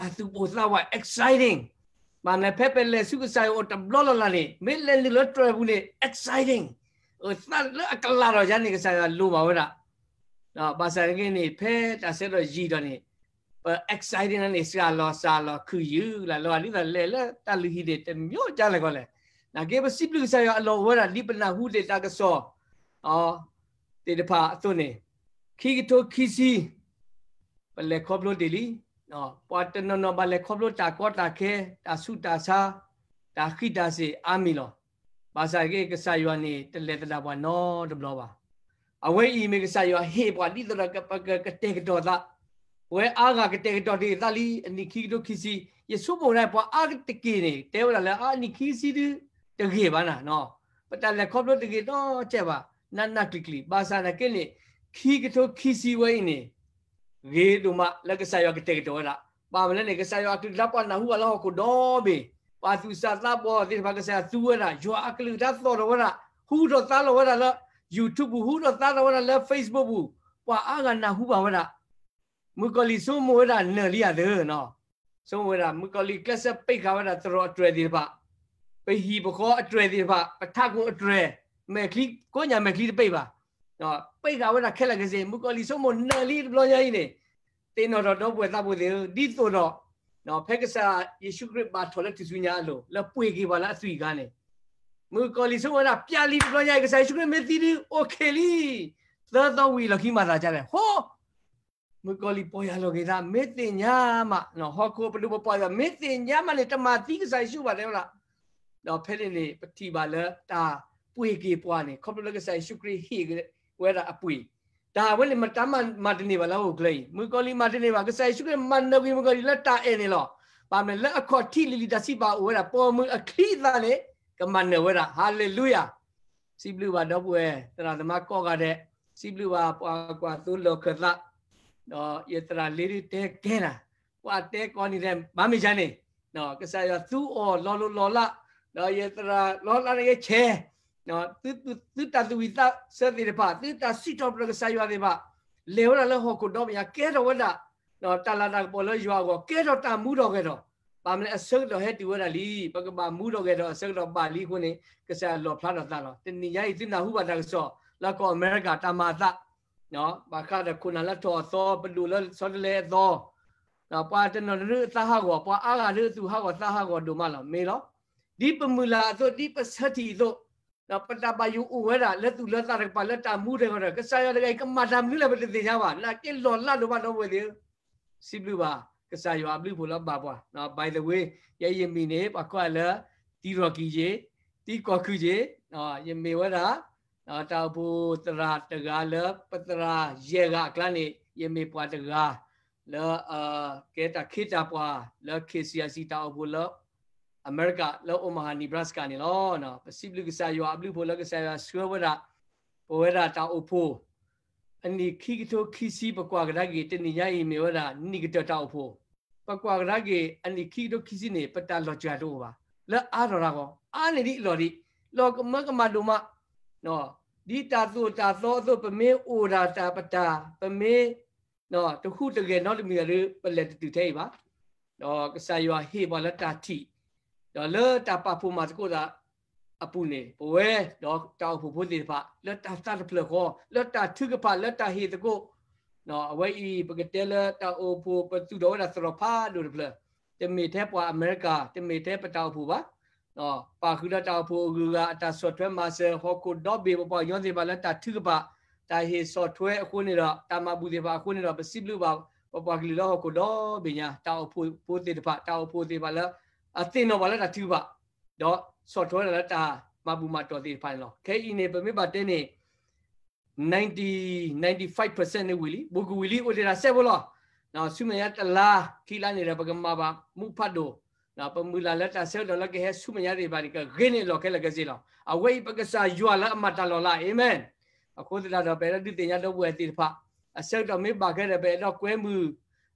ပကဘၣ်သူၣ်ပိၢ်သးဝး exciting, ဘၣ်မနုၤလဲၣ် ဖဲပလဲၤဆူကစၢ်ယွၤအိၣ်တဘျီလၢ်လၢ်န့ၣ် မ့ၢ်လဲၤနုာ်လၢတြဲၤပူၤန့ၣ် exciting, သးလၢအကလးထီၣ်ယါန့ၣ် ကစၢ်ယွၤလိၣ်ဘၣ်ဝဲဒၣ် ဘၣ်ဆၣ်က့န့ၣ် ဖဲတၢ်ဆၢကတီၢ်ယံာ်ဒီးန့ၣ် ပ exciting န့ၣ် စှၤလီၤစှၤလီၤခုၣ်ယုၢ်လၢ်လၢ် ဒ်သိးလဲၤလၢတၢ်လုၢ်ဟံၣ်န့ၣ် တမ့ၢ်ကလဲၣ်ကီလဲၣ်. နာ်က့ ပစံးဘျုးကစၢ်ယွၤအလီၢ်အိၣ်ဝဲဒၣ် ဒ်ပနၢ်ဟူသ့ၣ်တၢ်ကစီၣ် သ့ၣ်တဖၣ်အသိးန့ၣ် ခံကထိခံဆံ ပလဲၤခီဖျိတ့ၢ်လံ. ပှၤတနီၤနီၤဘၣ်လဲၤခီဖျိတၢ်ကီတၢ်ခဲ တၢ်ဆူးတၢ်ဆါ တၢ်ဃံးတၢ်စ့ၣ်အါမံၤလီၤ. ဘၣ်ဆၣ်က့ ကစၢ်ယွၤန့ၣ် တလဲၤသဒၣ်ပှၤနီတဘျီဘၣ်. အဝဲအံၤမ့ၢ်ကစၢ်ယွၤဟ့ၣ်ပှၤဒ်သိးဒီးပကကတဲာ်ကတီၤသး, ပဝဲအါဂၤကတဲာ်ကတီၤတ့ၢ်သးလံ အနံၣ်ခံကထိခံဆံ, ယဆိကမိၣ်ဒၣ် ပှၤအါတက့ၢ်န့ၣ် တဲဝဲဒၣ်လၢအနံၣ်ခံဆံဒု တဂ့ၤဘၣ်နၤ, ပတၢ်လဲၤခီဖျိတဂ့ၤနီတစဲးဘၣ်, နးနးကျံၤကျံၤ, ဘၣ်ဆၣ်နာ်က့န့ၣ် ခံကထိခံဆံဝဲအံၤန့ၣ် ဂ့ၤဒိၣ်မးလၢကစၢ်ယွၤကတဲာ်ကတီၤဝဲဒၣ်, ဘၣ်မနုၤလဲၣ်န့ၣ် ကစၢ်ယွၤအကလုၢ်ကထါပှၤနၢ်ဟူဘၣ်လၢဟီၣ်ခိၣ်ဒီဘ့ၣ်, ပှၤသူၣ်စၢ်သးဘီၣ်သ့ၣ်တဖၣ် ကစၢ်ယွၤသူဝဲဒၣ်, ယွၤအကလုၢ်ကထါသီၣ်ထီၣ်ဝဲဒၣ်, ဟူထီၣ်သါထီၣ်ဝဲဒၣ်လၢ YouTube ပူၤ, ဟူထီၣ်သါထီၣ်ဝဲဒၣ်လၢ Facebook ပူၤ, ပှၤအါဂၤနၢ်ဟူဘၣ်ဝဲဒၣ် မုၣ်ကီၤလံၢ်ဆိကမိၣ်ဝဲဒၣ်နၢၤလံဧါသၢ, ဆိကမိၣ်ဝဲဒၣ် မုၣ်ကီၤလံၢ်ကျဲးစၢးပံးဃာ်ဝဲဒၣ်သရိာ်အတြဲၤသ့ၣ်တဖၣ်, ပဟံၣ်ပဃီအတြဲၤသ့ၣ်တဖၣ်, ပထးခိၣ်အတြဲၤ, မဲာ်ချံ, ကိးညါမဲာ်ချံတပံးဘၣ်, ပံးဃာ်ဝဲဒၣ်ခဲလၢာ်ကစ့ၢ်, မုၣ်ကီၤလံၢ်ဆိကမိၣ်နၢၤလံတဘျီညါအံၤန့ၣ်, သ့ၣ်နီၣ်ထီၣ်ဒီပုၢ်ဝဲၢ်သးဘိသ့ၣ်ဧၢ, ဒ်သိးဒီး ဖဲကစၢ်ယ့ၣ်ၡူးခရံာ်ဘၣ်ထီၣ်လၢထူၣ်စုညါအလိၤ လၢပှ့ၤက့ၤပှၤလၢအသွံၣ်အခါန့ၣ်, မုၣ်ကီၤလံၢ်ဆိကမိၣ်ဝဲဒၣ် ပျၢ်လံတဘျီညါအံၤ ကစၢ်ယ့ၣ်ၡူးခရံာ်မ့ၢ်သံဒုး အိၣ်ခ့လံ, သၢသီဝံၤအလီၢ်ခံမၤသးဒ်လဲၣ်, ဟိ မုၣ်ကီၤလံၢ်ပီၢ်ယၢ်လီၤက့ၤသး မ့ၢ်သ့ၣ်ညါမး, ဟီၣ်ခိၣ်ပဒိၣ်ပပှၢ်သး မ့ၢ်သ့ၣ်ညါမးန့ၣ် တမၤသံကစၢ်ယ့ၣ်ၡူးဘၣ်တဲဝဲဒၣ်, ဒီးဖဲန့ၣ်န့ၣ် ပထံၣ်ဘၣ်လၢတၢ်ပှ့ၤက့ၤပှၤန့ၣ် ခီဖျိလၢကစၢ်ယ့ၣ်ၡူးခရံာ်ဟ့ၣ်ဝဲဒၣ်အပှ့ၤ, တၢ်ဝဲန့ၣ်မတၤမၤတန့ၢ်ဘၣ်လၢဟီၣ်ခိၣ်ချၢအံၤ, မုၣ်ကီၤလံၢ်မၤတန့ၢ်ဘၣ်, ကစၢ်ယ့ၣ်ၡူးခရံာ်မၤနၢၤကွံာ်မုၣ်ကီၤလံၢ်လၢတၢ်အဲၣ်န့ၣ်လီၤ, ဘၣ်မနုၤလဲၣ်လၢအခီၣ်ထံးလံၤလံၤတၢ်စံးပာ်အိၣ်ဝဲဒၣ် ပိာ်မုၣ်အချံအသၣ်န့ၣ် ကမၤနၢၤဝဲဒၣ်, ဟၤလ့လူယၤ စံးဘျုးဘၣ်ဒီပုၢ်ဝဲၢ် သရၣ်သမါကိးဂၤဒဲး, စံးဘျုးဘၣ်ပှၤကွၢ်သိလီၢ်ခၢၣ်သး, ဒီးယသရၣ်လ့ဒုတဲကဲနၤ, ပှၤတဲကိးနံၤဒဲး ဘၣ်မ့ၢ်ယါန့ၣ်, ကစၢ်ယွၤသူအီၤလီၤလိၤလီၤလး, ဒီးယသရၣ်လီၤလးန့ၣ်ကဲဆဲး, သုတၢ်သူၣ်ဝံၣ်သးဆၢသ့ၣ်တဖၣ်, သုတၢ်စံးထီၣ်ပတြၢၤကစၢ်ယွၤသ့ၣ်တဖၣ်, လဲၤဝဲဒၣ်လၢဟီၣ်ခိၣ်ဒီဘ့ၣ်ညါ ကဲထီၣ်ဝဲဒၣ် တၢ်လၤတၢ်ကပီၤလၢယွၤအဂီၢ်, ကဲထီၣ်တၢ်မူထီၣ်ဂဲၤထီၣ်, ဘၣ်မနုၤလဲၣ် အဆၢကတီၢ်ဟဲတုၤဝဲဒၣ်လံ, ပကဘၣ်မူထီၣ်ဂဲၤထီၣ် အဆၢကတီၢ်ဘၣ်လံအဃိန့ၣ် ကစၢ်ယွၤလီၣ်ဖျါထီၣ်သးလီၤ. တနံၤညါအံၤ သုနၢ်ဟူဘၣ်တၢ်ကစီၣ် လၢကီၢ်အမဲရကၤတၢ်မၤအသး, ဘၣ်ဃးဒီးခိၣ်နၢ်လၢထီၣ်အသီ, ပဒိၣ်လၢဆီတလဲအသီ, ပှၤတနီၤဒုးသးဟးဂီၤ, ပှၤအါဂၤဒုးသူၣ်ဟးဂီၤသးဟးဂီၤဒိၣ်မးလီၤ. မ့ၢ်လီၤ. ဒ်ပမုၢ်လၢ်အသိး, ဒ်ပဆၢထံၣ်အသိး, ပတၢ်ဘၣ်ယိၣ်အိၣ်ဝဲဒၣ် လၢသူၣ်လၢသးတကပၤ လၢတၢ်မူတကပၤဒီး ကစၢ်ယွၤတဂၤအံၤ ကမၤတၢ်မနုၤလဲၣ် ပတသ့ၣ်ညါဘၣ်. နာ်က့လီၢ်လးဒိၣ်မး ဒီပုၢ်ဝဲၢ်သ့ၣ်ဧၢ, စံးဘျုးဘၣ် ကစၢ်ယွၤအဘျုးအဖှိၣ်လၢအဘၣ်ပှၤ, by the way, ယဲယမံၤန့ၣ် ပှၤကိးယၤလၢ တံၤရီၣ်ကံၤယ့ၣ်, တံၤကီၢ်ခုၣ်ယ့ၣ်, ယမ့ၢ်ဝဲဒၣ် တၢ်အိၣ်ဖှိၣ်သရၣ်တဂၤလၢ ပသရၣ်ယဲၢ်ဂၤအကျါန့ၣ် ယမ့ၢ်ပှၤတဂၤ လၢ ကဲတၢ်ခ့တၢ်ပှၤလၢ KCRC တၢ်အိၣ်ဖှိၣ်လၢ အမဲရကၤ လၢ Omaha Nebraska န့ၣ်လီၤ. ပစံးဘျုးကစၢ်ယွၤအဘျုးအဖှိၣ်လၢကစၢ်ယွၤဆှၢဝဲဒၣ် ပဝဲဒၣ်တၢ်အိၣ်ဖှိၣ် အနံၣ်ခံကထိခံဆံ ပကွၢ်ကဒါက့ၤ တနံၤညါအံၤမ့ၢ်ဝဲဒၣ် နံၣ်ကတၢၢ်တၢ်အိၣ်ဖှိၣ်, ပကွၢ်ကဒါက့ၤ အနံၣ်ခံကထိခံဆံန့ၣ် ပတၢ်လီၤစှၤတအိၣ်ဘၣ်, လၢအါထီၣ်တၢ်ဂီၢ် အါန့ၢ်ဒံးအလီၢ်ဒံး, လီၤကမၢကမၣ်ဒိၣ်မး, ဒ်တၢ်သိၣ်တၢ်သီအသိး ပမ့ၢ်အိၣ်ဒၣ်တၢ်ပတၢ် ပမ့ၢ် တဟူးတဂဲၤနီတမံၤဒီး ပလဲၤတတုၤထဲအံၤဘၣ်. ဒီးကစၢ်ယွၤဟ့ၣ်ပှၤလၢတၢ်ထံၣ်, ဒီးလၢတၢ်ပာ်ဖှိၣ်မၤသကိးသးအပူၤန့ၣ် ပဝဲဒီးတၢ်အိၣ်ဖှိၣ်ဖိသ့ၣ်တဖၣ် လၢတၢ်သးတဖျၢၣ်ဃီ လၢတၢ်ထုကဖၣ် လၢတၢ်ဟ့ၣ်သကိး, အဝဲအံၤ ပကတဲလၢတၢ်အိၣ်ဖှိၣ် ပသူၣ်ထီၣ်ဝဲဒၣ်သရိာ်ဖးဒိၣ်တဖျၢၣ်, တမ့ၢ်ထဲပှၤအမဲရကၤ, တမ့ၢ်ထဲပတၢ်အိၣ်ဖှိၣ်ဘၣ် ပာ်ဃုာ်ဒီးတၢ်အိၣ်ဖှိၣ်အဂုၤအဂၤ အတၢ်ဆီၣ်ထွဲမၤစၢၤ ဟီၣ်ခိၣ်ဒီဘ့ၣ် ပပှၤကညီသ့ၣ်တဖၣ်လၢတၢ်ထုကဖၣ်, တၢ်ဟ့ၣ်ဆီၣ်ထွဲအဃိန့ၣ်ဒီး တၢ်မၤဘူၣ်သ့ၣ်တဖၣ်အဃိန့ၣ်ဒီး ပစံးဘျုးဘၣ် ပပှၤကလုာ်လၢဟီၣ်ခိၣ်ဒီဘ့ၣ်ညါ တၢ်အိၣ်ဖှိၣ်ဖိသ့ၣ်တဖၣ်, တၢ်အိၣ်ဖှိၣ်သ့ၣ်တဖၣ်လၢ အသ့ၣ်နီၣ်ပှၤလၢတၢ်ထုကဖၣ်, ဒီးဆီၣ်ထွဲဒၣ်လၢတၢ်မၤဘူၣ်မၤတီၢ်သ့ၣ်တဖၣ်န့ၣ်လီၤ. ခဲအံၤန့ၣ် ပမ့ၢ်ဘၣ်တဲန့ၣ် ninety, ninety-five percent န့ၣ်ဝံၤလံ, ဘူးကဝံၤလံ, အိၣ်ဒံးတၢ်စဲးဖိလီၤ. ဆူမဲာ်ညါတလါ ခံလါန့ၣ်ဒီး ပကမၤဘၣ်မူဖးဒိၣ်, ပမုၢ်လၢ်လၢတၢ်ဆၢကတီၢ်လၢကဟဲဆူမဲာ်ညါသ့ၣ်တဖၣ်န့ၣ် ကဂ့ၤန့ၢ်အလီၢ်ခဲလၢာ်ခဲဆ့လီၤ. အဝဲအံၤပကစၢ်ယွၤလၢအမၤတၢ်လီၤလး, အၤမ့ၣ်. အဃိသတးဒီး ပအဲၣ်ဒိးဒုးသ့ၣ်ညါဒီပုၢ်ဝဲၢ်သ့ၣ်တဖၣ်, အဆၢကတီၢ်မ့ၢ်ဘၣ်ခဲဒီး ပအဲၣ်ဒိးကွဲမုာ်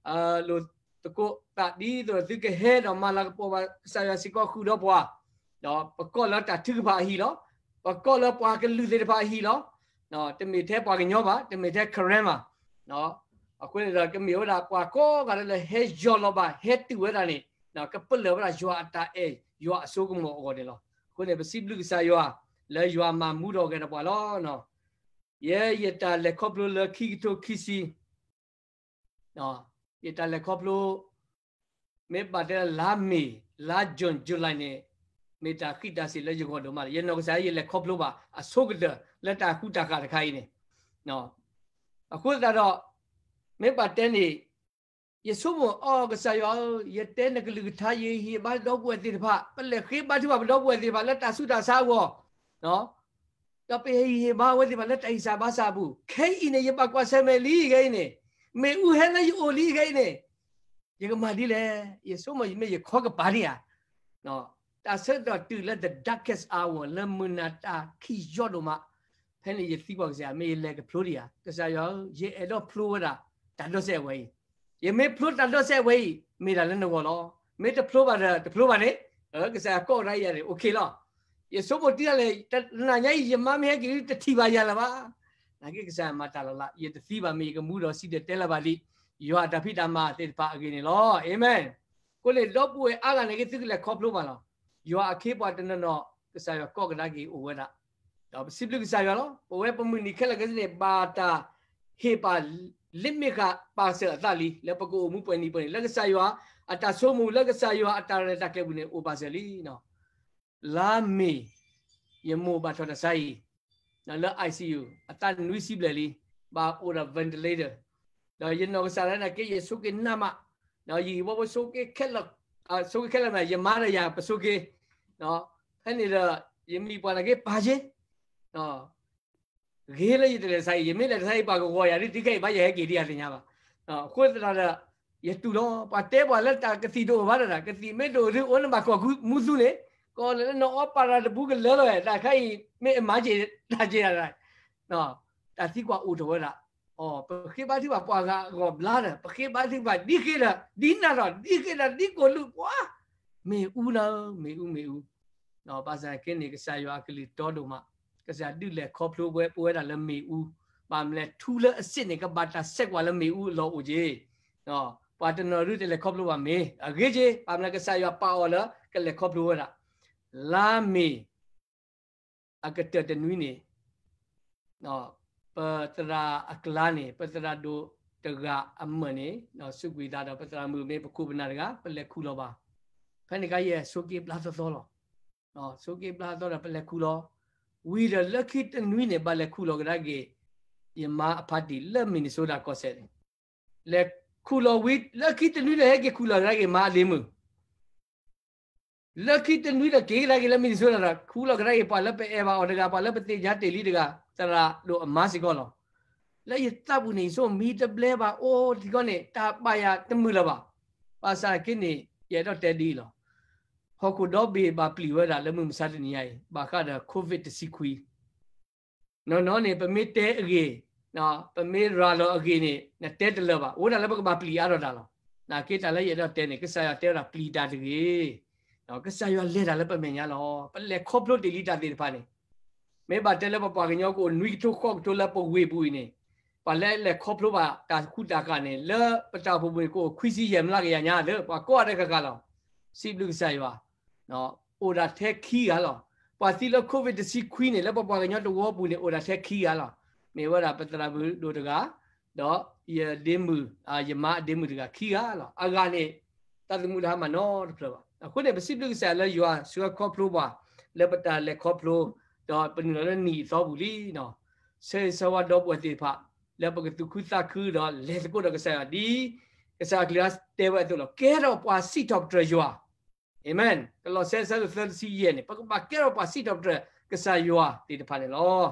လိာ်သကိးသးဒ်သိးဒီးသုကဟဲဒီးမၤလၤကပီၤဘၣ်ကစၢ်ယွၤစ့ၢ်ကီးဃုာ်ဒီးပှၤ, ဒီးပကိးလၢတၢ်ထုကဖၣ်အဟံၣ်လီၤ. ပကိးလၢပှၤကလုာ်သ့ၣ်တဖၣ်အဟံၣ်လီၤ. တမ့ၢ်ထဲပှၤကညီဘၣ်, တမ့ၢ်ထဲ Karen ဘၣ်. အဃိန့ၣ်ဒီးကမ့ၢ်ဝဲဒၣ်ပှၤကိးဂၤဒဲးလၢဟဲယီၢ်လီၤဘၣ် ဟဲတုၤဝဲဒၣ်န့ၣ် ကပလၢၢ်ဝဲဒၣ်ယွၤအတၢ်အဲၣ် ယွၤအစိကမီၤအဂီၢ်န့ၣ်လီၤ. အဃိန့ၣ် ပစံးဘျုးကစၢ်ယွၤ လၢယွၤမၤမူထီၣ်ဂဲၤဒီးပှၤလီၤ. ယဲယတၢ်လဲၤခီဖျိလၢခံကထိခံဆံ ယတၢ်လဲၤခီဖျိ မ့ၢ်ဘၣ်တဲလါမ့ၤ လါ June July န့ၣ် မ့ၢ်တၢ်ဃံးတၢ်စ့ၤလၢယဂီၢ်ဒိၣ်မးလီၤ. ယနီၢ်ကစၢ်ယလဲၤခီဖျိဘၣ်အဆိကတၢၢ်လၢတၢ်ဃူတၢ်ဃာ်တခါအံၤန့ၣ် အဃိသတးဒီး မ့ၢ်ဘၣ်တဲန့ၣ် ယဆိကမိၣ်အီၤ ကစၢ်ယွၤဧၢ, ယတဲနကလုၢ်ကထါ ယဟ့ၣ်ဘါဒီပုၢ်ဝဲၢ်သ့ၣ်တဖၣ်, ပလဲၤဃ့ဘါထုကဖၣ်ပဒီပုၢ်ဝဲၢ်သ့ၣ်တဖၣ်လၢတၢ်ဆူးတၢ်ဆါအဂီၢ်, ဒီးပဟ့ၣ်ဘါဝဲသ့ၣ်တဖၣ်လၢတၢ်ဟံးစၢ်ဘါစၢ်အပူၤ, ခဲအံၤန့ၣ် ယဘၣ်ကွၢ်ဆၢၣ်မဲာ်လံခဲအံၤန့ၣ်, မ့ၣ်အူဟဲလၢယအိၣ်လံခဲအံၤန့ၣ်, ယကမၤဒ်လဲၣ်. ယဆိကမိၣ်ယမ့ၢ်ယခီကပၤဒံးဧါ တၢ်ဆၢကတီၢ်တုၤလၢ the darkest hour လၢမုၢ်နၤတၢ်ခံးယီၤဒိၣ်မး, ဖဲန့ၣ်ယသံကွၢ်ကစၢ်ယွၤ မ့ၢ်ယလဲၤကဖျိဒံးဧါ. ကစၢ်ယွၤဧၢ, ယအဲၣ်ဒိးဖျိဝဲဒၣ် တၢ်ဒိးစဲးအဝဲအံၤ, ယမ့ၢ်ဖျိတၢ်ဒိးစဲးအဝဲအံၤ မ့ၢ်ဒၣ်လၢနဂီၢ်လီၤ. မ့ၢ်တဖျိဘၣ်ဒီး တဖျိဘၣ်န့ၣ်, ကစၢ်ယွၤကိးကဒါယၤန့ၣ် okay လီၤ. ယဆိကမိၣ်တုၤဒၣ်လဲာ် တနၤညါအံၤ ယမါမ့ၢ်ဟဲက့ၤဒုး တထံၣ်ဘၣ်ယၤလၢၤဘၣ်. နာ်က့ကစၢ်ယွၤမၤတၢ်လီၤလး, ယတသံဘၣ်မ့ၢ်ယကမူဒီးစံၣ်တဲၤတဲလီၤဘၣ်လံ, ယွၤအတၢ်ဖံးတၢ်မၤသ့ၣ်တဖၣ်အဂ့ၢ်န့ၣ်လီၤ. အၤမ့ၣ်. အဃိန့ၣ် ဒီပုၢ်ဝဲၢ်အါဂၤနာ်က့ သုကလဲၤခီဖျိဘၣ်လီၤ. ယွၤအခ့အပှၤတနီၤနီၤ ကစၢ်ယွၤကိးကဒါက့ၤအိၣ်ဝဲဒၣ်, ဒီးပစံးဘျုးကစၢ်ယွၤလီၤ. ပဝဲပမုၢ်နံၤခဲလၢာ်ခဲဆ့န့ၣ် ဘၣ်တၢ်ဟ့ၣ်ပာ် လ့မ့ၢ်ဃာ်ပာ်စၢၤအသးလံ လၢပကအိၣ်မူပှဲၤနံၤပှဲၤနံၤ လၢကစၢ်ယွၤအတၢ်ဆိကမိၣ် လၢကစၢ်ယွၤအတၢ်ရဲၣ်တၢ်ကျဲၤပူၤန့ၣ် အိၣ်ပာ်စၢၤလံ. လါမ့ၤ ယမိၢ်ဘၣ်ထီၣ်တၢ်ဆါအံၤ လၢ ICU အသးနွံဆံဘျဲၣ်လံ, ဘၣ်အိၣ်ဒီး ventilator, ဒီးယနီၢ်ကစၢ်ဒၣ်နာ်က့ ယဆိးက့ၤနးမး, ဒီးယဟံၣ်ဖိဖိဆိးက့ၤခဲလၢာ်, ဆိးက့ၤခဲလၢာ်မး ယမါဒီးယၤပဆိးက့ၤ, ဖဲန့ၣ်ဒီး ယမံၤပှၢ်နာ်က့ပာ်က့ၤ ဂ့ၤလၢယတလဲၤတၢ်ဆါအံၤ, ယမ့ၢ်လဲၤတၢ်ဆါအံၤ ပှၤကဂီၤယၤဒ် တုၤခဲအံၤဘၣ်ယဟဲက့ၤဒံး ယၤတသ့ၣ်ညါဘၣ်. အဃိသတးဒီး ယတူၢ်လီၤ ပှၤတဲပှၤလၢတၢ်ကသံၣ်တအိၣ်ဘၣ်ဒီး ကသံၣ်မ့ၢ်တအိၣ်ဒုး အိၣ်နဘၣ်ကီၢ်မူသူန့ၣ်, ကီၢ်လၢနအီပာ်ရၤတဘူးကလၢလီၤဝဲ, တၢ်ခါအံၤမ့ၢ်အမၤက့ၤတၢ်က့ၤဒၣ်, တၢ်သံကွၢ်အိၣ်ထီၣ်ဝဲဒၣ်, အီ ပဃ့ဘါထုကဖၣ်ပှၤဂၤအဂီၢ်ဘျါဒီး ပဃ့ဘါထုကဖၣ်ဒ်ဃ့ဒီး ဒ်နၢ်ထီၣ် ဒ်ဃ့ဒီး ဒ်ကိၢ်လူး ပှၤ မ့ၣ်အူနၤဧၢ မ့ၣ်အူ မ့ၣ်အူ, ဘၣ်ဆၣ်က့န့ၣ် ကစၢ်ယွၤအကလုၢ်တီဒိၣ်မး, ကစၢ်ဒုးလဲၤခီဖျိဝဲပဝဲဒၣ်လၢမ့ၣ်အူ, ဘၣ်မနုၤလဲၣ် ထူလၢအစ့ၣ်န့ၣ် ကဘၣ်တၢ်ဆဲးကွၢ်လၢမ့ၣ်အူအလီၢ်အိၣ်က့ၤ, ပှၤတနီၤဒုးတလဲၤခီဖျိဘၣ်မ့ၢ် အဂ့ၤက့ၤ, ဘၣ်မနုၤလဲၣ် ကစၢ်ယွၤပာ်အီၤလၢကလဲၤခီဖျိဝဲဒၣ်, လါမ့ၤ အကတၢၢ်တနွံန့ၣ် ပသရၣ်အကျါန့ၣ် ပသရၣ်ဒိၣ်တဂၤအမၢၢ်န့ၣ် စူးကွံာ်သးဒီး ပသရၣ်မုၣ်မ့ၢ်ပခိၣ်ပနၢ်တဂၤ ပလဲၤခူၣ်လီၤဘၣ်, ဖဲန့ၣ်အခါယဲဆိးက့ဘျါသီသီလီၤ. ဆိးက့ဘျါသီဒီး ပလဲၤခူၣ်လီၤ, ဝံၤဒီးလၢခံတနွံန့ၣ် ဘၣ်လဲၤခူၣ်လီၤကဒါက့ၤ ယမါအဖါတံၢ်လၢ Minnesota ကီၢ်စဲၣ်န့ၣ်, လဲၤခူၣ်လီၤဝံၤ လၢခံတနွံဒီး ဟဲက့ၤခူၣ်လီၤကဒါက့ၤမါအဒ့မုၣ် လၢခံတနွံဒီး က့ၤကဒါက့ၤလၢ Minnesota ဒီး ခူၣ်လီၤကဒါက့ၤ ပှၤလၢပအဲၣ်ဘၣ်အီၤတဂၤ ပှၤလၢပသ့ၣ်ညါတ့ၢ်လံတဂၤ သရၣ်ဒိၣ်အမါစ့ၢ်ကီးလီၤ. လၢယသးပူၤန့ၣ် ယဆိကမိၣ်မံတဘျဲဘၣ် အိၣ်ထံကီၢ်န့ၣ် တၢ်ဘၣ်ယၤတမုာ်လၢၤဘၣ်. ဘၣ်ဆၣ်က့န့ၣ် ယအဲၣ်ဒိးတဲဒ်အံၤလီၤ. ဟီၣ်ခိၣ်ဒီဘ့ၣ်ဘၣ်ပျံၤဝဲဒၣ်လၢမုၢ်မဆါတနံၤညါအံၤ ဘၣ်ဃးဒီး COVID တဆံခွံ နီၢ်နီၢ်န့ၣ် ပမ့ၢ်တဲအဂ့ၢ်, ပမ့ၢ်ရၤလီၤအဂ့ၢ်န့ၣ် နတဲတလၢာ်ဘၣ်. အိၣ်ဒၣ်လၢပကဘၣ်ပျံၤအါထီၣ်တၢ်လီၤ. နာ်က့တၢ်လၢယအဲၣ်ဒိးတဲန့ၣ် ကစၢ်ယွၤတဲဝဲဒၣ်ပျံၤတၢ်တဂ့ၤ. ကစၢ်ယွၤလဲၤတၢ်လၢပမဲာ်ညါလီၤ. ပလဲၤခီဖျိတ့ၢ်လံတၢ်သ့ၣ်တဖၣ်န့ၣ် မ့ၢ်ဘၣ်တဲလၢပပှၤကညီကအိၣ်နွံကထိဃိးကထိလၢပဝ့ၢ်ပူၤအံၤန့ၣ် ပှၤလၢလဲၤခီဖျိဘၣ်တၢ်ဃူတၢ်ဃာ်န့ၣ် လၢပတၢ်အိၣ်ဖှိၣ်ပူၤန့ၣ် ကအိၣ်ခွံဆံယဲၢ်မျးကယၤညါလၢ ပှၤကိးဂၤဒဲးဃၣ်ဃၣ်လီၤ. စံးဘျုးကစၢ်ယွၤ အိၣ်ဒၣ်ထဲခံဂၤလီၤ. ပှၤသံလၢ COVID တဆံခွံန့ၣ် လၢပပှၤကညီတဝၢပူၤန့ၣ် အိၣ်ဒၣ်ထဲခံဂၤလီၤ. မ့ၢ်ဝဲဒၣ်ပသရၣ်မုၣ်ဒိၣ်တဂၤ ဒီးယဒ့မုၣ်, ယမါအဒ့မုၣ်တဂၤခံဂၤလီၤ. အဂၤန့ၣ် သးသမူတဟါမၢ်နီတဖျၢၣ်ဘၣ်. အဃိန့ၣ် ပစံးဘျုးကစၢ်ယွၤလၢယွၤဆှၢခီဖျိပှၤ လၢပတၢ်လဲၤခီဖျိ ဒီးပနုာ်လီၤလၢနံၣ်အသီပူၤလံ. ဆၢဂ့ၤဆၢဝါဒီပုၢ်ဝဲၢ်သ့ၣ်တဖၣ် လၢပကသူၣ်ခုသးခုဒီးလဲၤသကိးဒီးကစၢ်ယွၤဒ် ကစၢ်အကလုၢ်တဲဝဲအသိးလီၤ. ကဲထီၣ်ပှၤစံးထီၣ်ပတြၢၤယွၤ အၤမ့ၣ်. ကလီးစဲ အဆၢဒိၣ်သၢ တဆံယဲၢ်န့ၣ် ပကဘၣ်ကဲထီၣ်ပှၤစံးထီၣ်ပတြၢၤကစၢ်ယွၤသ့ၣ်တဖၣ်န့ၣ်လီၤ.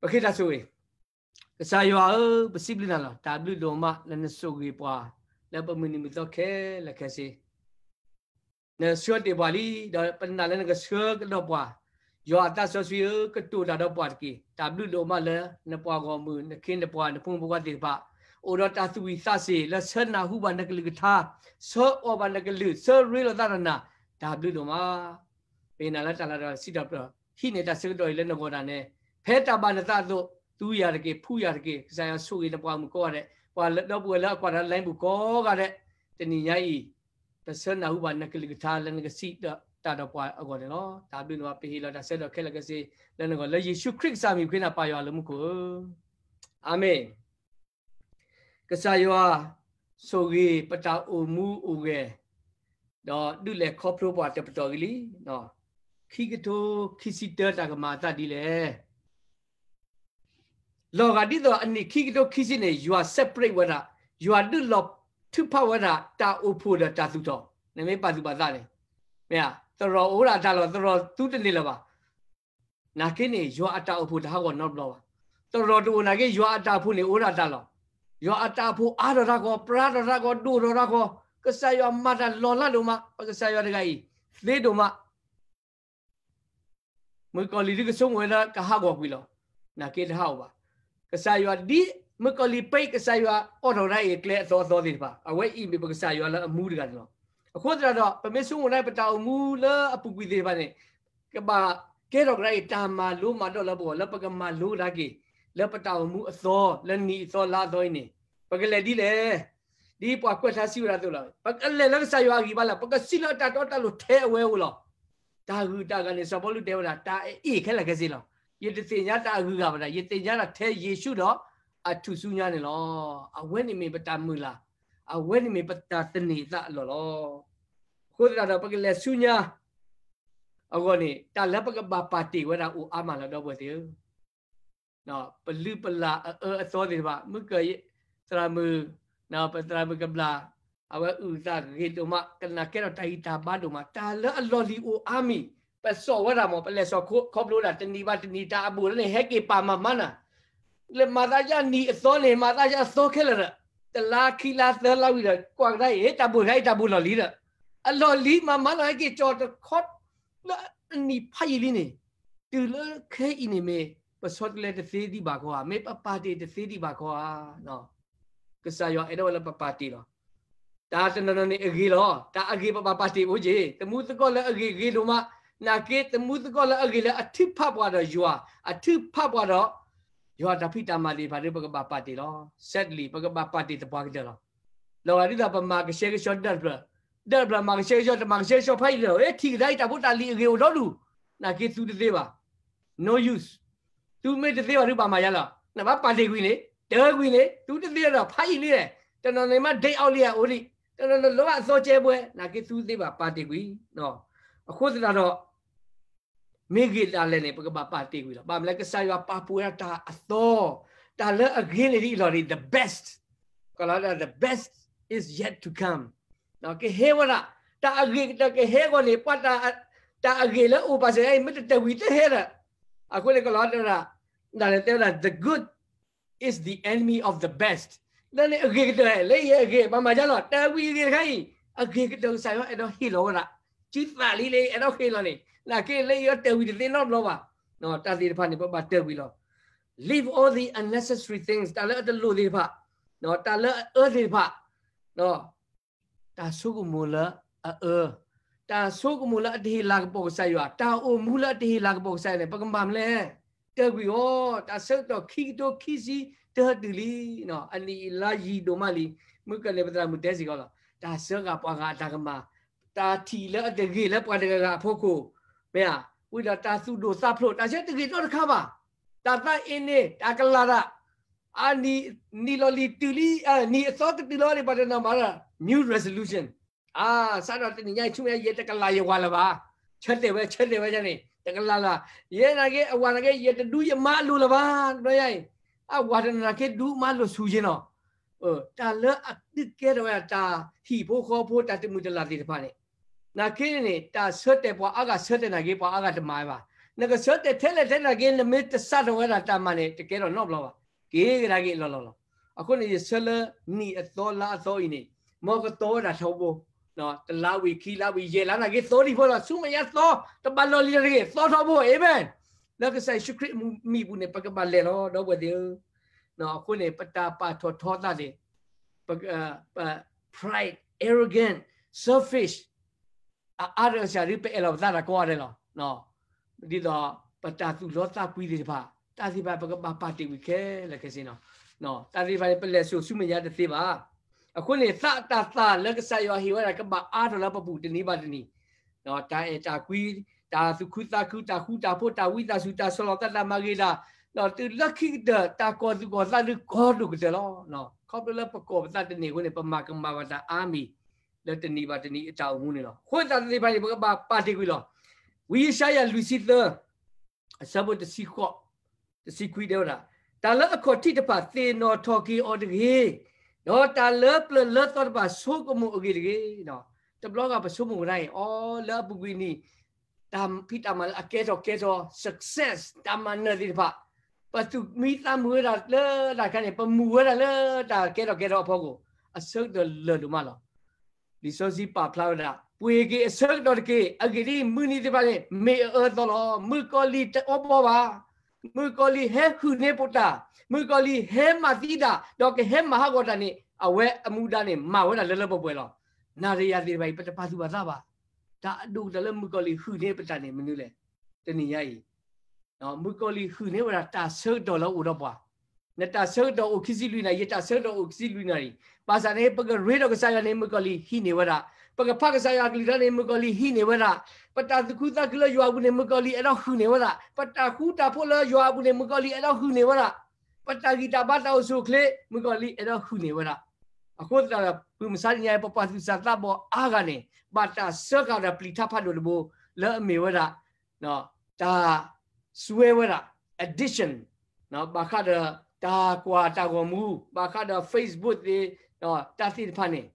ပဃ့တၢ်ဆိၣ်ဂ့ၤ, ကစၢ်ယွၤဧၢ, ပစံးဘျုးနၤလီၤ. တၢ်ဘျုးဒိၣ်မးလၢနဆိၣ်ဂ့ၤပှၤ လၢပမုၢ်နံၤမုၢ်သီခဲလၢာ်ခဲဆ့ နဆှၢတ့ၢ်ပှၤလံ, ဒီးပနာ်လၢနကဆှၢကဒီးပှၤ, ယွၤအသးစီဆှံဧၢ, ကတိၤတၢ်ဒီးပှၤတက့ၢ်. တၢ်ဘျုးဒိၣ်မးလၢ နပှၤဂီၢ်မုၢ် နခ့နပှၤ နဖိမုၣ်ဖိခွါသ့ၣ်တဖၣ် အိၣ်ဒီးတၢ်သူၣ်ဝံၣ်သးစ့ၤ လၢဆၢနၢ်ဟူဘၣ်နကလုၢ်ကထါ, ဆၢအီၣ်ဘၣ်နကလုၢ်, ဆၢရ့လိာ်သးဒီးနၤ, တၢ်ဘျုးဒိၣ်မး ပနာ်လၢတၢ်လၤဒီးစံးထီၣ်ပတြၢၤ, ဟံးန့ၢ်တၢ်ဆၢကတီၢ်အံၤလၢနဂီၢ်ဒၣ်နဲ, ဖဲတၢ်ဘၣ်နသးအသိး, သူယၤတက့ၢ်, ဖှူယၤတက့ၢ်, ကစၢ်ယွၤဆိၣ်ဂ့ၤနပှၤမုၣ်ကိးဂၤဒဲး, ပှၤလၢဒီပုၢ်ဝဲၢ်လၢအကွၢ်တၢ် live ပူၤကိးဂၤဒဲး, တနံၤညါအံၤ ပဆၢနၢ်ဟူဘၣ်နကလုၢ်ကထါလၢနကစံးတၢ်ဒီးပှၤအဂီၢ်န့ၣ်လီၤ. တၢ်ဘျုးန့ၣ်ဘၣ် ပဟ့ၣ်လီၤတၢ်ဆၢကတီၢ်ခဲလၢာ်ခဲဆ့လၢနဂီၢ် လၢယ့ၣ်ၡူးခရံာ်ကစၢ်မံၤအဃိန့ၣ် ပၢ်ယွၤလၢမူခိၣ်ဧၢ, အၤမ့ၣ်. ကစၢ်ယွၤဆိၣ်ဂ့ၤပတၢ်အိၣ်မူအိၣ်ဂဲၤ, ဒီးဒုးလဲၤခီဖျိပှၤတပတီၢ်အံၤလံ. ခံကထိခံဆံတၢ တၢ်ကမၤအသးဒ်လဲၣ်. လီၤဂာ်ဒ်သိးအနံၣ်ခံကထိခံဆံန့ၣ် ယွၤ separate ဝဲဒၣ်, ယွၤဒုးလီၤထုးဖးဝဲဒၣ် တၢ်အိၣ်ဖှိၣ်ဒီးတၢ်သူၣ်ထီၣ်, နမ့ၢ်ပာ်သူၣ်ပာ်သးန့ၣ်, မ့ၢ်ဧါ, သရိာ်အိၣ်ဒၣ်တၢ်လီၢ်, သရိာ်သူတန့ၢ်လၢၤဘၣ်. နာ်က့န့ၣ် ယွၤအတၢ်အိၣ်ဖှိၣ်တဟးဂီၤနီတဘျီဘၣ်. သရိာ်တအိၣ်နာ်က့ ယွၤအတၢ်အိၣ်ဖှိၣ်န့ၣ်အိၣ်ဒၣ်တၢ်လီၢ်. ယွၤအတၢ်အိၣ်ဖှိၣ်အါထီၣ်တၢ်ဂီၤ, ပြါထီၣ်တၢ်ဂီၤ, ဒိၣ်ထီၣ်တၢ်ဂီၤ, ကစၢ်ယွၤမၤတၢ်လီၤလးဒိၣ်မး, ပကစၢ်ယွၤတဂၤအံၤ သ့ဒိၣ်မး. မုၣ်ကီၤလံၢ်ဒုးကဆိကမိၣ်ဝဲလၢကဟးဂီၤကွံာ်လီၤ. နာ်က့တဟးဂီၤဘၣ်. ကစၢ်ယွၤဒ်မုၣ်ကီၤလံၢ်ပ့း ကစၢ်ယွၤအိးထီၣ်ကဒါအံၤအကျဲအသီအသီသ့ၣ်တဖၣ်, အဝဲအံၤမ့ၢ်ပကစၢ်ယွၤလၢအမူတဂၤန့ၣ်လီၤ. အဃိသတးဒီး ပမ့ၢ်ဆိကမိၣ်ဒၣ်ပတၢ်အိၣ်မူလၢအပူၤကွံာ်သ့ၣ်တဖၣ်န့ၣ် ကဘၣ်ကဲထီၣ်ကဒါအံၤ တၢ်မၤလိမၤဒိးလၢပဂီၢ် လၢပကမၤလိကဒါက့ၤ လၢပတၢ်အိၣ်မူအသီ လၢနံၣ်အသီလါအသီအံၤန့ၣ် ပကလဲၤဒ်လဲၣ်. ဒ်ပှၤကွဲးထါစံးဝဲဒၣ်အသိးလီၤ. ပကလဲၤလၢကစၢ်ယွၤအဂံၢ်ဘါလီၤ. ပကစံးလၢတၢ်တီတၢ်လိၤထဲအဝဲအိၣ်လီၤ. တၢ်ဂုၤတၢ်ဂၤန့ၣ် စီၤပီလူးတဲဝဲဒၣ် တၢ်အအ့ၣ်ခဲလၢာ်ခဲဆ့လီၤ. ယတသ့ၣ်ညါတၢ်အဂုၤအဂၤဘၣ်ဒၣ်, ယသ့ၣ်ညါဒၣ်ထဲယ့ၣ်ၡူးဒီးအထူၣ်စုညါန့ၣ်လီၤ. အဝဲန့ၣ်မ့ၢ်ပတၢ်မုၢ်လၢ်, အဝဲန့ၣ်မ့ၢ်ပတၢ်သန့ၤအသးအလီၢ်လီၤ. အဃိသတးဒီး ပကလဲၤဆူညါအဂီၢ်န့ၣ် တၢ်လၢပကဘၣ်ပာ်တ့ၢ်ဝဲဒၣ်အိၣ်အါမးလီၤ ဒီပုၢ်ဝဲၢ်သ့ၣ်ဧၢ. ပလုၢ်ပလၢ်အအၢအသီသ့ၣ်တဖၣ် မုၢ်ကၢၢ်သရၣ်မုၣ်, ပသရၣ်မုၣ်ကဘျၣ်, အဝဲအုၣ်သးဂ့ၤဒိၣ်မး, ကနၣ်ကဲထီၣ်တၢ်ဂံၢ်တၢ်ဘါဒိၣ်မး, တၢ်လၢအလီၢ်လံၤအိၣ်အါမံၤ, ပစိာ်ဝဲဒၣ်မး, ပလဲၤစိာ်ခီဖျိဒၣ်တနံၤဘၣ်တနံၤ တၢ်အဘူးလၢန့ၣ် ဟဲက့ၤပာ်မၤမၤနၤ လၢမၤသးယါနံၣ်အသီန့ၣ် မၤသးယါအသီခဲလၢာ်ဒီး, တလါခံလါသၢလါဝံၤဒီး ကွၢ်ကဒါအံၤ တၢ်ဘူးတခါအံၤ တၢ်ဘူးလီၢ်လံဒီး, အလီၢ်လံၤမၤမၤလီၤ ဟဲက့ၤကၠီၤတခီ လၢအနံၣ်ဖးယံာ်လံန့ၣ်, တုၤလၢခဲအံၤန့ၣ်မ့ၢ် ပဆီတလဲတသ့ဒံးဘၣ်ခီဧါ, မ့ၢ်ပပာ်တ့ၢ်တသ့ဒံးဘၣ်ခီဧါ. ကစၢ်ယွၤအဲၣ်ဒိးဝဲလၢပပာ်တ့ၢ်လီၤ. တၢ်တနီၤနီၤန့ၣ်အဂ့ၤလီၤ. တၢ်အဂ့ၤပဘၣ်ပာ်တ့ၢ်အိၣ်က့ၤ, သမူသကိးလၢအဂ့ၤဂ့ၤဒိၣ်မး, နာ်က့သမူသကိးလၢအဂ့ၤလၢအထုးဖးပှၤဒီးယွၤ, အထုးဖးပှၤဒီး ယွၤတၢ်ဖံးတၢ်မၤသ့ၣ်တဖၣ်ဒီး ပကဘၣ်ပာ်တ့ၢ်လီၤ. Sadly ပကဘၣ်ပာ်တ့ၢ်သပှၢ်ကတၢၢ်လီၤ. လီၤဂာ်ဒ်သိးပမၤကဆှဲကဆှီဒၢးတဖျၢၣ်, ဒၢးတဖျၢၣ်မၤကဆှဲကဆှီ တမၤကဆှဲကဆှီဖးယံာ်လၢၤ, အဲ ထံၣ်ကဒါအံၤတၢ်ဖိတၢ်လံၤအဂ့ၤအိၣ်ဒီဒူၣ်, နာ်က့သူတသ့ဘၣ်. No use. သူမ့ၢ်တသ့ဘၣ်ဒီးဘၣ်မၤယါလီၤ. နဘၣ်ပာ်တ့ၢ်ကွံာ်န့ၣ်, တၢၤကွံာ်န့ၣ်, သူတသ့ဒီးဖးယံာ်လံ, တနီၤန့ၣ်မ့ၢ်ဒ့အီၤလံဧါအိၣ်ဒံး, တနီၤန့ၣ်လီၤဘၣ်အသီကဲဘှဲ, နာ်က့သူသ့ဘၣ်ပာ်တ့ၢ်ကွံာ်. အဃိသတးဒီး မ့ၢ်ဂ့ၤဒ်လဲၣ်န့ၣ် ပကဘၣ်ပာ်တ့ၢ်ကွံာ်လီၤ. ဘၣ်မနုၤလဲၣ် ကစၢ်ယွၤပာ်ဖှိၣ်ဝဲဒၣ်တၢ်အသီ, တၢ်လၢအဂ့ၤန့ၣ်ဒ်အံၤလီၤန့ၣ် the best, ကလီၤ the best is yet to come. ကဟဲဝဲဒၣ်, တၢ်အဂ့ၤကတၢၢ်ကဟဲဂီၢ်န့ၣ် ပှၤတၢ်အဂ့ၤလၢအိၣ်ပာ်စၢၤအံၤ မ့ၢ်တတၢၢ်ဝံၤတဟဲဒီး, အဃိန့ၣ်ကလီၤတဲဝဲဒၣ်, ဒ်လဲၣ်တဲဝဲဒၣ် the good is the enemy of the best. လၢန့ၣ်အဂ့ၤကတၢၢ် လၢယဲအဂ့ၤ ပှၤမၤယါလီၤ တၢ်ဝံၤအဂ့ၤတခါအံၤ, အဂ့ၤကတၢၢ် ကစၢ်ယွၤအဲၣ်ဒိးဟ့ၣ်လီၤဝဲဒၣ်, စုသးလံလၢအဲၣ်ဒိးဟ့ၣ်လီၤန့ၣ် နာ်က့လၢယတၢၢ်ဝံၤတသ့နီတဘျီဘၣ်. တၢ်သ့ၣ်တဖၣ်န့ၣ် ပဘၣ်တၢၢ်ကွံာ်လီၤ. Leave all the unnecessary things, တၢ်လၢအတလိၣ်သ့ၣ်တဖၣ်, တၢ်လၢအအၢသ့ၣ်တဖၣ်, တၢ်ဆိကမိၣ်လၢအအၢ, တၢ်ဆိကမိၣ်လၢအတဟ့ၣ်လၤကပီၤကစၢ်ယွၤ, တၢ်အိၣ်မူလၢအတဟ့ၣ်လၤကပီၤကစၢ်ယွၤန့ၣ် ပကမၤမနုၤလဲၣ်. တၢၢ်ကွံာ်အီၤ, တၢ်ဆၢကတီၢ်ခံကထိခံဆံတၢတုၤလံ, အနံၣ်အံၤလါယံာ်ဒိၣ်မးလံ. မုၢ်ကၢၢ်န့ၣ် ပသရၣ်မုၣ်တဲစ့ၢ်ကီးလီၤ. တၢ်စၢဃာ်ပှၤဂၤအတၢ်ကမၣ်, တၢ်ထံၣ်လၢအတဂ့ၤလၢပှၤတဂၤဂၤအဖီခိၣ်, မ့ၢ်ဧါ, ဝံၤဒီးတၢ်သူၣ်ဒိၣ်သးဖျိး, တၢ်ဆၢတဂ့ၤနီတခါဘၣ်. တၢ်သးအ့န့ၣ် တၢ်ကလၤတၢ်, အနံၣ်, နံၣ်လီၤလံၤတုၤလံ, နံၣ်အသီကတုၤလီၤန့ၣ် ပှၤတနီၤမၤ new resolution. အါ, စးထီၣ်တနံၤညါအံၤ ဆူမဲာ်ညါ ယဲတကလၤယဝၤလၢၤဘၣ်. ဆၢတဲာ်ဝဲ, ဆၢတဲာ်ဝဲန့ၣ် တကလၤလၢၤ. ယဲနာ်က့ အဝၤနာ်က့ ယဲတဒူယမါအလိၤလၢၤဘၣ်. တဘျီညါအံၤ အဝၤတနီၤနာ်က့ ဒူမါလိၤဆူၣ်က့နီၤ. တၢ်လၢအဒုးကဲထီၣ်ဝဲဒၣ်တၢ်ဟံၣ်ဖိဃီဖိ တၢ်တမုာ်တလၤသ့ၣ်တဖၣ်န့ၣ်, နာ်က့န့ၣ် တၢ်ဆၢတဲာ်ပှၤအါဂၤဆၢတဲာ်နာ်က့ ပှၤအါဂၤတမၤဝဲဘၣ်. နကဆၢတဲာ်ထဲလဲၣ်ထဲနာ်က့ နမ့ၢ်တစးထီၣ်ဝဲဒၣ်တၢ်မၤန့ၣ် တကဲထီၣ်နီတဘျီဘၣ်. က့ၤကဒါက့ၤလီၤလီၤလီၤ. အဃိန့ၣ် ယဆၢလၢနံၣ်အသီလါအသီအံၤန့ၣ် မ်ကသီဝဲဒၣ်ထီဘိ, တလါဝံၤ ခံလါဝံၤ ယဲၢ်လါနာ်က့ သီဒံးဖိလီၤ. ဆူမဲာ်ညါသီ တဘၣ်လီၢ်လံၤတဂ့ၤ သီထီဘိ Amen. လၢကစၢ်ယ့ၣ်ၡူးခရံာ်မံၤပူၤန့ၣ် ပကဘၣ်လဲၤလီၤ ဒီပုၢ်ဝဲၢ်သ့ၣ်ဧၢ. အဃိန့ၣ် ပတၢ်ပာ်ထီၣ်ထီသးန့ၣ် pride, arrogant, selfish အအါတကစၢ်ဒ်ပအဲၣ်လီၤပသးတၢ်ကိးဂၤဒဲးလီၤ. ဒ်သိးပတၢ်သူၣ်လီသးကွံသ့ၣ်တဖၣ်, တၢ်သ့ၣ်တဖၣ် ပကဘၣ်ပာ်တ့ၢ်ကွံာ်ခဲလၢာ်ခဲဆ့နီၤ. တၢ်သ့ၣ်တဖၣ်န့ၣ် ပလဲၤစိာ်ဆူမဲာ်ညါတသ့ဘၣ်. အဃိန့ၣ် သးတၢ်သၣ်လၢကစၢ်ယွၤဟ့ၣ်ဝဲဒၣ် ကဘၣ်အါထီၣ်လၢပပူၤတနံၤဘၣ်တနံၤ, တၢ်အဲၣ်တၢ်ကွံ, တၢ်သူၣ်ခုသးခု, တၢ်ဃူတၢ်ဖိး, တၢ်ဝံသးစူၤ, တၢ်ဆီၣ်လီၤသး, တၢ်မၤဂ့ၤတၢ်, ဒီးတုၤလၢခံကတၢၢ် တၢ်ကီၢ်သူၣ်ကီၢ်သးဒုးကီဒိၣ်ကတၢၢ်လီၤ. ခီဖျိလၢပကီၢ်ပသးတန့ၢ်အဃိန့ၣ် ပမၤကမၣ်ဘၣ်တၢ်အါမံၤ လၢတနံၤဘၣ်တနံၤအတၢ်အိၣ်မူန့ၣ်လီၤ. အဃိသတးသ့ၣ်တဖၣ်န့ၣ် ပကဘၣ်ပာ်တ့ၢ်ကွံာ်လီၤ. ဝံယၡါယၤလွံၢ်ဆံသၢ အဆၢဖိတဆံဃိး, တဆံခွံတဲဝဲဒၣ်, တၢ်လၢအခီၣ်ထံးတဖၣ် သ့ၣ်နီၣ်ထီၣ်က့ၤအီၤတဂ့ၤ, ဒီးတၢ်လၢပျၢၤလၢသီတဖၣ် ဆိကမိၣ်အဂ့ၢ်တဂ့ၤ. တဘျီဂၤပဆိကမိၣ်ကဒါအံၤ အီ လၢအပူၤကွံာ်နံၤ တၢ်ဖံးတၢ်မၤလၢအကဲထီၣ်ကဲထီ success တၢ်မၤနၢၤသ့ၣ်တဖၣ် ပသူၣ်မံသးမုာ်ဝဲဒၣ်လၢတၢ်ခါန့ၣ် ပမုာ်ဝဲဒၣ်လၢတၢ်ကဲထီၣ်ကဲထီအဖီခိၣ် အဆၢကတီၢ်လၢာ်ဒိၣ်မးလီၤ. လံာ်စီဆှံပာ်ဖျါဝဲဒၣ် ပှ့ၤက့ၤအဆၢကတီၢ်တက့ၢ်. အဂ့ၢ်ဒ်အံၤ, မုၢ်နံၤသ့ၣ်တဖၣ်န့ၣ် မ့ၢ်အအၢအသီလီၤ. မုၣ်ကီၤလံၢ်တအီဘီဘၣ်. မုၣ်ကီၤလံၢ်ဟဲဟုၣ်န့ၢ်ပတၢ်, မုၣ်ကီၤလံၢ်ဟဲမၤသံတၢ် ဒီးကဟဲမၤဟးဂီၤတၢ်န့ၣ် အဝဲအမူဒါန့ၣ် မၤဝဲဒၣ်လၢလၢပှဲၤပှဲၤလီၤ. နၤဒီးယၤသ့ၣ်တဖၣ်အံၤ ပတပာ်သူၣ်ပာ်သးဘၣ်. တၢ်အဒိၣ်ကတၢၢ်လၢမုၣ်ကီၤလံၢ်ဟုၣ်န့ၢ်ပတၢ်န့ၣ် မနုၤလဲၣ်. တနံၤညါအံၤ မုၣ်ကီၤလံၢ်ဟုၣ်န့ၢ်ဝဲဒၣ်တၢ်ဆၢကတီၢ်လၢအအိၣ်ဒီးပှၤ, နတၢ်ဆၢကတီၢ်အိၣ်ခံဆံလွံၢ်နၣ်ရံၣ်, ယတၢ်ဆၢကတီၢ်အိၣ်ခံဆံလွံၢ်နၣ်ရံၣ်. ဘၣ်ဆၣ်န့ၣ် ပကရ့ဒီးကစၢ်ယွၤန့ၣ် မုၣ်ကီၤလံၢ်ဟံးန့ၢ်ဝဲဒၣ်. ပကဖးကစၢ်ယွၤအကလုၢ်ကထါန့ၣ် မုၣ်ကီၤလံၢ်ဟံးန့ၢ်ဝဲဒၣ်. ပတၢ်သူၣ်ခုသးခုလၢယွၤအပူၤန့ၣ် မုၣ်ကီၤလံၢ်အဲၣ်ဒိးဟုၣ်န့ၢ်ဝဲဒၣ်. ပတၢ်ဃူတၢ်ဖိးလၢယွၤအပူၤန့ၣ် မုၣ်ကီၤလံၢ်အဲၣ်ဒိးဟုၣ်န့ၢ်ဝဲဒၣ်. ပတၢ်ဂံၢ်တၢ်ဘါတၢ်အိၣ်ဆူၣ်အိၣ်ချ့ မုၣ်ကီၤလံၢ်အဲၣ်ဒိးဟုၣ်န့ၢ်ဝဲဒၣ်. အဃိသတးဒီး မုၢ်မဆါတနံၤအံၤ ပပှၤသူၣ်စၢ်သးဘီၣ်အါဂၤန့ၣ် ဘၣ်တၢ်စၢဃာ်ဒီးပျံၤထါဖးဒိၣ်တဘိ လၢအမ့ၢ်ဝဲဒၣ် တၢ်စွဲဝဲဒၣ် addiction ဘၣ်ဃးဒီးတၢ်ကွၢ်တၢ်ဂီၤမူ, ဘၣ်ဃးဒီး Facebook သ့ၣ်, တၢ်သ့ၣ်တဖၣ်န့ၣ်,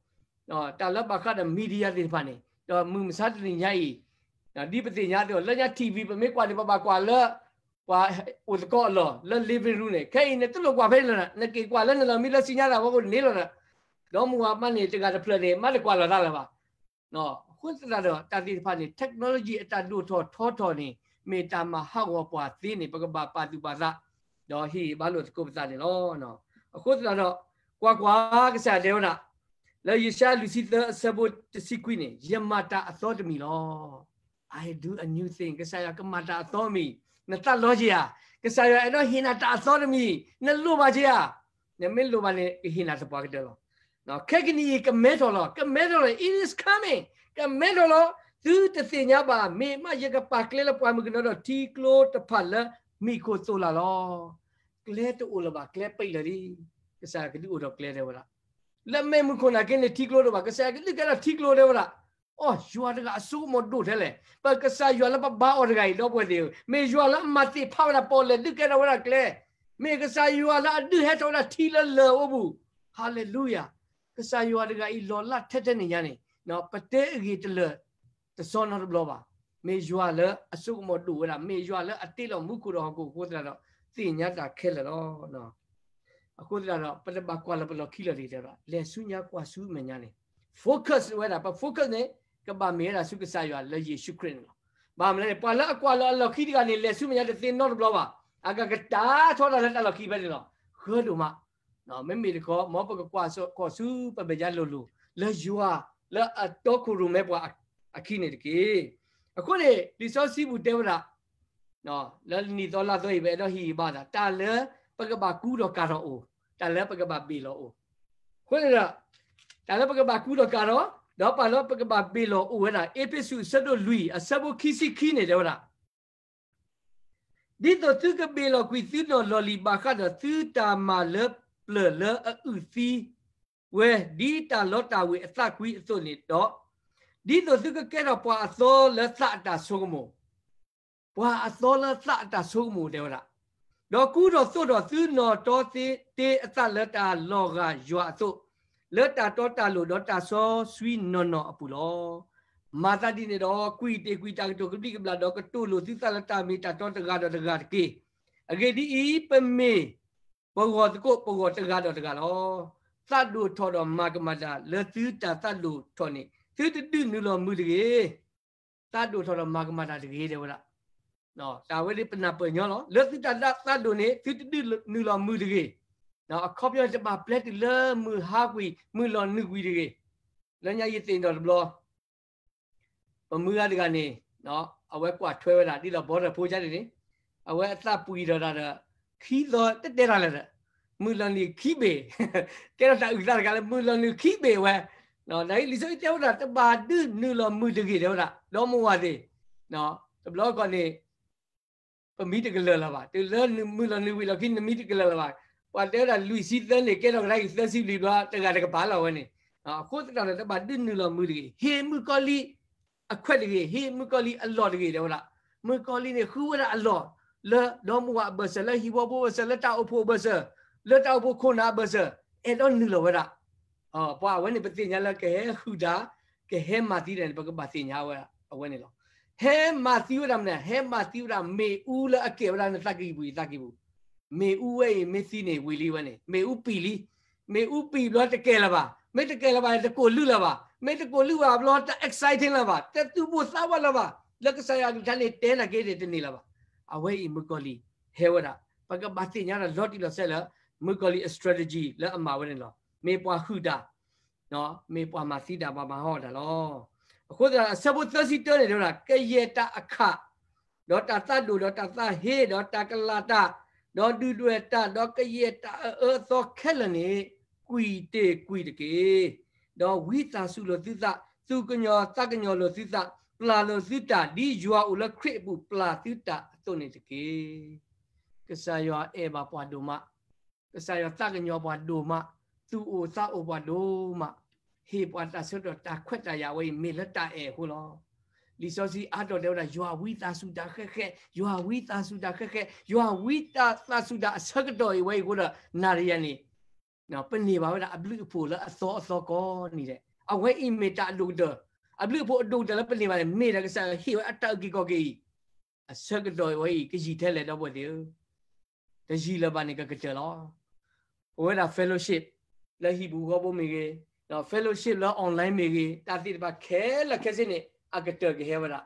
တၢ်လၢဘၣ်ဃးဒီး media သ့ၣ်တဖၣ်န့ၣ်, ဒီးမုၢ်မဆါတနံၤညါအံၤ, ဒ်ပသ့ၣ်ညါအသိး လၢညါ ထံၣ်ဝံၤ ပမ့ၢ်ကွၢ်န့ၣ် ပဘၣ်ကွၢ်လၢ ပှၤအိၣ်သကိးအလီၢ် လၢ living room န့ၣ်, ခဲအံၤ နတလိၣ်ကွၢ်ဖဲန့ၣ်လီၤ, နက့ၤကွၢ်လၢနလီၢ်မံလၢစံညါတၢ်ဖီခိၣ်န့ၣ်လီၤ. ဒီမါဝၤမးန့ၣ် တဂၤတဖျၢၣ်န့ၣ် မးတကွၢ်လီၤသးလၢၤဘၣ်. အဃိသတးဒီး တၢ်သ့ၣ်တဖၣ်န့ၣ် technology အတၢ်ဒိၣ်ထီၣ်ထီထီၣ်န့ၣ် မ့ၢ်တၢ်မၤဟးဂီၤပှၤသ့န့ၣ် ပကဘၣ်ပာ်သူၣ်ပာ်သး, ဒီးဟ့ၣ်ဘါလိာ်သကိးပသးန့ၣ်လီၤ. အဃိသတးဒီး ကွၢ်ကွၢ်, ကစၢ်ယွၤတဲဝဲဒၣ် လၢယၡါယၤလွံၢ်ဆံသၢ အဆၢဖိတဆံခွံန့ၣ်, ယမၤတၢ်အသီတမံၤလီၤ. I do a new thing. ကစၢ်ယွၤကမၤတၢ်အသီတမံၤ, နသးလီၤက့ၤဧါ. ကစၢ်ယွၤအဲၣ်ဒိးဟ့ၣ်နၤတၢ်အသီတမံၤ, နလိၣ်ဘၣ်က့ၤဧါ. နမ့ၢ်လိၣ်ဘၣ်န့ၣ် ကဟ့ၣ်နၤသပှၢ်ကတၢၢ်လီၤ. ခဲကနံၣ်အံၤကမဲထီၣ်လီၤ, ကမဲထီၣ်လီၤ, it is coming, ကမဲထီၣ်လီၤ. သုတသ့ၣ်ညါဘၣ်, မ့ၢ်မးယကပာ်ကျဲလၢပှၢ်မုၢ်ကနီၤဒီးထံကျိတဖၣ်လၢမံၤခိၣ်သိၣ်လၢ်လီၤ. ကျဲတအိၣ်လၢၤဘၣ်, ကျဲပံးလၢာ်လံ. ကစၢ်ယွၤကဒုးအိၣ်ထီၣ်ကျဲတဲဝဲဒၣ်, လၢမ့ၢ်မုၢ်ခိၣ်နာ်က့န့ၣ် ထံကျိတအိၣ်ဘၣ်, ကစၢ်ယွၤကဒုးကဲထီၣ်ထံကျိတဲဝဲဒၣ်. အိ, ယွၤတဂၤအစိကမီၤဒိၣ်ထဲလဲၣ်. ပကစၢ်ယွၤလၢပဘါအီၤတဂၤအံၤ ဒီပုၢ်ဝဲၢ်သ့ၣ်ဧၢ, မ့ၢ်ယွၤလၢအမၤသ့ၣ်ဖးဝဲဒၣ်ပီၣ်လဲၣ်ဒုးကဲထီၣ်ဝဲဒၣ်ကျဲ, မ့ၢ်ကစၢ်ယွၤလၢအဒုးဟဲထီၣ်ဝဲဒၣ်ထံလၢလၢၢ်အအိၣ်ပူၤ. Hallelujah. ကစၢ်ယွၤတဂၤအံၤလီၤလးထဲထဲန့ၣ်ညါန့ၣ်, ပတဲအဂ့ၢ်တလၢာ် တစီနီတဘျီဘၣ်. မ့ၢ်ယွၤလၢအစိကမီၤဒိၣ်ဝဲဒၣ်, မ့ၢ်ယွၤလၢအတ့လီၤမူခိၣ်ဒီးဟီၣ်ခိၣ်အဃိသတးဒီး သ့ၣ်ညါတၢ်ခဲလၢာ်လီၤ. အဃိသတးဒီး ပတဘၣ်ကွၢ်လၢပလီၢ်ခံလီၢ်တဂ့ၤတဲဝဲဒၣ်, လဲၤဆူညါကွၢ်ဆူမဲာ်ညါန့ၣ်, focus ဝဲဒၣ်, ပ focus န့ၣ် ကဘၣ်မ့ၢ်ဝဲဒၣ်ဆူကစၢ်ယွၤလၢယ့ၣ်ၡူးခရံာ်န့ၣ်လီၤ. ဘၣ်မနုၤလဲၣ်, ပှၤလၢအကွၢ်လၢအလီၢ်ခံတဂၤန့ၣ် လဲၤဆူမဲာ်ညါတသ့နီတဘျီဘၣ်. အကကတၢၢ်ထီၣ်တၢ်လၢတၢ်လီၢ်ခံဖဲန့ၣ်လီၤ. ဃၢဒိၣ်မး မ့မ့ၢ်တခီ မ်ပကကွၢ်ကီၢ်ဆူပမဲာ်ညါလိၤလိၤ လၢယွၤလၢအတီခိၣ်ရိၣ်မဲပှၤအခံန့ၣ်တက့ၢ်. အဃိန့ၣ် လံာ်စီဆှံပူၤတဲဝဲဒၣ် လၢနံၣ်သီလါသီအံၤ ပအဲၣ်ဒိးဟ့ၣ်ဂံၢ်ဘါသး တၢ်လၢပကဘၣ်ကူဒီးကၤထီၣ်အိၣ်, တၢ်လၢပကဘၣ်ဘ့ၣ်လီၤအိၣ်. အဃိန့ၣ်ဒီး တၢ်လၢပကဘၣ်ကူဒီးကၤထီၣ်, ဒီးပာ်လၢပကဘၣ်ဘ့ၣ်လီၤအိၣ်ဝဲဒၣ် အ့းဖ့းစူးအဆၢဒိၣ်လွံၢ် အဆၢဖိခံဆံခံန့ၣ် တဲဝဲဒၣ် ဒ်သိးသုကဘ့ၣ်လီၤကွံာ်သုနီၢ်လီၢ်လံၤဘၣ်ဃးဒီးသုတၢ်မၤလၢပျၢၤလၢအအုၣ်သံဝဲ ဒ်တၢ်လီတၢ်ဝ့ၤအသးကွံအသိးန့ၣ်ဒီး, ဒ်သိးသုကကဲထီၣ်ပှၤအသီလၢသးအတၢ်ဆိကမိၣ်, ပှၤအသီလၢသးအတၢ်ဆိကမိၣ်တဲဝဲဒၣ်, ဒီးကူထီၣ်သိးထီၣ်သုနီၢ်တီသ့တ့အသးလၢတၢ်လီၤဂာ်ယွၤအသိး, လၢတၢ်တီတၢ်လိၤဒီးတၢ်စီဆှံနီၢ်နီၢ်အပူၤလီၤ. မၤသးဒ်န့ၣ်ဒီး ကွံာ်တ့ၢ်ကွံာ်တၢ်ကတိၤကဘျံးကဘျၣ် ဒီးကတိၤလိာ်သုသးလၢတၢ်မ့ၢ်တၢ်တီတဂၤဒီးတဂၤတက့ၢ်. အဂ့ၢ်ဒ်အံၤ, ပမ့ၢ်ပဂီၢ်သကိးပဂီၢ်တဂၤဒီးတဂၤလီၤ. သးဒိၣ်ထီၣ်ဒီးမၤကမၣ်တၢ်လၢသုတၢ်သးဒိၣ်ထီၣ်န့ၣ် သုတဒုးနုာ်လီၤမုာ်တဂ့ၤ. သးဒိၣ်ထီၣ်ဒီးမၤကမၣ်တၢ်တဂ့ၤတဲဝဲဒၣ်. တၢ်ဝဲဒၣ်ပနၢ်ပၢၢ်ညီလီၤ. လၢသုတၢ်သးဒိၣ်န့ၣ် သုတဒုးနုာ်လီၤမုာ်တဂ့ၤ. အခီပညီန့ၣ် တဘၣ်ပျဲတုၤလၢမုၢ်ဟါကွံာ် မုၢ်လီၤနုာ်ကွံာ်တဂ့ၤ. လၢညါယသ့ၣ်နီၣ်တဘျီ ပမုၢ်ဂၤတဂၤန့ၣ် အဝဲကွၢ်ထွဲဝဲဒၣ် ဒ်သိးဘီတၢၣ်ဖိကါန့ၣ်န့ၣ် အဝဲအသးပှံၢ်ထီၣ်တၢ်ဒီး ခံသီတတဲတၢ်လၢၤဒီး မုၢ်လီၤနုာ်ခံဘ့ၣ်, ကဲထီၣ်တၢ်အုၣ်သးတခါလၢမုၢ်လီၤနုာ်ခံဘ့ၣ်ဝဲ, ဒ်လံာ်စီဆှံတဲဝဲဒၣ် တဘၣ်ဒုးနုာ်လီၤမုၢ်တဂ့ၤ တဲဝဲဒၣ် ဒီမါဝၤသ့ၣ်, တဘျီကီၢ်န့ၣ် ပမံတကလၢာ်လၢၤဘၣ်, တုၤလၢမုၢ်လီၤနုာ်ဝံၤလီၢ်ခံ နမံတကလၢာ်လၢၤဘၣ်, ပှၤတဲဝဲဒၣ်လွံၢ်ဆံသၢန့ၣ် ကဲထီၣ်ကဒါက့ၤသၢဆံဘျီ တဂၤတကပၤလီၤဝဲန့ၣ်, အဃိသတးဒီး တဘၣ်ဒုးနုာ်လီၤမုၢ်တဂ့ၤ, ဟ့ၣ်မုၣ်ကီၤလံၢ်အခွဲးတဂ့ၤ, ဟ့ၣ်မုၣ်ကီၤလံၢ်အလီၢ်တဂ့ၤ တဲဝဲဒၣ်, မုၣ်ကီၤလံၢ်န့ၣ် ဃုဝဲဒၣ်အလီၢ် လၢဒီမါဝၤအဘၢၣ်စၢၤ, လၢဟံၣ်ဖိဃီဖိအဘၢၣ်စၢၤ, လၢတၢ်အိၣ်ဖှိၣ်အဘၢၣ်စၢၤ, လၢတၢ်အိၣ်ဖှိၣ်ခိၣ်နၢ်အဘၢၣ်စၢၤ, အဲၣ်ဒိးနုာ်လီၤဝဲဒၣ် ပှၤအဝဲန့ၣ် ပသ့ၣ်ညါလၢကဟဲဟုၣ်တၢ်, ကဟဲမၤသံတၢ်န့ၣ် ပကဘၣ်သ့ၣ်ညါဝဲအဝဲန့ၣ်လီၤ. ဟဲမၤသံဝဲဒၣ်မနုၤ, ဟဲမၤသံဝဲဒၣ်မ့ၣ်အူလၢအကဲၤဝဲဒၣ်နသးကံၢ်ပူၤ ယသးကံၢ်ပူၤ, မ့ၣ်အူဝဲအံၤ မ့ၢ်သံန့ၣ် ဝံၤလံဝဲန့ၣ် မ့ၣ်အူပံာ်လံ, မ့ၣ်အူပံာ်ဘျီတကဲၤလၢၤဘၣ်, မ့ၢ်တကဲၤလၢၤဘၣ် တကိၢ်လုၢ်လၢၤဘၣ်, မ့ၢ်တကိၢ်လုၢ်ဘၣ်ဘျီ တ exciting လၢၤဘၣ်, တသူၣ်ပိၢ်သးဝးလၢၤဘၣ်, လၢကစၢ်ယွၤအကလုၢ်ကထါန့ၣ် တဲနၤက့ၤန့ၣ် တန့ၢ်လၢၤဘၣ်. အဝဲအံၤမုၣ်ကီၤလံၢ်ဟဲဝဲဒၣ်, ပကဘၣ်သ့ၣ်ညါဒီးလီၤတံၢ်လီၤဆဲးလၢ မုၣ်ကီၤလံၢ်အ strategy လၢအမၤဝဲန့ၣ်လီၤ. မ့ၢ်ပှၤဟုၣ်တၢ်, မ့ၢ်ပှၤမၤသံတၢ် ပှၤမၤဟီၣ်တၢ်လီၤ. အဃိသတး အဆၢဖိသၢဆံတၢန့ၣ် တဲဝဲဒၣ် ကယဲၢ်တၢ်အခၣ်, ဒီးတၢ်သးဒိၣ်, ဒီးတၢ်သးဟ့, ဒီးတၢ်ကလၤတၢ်, ဒီးဒုၣ်ဒွဲၣ်တၢ်, ဒီးကယဲၢ်တၢ်အအၢအသီခဲလၢာ်န့ၣ် ကွံာ်တ့ၢ်ကွံာ်တက့ၢ်. ဒီးဝံသးစူၤလိာ်သုသး, သူၣ်ကညီၤသးကညီၤလိာ်သုသး, ပျၢ်လိာ်သုတၢ်, ဒ်ယွၤအိၣ်လၢခရံာ်အပူၤပျၢ်သုတၢ်အသိးန့ၣ်တက့ၢ်. ကစၢ်ယွၤအဲၣ်ဘၣ်ပှၤဒိၣ်မး, ကစၢ်ယွၤသးကညီၤပှၤဒိၣ်မး, သူၣ်အိၣ်သးအိၣ်ပှၤဒိၣ်မး, ဟ့ၣ်ပှၤတၢ်ဆၢကတီၢ် တၢ်ခွဲးတၢ်ယာ်ဝဲအံၤ မ့ၢ်လၢတၢ်အဲၣ်အဃိလီၤ. လံာ်စီဆှံအါတီၤတဲဝဲဒၣ် ယွၤဝံသးစူၤတၢ်ဃဲးဃဲး, ယွၤဝံသးစူၤတၢ်ဃဲးဃဲး, ယွၤဝံသးစူၤတၢ်အဆၢကတီၢ်အံၤဝဲအံၤအဃိဒီး နၤဒီးယၤန့ၣ် ပန့ၢ်ဘၣ်ဝဲဒၣ်အဘျုးအဖှိၣ်လၢအသီအသီကိးနံၤဒဲး. အဝဲအံၤမ့ၢ်တၢ်အဒိၣ်ကတၢၢ်, အဘျုးအဖှိၣ်အဒိၣ်ကတၢၢ်လၢပန့ၢ်ဘၣ်န့ၣ် မ့ၢ်ဒၣ်ကစၢ်ယွၤဟ့ၣ်ဝဲအတၢ်အုၣ်က့ၤခီၣ်က့ၤအံၤ အဆၢကတီၢ်ဝဲအံၤ ကယံာ်ထဲလဲၣ် ဒီပုၢ်ဝဲၢ်သ့ၣ်ဧၢ, တယံာ်လၢၤဘၣ်န့ၣ် ကကတၢၢ်လီၤ. ပဝဲဒၣ် fellowship လၢဟံၣ်ပူၤဃီဖိမ့ၢ်ဂ့ၤ, fellowship လၢ online မ့ၢ်ဂ့ၤ, တၢ်သ့ၣ်တဖၣ်ခဲလၢာ်ခဲဆ့န့ၣ် အကတၢၢ်ကဟဲဝဲဒၣ်.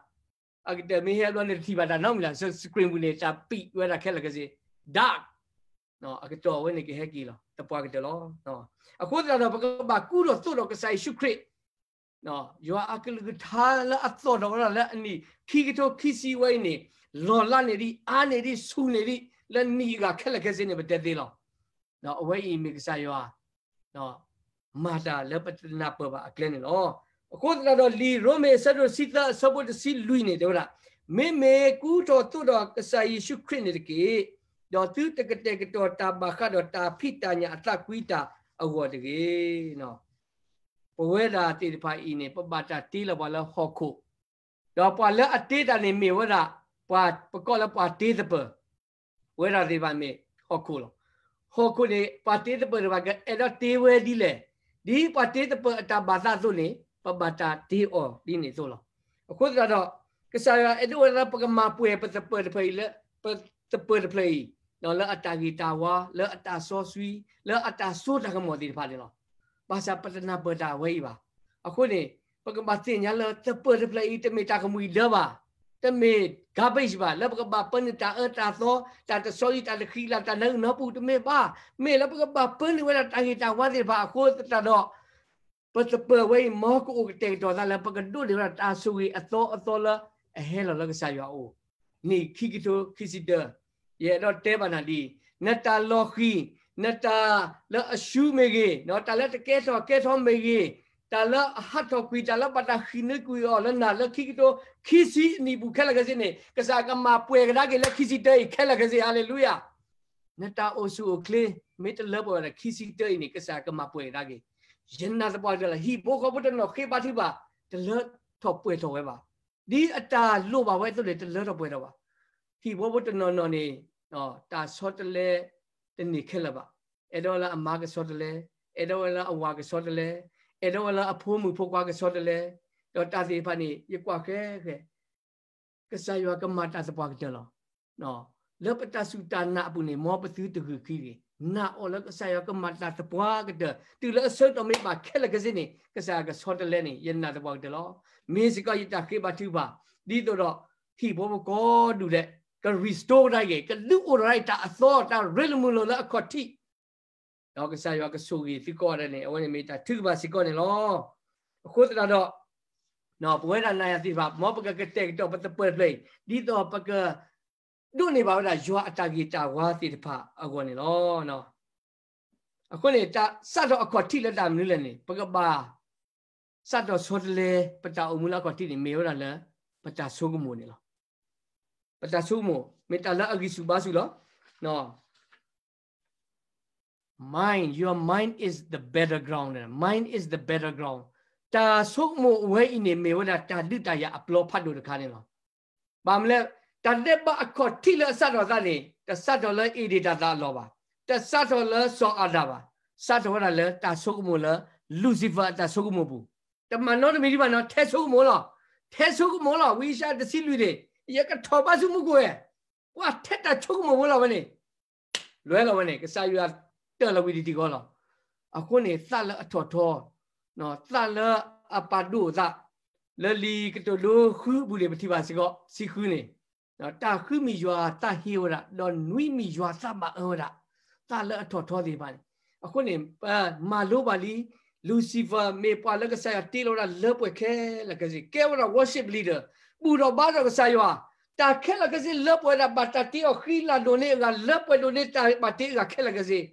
အကတၢၢ်မ့ၢ်ဟဲဘျီန့ၣ် တထံၣ်ဘၣ်တၢ်နီတမံၤလၢၤ, screen ပူၤန့ၣ် တၢ်ပံာ်ဝဲဒၣ်ခဲလၢာ်ခဲဆ့, dark အကတီၢ်ဝဲန့ၣ်ကဟဲက့ၤလီၤ, သပှၢ်ကတၢၢ်လီၤ. အဃိသတးဒီး ပကဘၣ်ကူထီၣ်သိးဒီးကစၢ်ယ့ၣ်ၡူးခရံာ်, ယွၤအကလုၢ်ကထါလၢအသီၣ်ထီၣ်ဝဲဒၣ်လၢအနံၣ်ခံကထိခံဆံဝဲအံၤန့ၣ်, လီၤလးန့ၢ်ဒံး, အါန့ၢ်ဒံး, ဆူၣ်န့ၢ်ဒံး, လၢနံၣ်အဂၤခဲလၢာ်ခဲဆ့န့ၣ် ပတဲသ့လီၤ. အဝဲအံၤမ့ၢ်ကစၢ်ယွၤ မၤတၢ်လၢပတနၢ်ပၢၢ်ဘၣ်အကျဲန့ၣ်လီၤ. အဃိသတးဒီး လံာ်ရိမ့ၤအဆၢဒိၣ်တဆံသၢအဆၢဖိတဆံလွံၢ်န့ၣ် တဲဝဲဒၣ်, မ့မ့ၢ်ကူထီၣ်သိးဒီးကစၢ်ယ့ၣ်ၡူးခရံာ်န့ၣ်တက့ၢ်, ဒီးသုတကတဲာ်ကတီၤတၢ်ဘၣ်ဃးဒီးတၢ်ဖံးတၢ်ညၣ်အသးကွံတၢ်အဂီၢ်တဂ့ၤ. ပဝဲဒၣ်သ့ၣ်တဖၣ်အံၤန့ၣ် ပဘၣ်တၢ်တ့လီၤပှၤလၢဟီၣ်ခိၣ်, ဒီးပှၤလၢအတ့တၢ်န့ၣ်မ့ၢ်ဝဲဒၣ် ပှၤပကိးလၢပှၤတ့သပၢၤ, ပဝဲဒၣ်သ့ၣ်တဖၣ်မ့ၢ်ဟီၣ်ခိၣ်လီၤ. ဟီၣ်ခိၣ်န့ၣ် ပှၤတ့သပၢၤတဖၣ်ကအဲၣ်ဒိးတ့ဝဲဒ်လဲၣ်, ဒ်ပှၤတ့သပၢၤအတၢ်ဘၣ်သးအသိးန့ၣ် ပဘၣ်တၢ်တ့အီၤဒ်န့ၣ်အသိးလီၤ. အဃိသတးဒီး ကစၢ်ယွၤအဲၣ်ဒိးဝဲဒၣ်လၢပကမၤပှဲၤပသပၢၤတဖျၢၣ်အံၤလၢ ပသပၢၤတဖျၢၣ်အံၤ လၢအတၢ်ဂ့ၤတၢ်ဝါ, လၢအတၢ်စီဆှံ, လၢအတၢ်စိတၢ်ကမီၤသ့ၣ်တဖၣ်န့ၣ်လီၤ. ဘၣ်ဆၣ်ပတနၢ်ပၢၢ်တၢ်ဝဲအံၤဘၣ်. အဃိန့ၣ် ပကဘၣ်သ့ၣ်ညါလၢသပၢၤတဖျၢၣ်အံၤ တမ့ၢ်တၢ်ကမှံၤဒၢဘၣ်, တမ့ၢ် garbage ဘၣ်, လၢပကဘၣ်ပၢနုာ်တၢ်အၢတၢ်သီ, တၢ်တဆီအံၤ တၢ်တဃံလၤ, တၢ်နၢအုၣ်နၢပူၤ တမ့ၢ်ဘၣ်. မ့ၢ်လၢပကဘၣ်ပၢနုာ်ဝဲဒၣ်တၢ်ဂ့ၤတၢ်ဝါသ့ၣ်တဖၣ်အဃိသတးဒီး ပသပၢၤဝဲအံၤ မ်ကအိၣ်ကတဲာ်ကတီၤသးလၢ ပကဒိးန့ၢ်ဝဲဒၣ်တၢ်ဆိၣ်ဂ့ၤအသီအသီလၢအဟဲလီၤလၢကစၢ်ယွၤအအိၣ်, နံၣ်ခံကထိခံဆံတၢ, ယအဲၣ်ဒိးတဲဘၣ်နၤဒ်အံၤ, နတၢ်လီၤဃံၤ, နတၢ်လၢအရှုံးမ့ၢ်ဂ့ၤ, တၢ်လၢတကဲထီၣ်ကဲထီၣ်မ့ၢ်ဂ့ၤ, တၢ်လၢအဟးထီၣ်ကွံာ်, တၢ်လၢဘၣ်တၢ်ဃံးနွံကွံာ်အီၤလၢနၤလၢခံကထိခံဆံအနံၣ်ပူၤခဲလၢာ်ခဲဆ့န့ၣ် ကစၢ်ကမၤပှဲၤကဒါက့ၤလၢခံဆံတၢအံၤခဲလၢာ်ခဲဆ့, ဟါလ့လူယၤ. နတၢ်အိၣ်ဆူၣ်အိၣ်ချ့ မ့ၢ်တလၢပှဲၤဝဲဒၣ်ခံဆံတၢအံၤန့ၣ် ကစၢ်ကမၤပှဲၤကဒါက့ၤ. ယနာ်သပှၢ်ကတၢၢ်လီၤ. ဟံၣ်ဖိဃီဖိတနီၤဃ့ဘါထုကဖၣ် တလၢထီၣ်ပှဲၤထီၣ်ဝဲဘၣ်. ဒ်အတၢ်လိၣ်ဘၣ်ဝဲအသိးန့ၣ် တလၢထီၣ်ပှဲၤထီၣ်ဘၣ်. ဟံၣ်ဖိဃီဖိတနီၤနီၤန့ၣ် တၢ်ဆီတလဲတန့ၢ်ခဲလၢာ်ဘၣ်. အဲၣ်ဒိးဝဲလၢအမါကဆီတလဲ, အဲၣ်ဒိးဝဲလၢအဝၤကဆီတလဲ, အဲၣ်ဒိးဝဲလၢအဖိမုၣ်ဖိခွါကဆီတလဲ, ဒီးတၢ်သ့ၣ်တဖၣ်န့ၣ် ယကွၢ်ဃဲဃဲ ကစၢ်ယွၤကမၤတၢ်သပှၢ်ကတၢၢ်လီၤ. လၢပတၢ်စူၢ်တၢ်နာ်အပူၤန့ၣ် မ်ပသုတဂုာ်ခံဂ့ၤ, နာ်အီၤလၢကစၢ်ယွၤကမၤတၢ်သပှၢ်ကတၢၢ်, တုၤလၢအဆၢကတီၢ်မ့ၢ်ဘၣ်ခဲလၢာ်ခဲဆ့န့ၣ် ကစၢ်ယွၤကဆီတလဲန့ၣ် ယနာ်သပှၢ်ကတၢၢ်လီၤ. မ့ၢ်စ့ၢ်ကီးယတၢ်ဃ့ဘါထုကဖၣ်, ဒ်သိးဒီး ဟံၣ်ဖိဃီဖိကိးဒူၣ်ဒဲး က restore ကဒါက့ၤ, ကဒုးအိၣ်ထီၣ်ဒၣ်အံၤတၢ်အသီ တၢ်ရ့လိာ်မုာ်လိာ်လၢအခီၣ်ထံး ဒီးကစၢ်ယွၤကဆိၣ်ဂ့ၤသုကိးဂၤဒဲးန့ၣ် အဝဲန့ၣ်မ့ၢ်တၢ်ထုကဖၣ်စ့ၢ်ကီးန့ၣ်လီၤ. အဃိသတးဒီး ပဝဲဒၣ်နၤယၤသ့ၣ်တဖၣ် မ်ပကကတဲာ်ကတီၤပသပၢၤတဖျၢၣ်အံၤ ဒ်သိးပကဒိးန့ၢ်ဘၣ်ဝဲဒၣ်ယွၤအတၢ်ဂ့ၤတၢ်ဝါသ့ၣ်တဖၣ်အဂီၢ်န့ၣ်လီၤ. အဃိန့ၣ် တၢ်စးထီၣ်အခီၣ်ထံးလၢတၢ်မနုၤလဲၣ်န့ၣ် ပကဘၣ် စးထီၣ်ဆီတလဲ ပတၢ်အိၣ်မူလၢအခီၣ်ထံးန့ၣ် မ့ၢ်ဝဲဒၣ်လၢ ပတၢ်ဆိကမိၣ်န့ၣ်လီၤ. ပတၢ်ဆိကမိၣ် မ့ၢ်တၢ်လၢအဂံၢ်ဆူၣ်ဘါဆူၣ်လီၤ. Mind, your mind is the battleground, mind is the battleground. တၢ်ဆိကမိၣ်အဝဲအံၤန့ၣ် မ့ၢ်ဝဲဒၣ်တၢ်ဒုးတၢ်ယၤအပျီဖးဒိၣ်တခါန့ၣ်လီၤ. ဘၣ်မနုၤလဲၣ်, တၢ်ဒဲးဘးအခီၣ်ထံးလၢအစးထီၣ်သးန့ၣ် တစးထီၣ်လၢအ့ဒ့ၣ်တၢ်သးအလီၢ်ဘၣ်, တစးထီၣ်လၢစီၤအၤဒၣ်ဘၣ်, စးထီၣ်ဝဲဒၣ်လၢတၢ်ဆိကမိၣ်လၢ Lucifer အတၢ်ဆိကမိၣ်ပူၤ, တမၤနီတမံၤဒံးဘၣ်နီၤ, ထဲဆိကမိၣ်လီၤ, ထဲဆိကမိၣ်လီၤ, ဝံယၡါယၤတဆံလွံၢ်န့ၣ် ယကထီၣ်ဘါဆူမူခိၣ်ဝဲ, ကွၢ်ထဲတၢ်ဆိကမိၣ်ဖိလီၤဝဲန့ၣ် လွဲလီၤဝဲန့ၣ် ကစၢ်ယွၤတၢၢ်လီၤဝံၤတံၤသကိးလီၤ. အဃိန့ၣ် သးလၢအထီၣ်ထီ, သးလၢအပာ်ဒိၣ်အသး, လၢလံာ်ကတိၤဒိဃုအပူၤန့ၣ် ပထံၣ်ဘၣ်စ့ၢ်ကီး ဆံဃုန့ၣ်, တၢ်ဃုမ့ၢ်ယွၤသးဟ့ဝဲဒၣ်, ဒီးနွံမ့ၢ်ယွၤသးဘၣ်အၢဝဲဒၣ်, သးလၢအထီၣ်ထီသ့ၣ်တဖၣ်န့ၣ်, အဃိန့ၣ် ပမၤလိဘၣ်လံ, Lucifer မ့ၢ်ပှၤလၢကစၢ်ယွၤတ့လီၤဝဲဒၣ်လၢပှဲၤခဲလၢာ်ခဲဆ့, ကဲဝဲဒၣ် worship leader, ဘူၣ်ထီၣ်ဘါထီၣ်ကစၢ်ယွၤ, တၢ်ခဲလၢာ်ခဲဆ့လၢပှဲၤဝဲဒၣ် ဘၣ်တၢ်တ့အီၤဃံလၤဒိၣ်န့ၢ်အဂၤ လၢပှဲၤဒိၣ်န့ၢ်တၢ်ဘၣ်တ့အဂၤခဲလၢာ်ခဲဆ့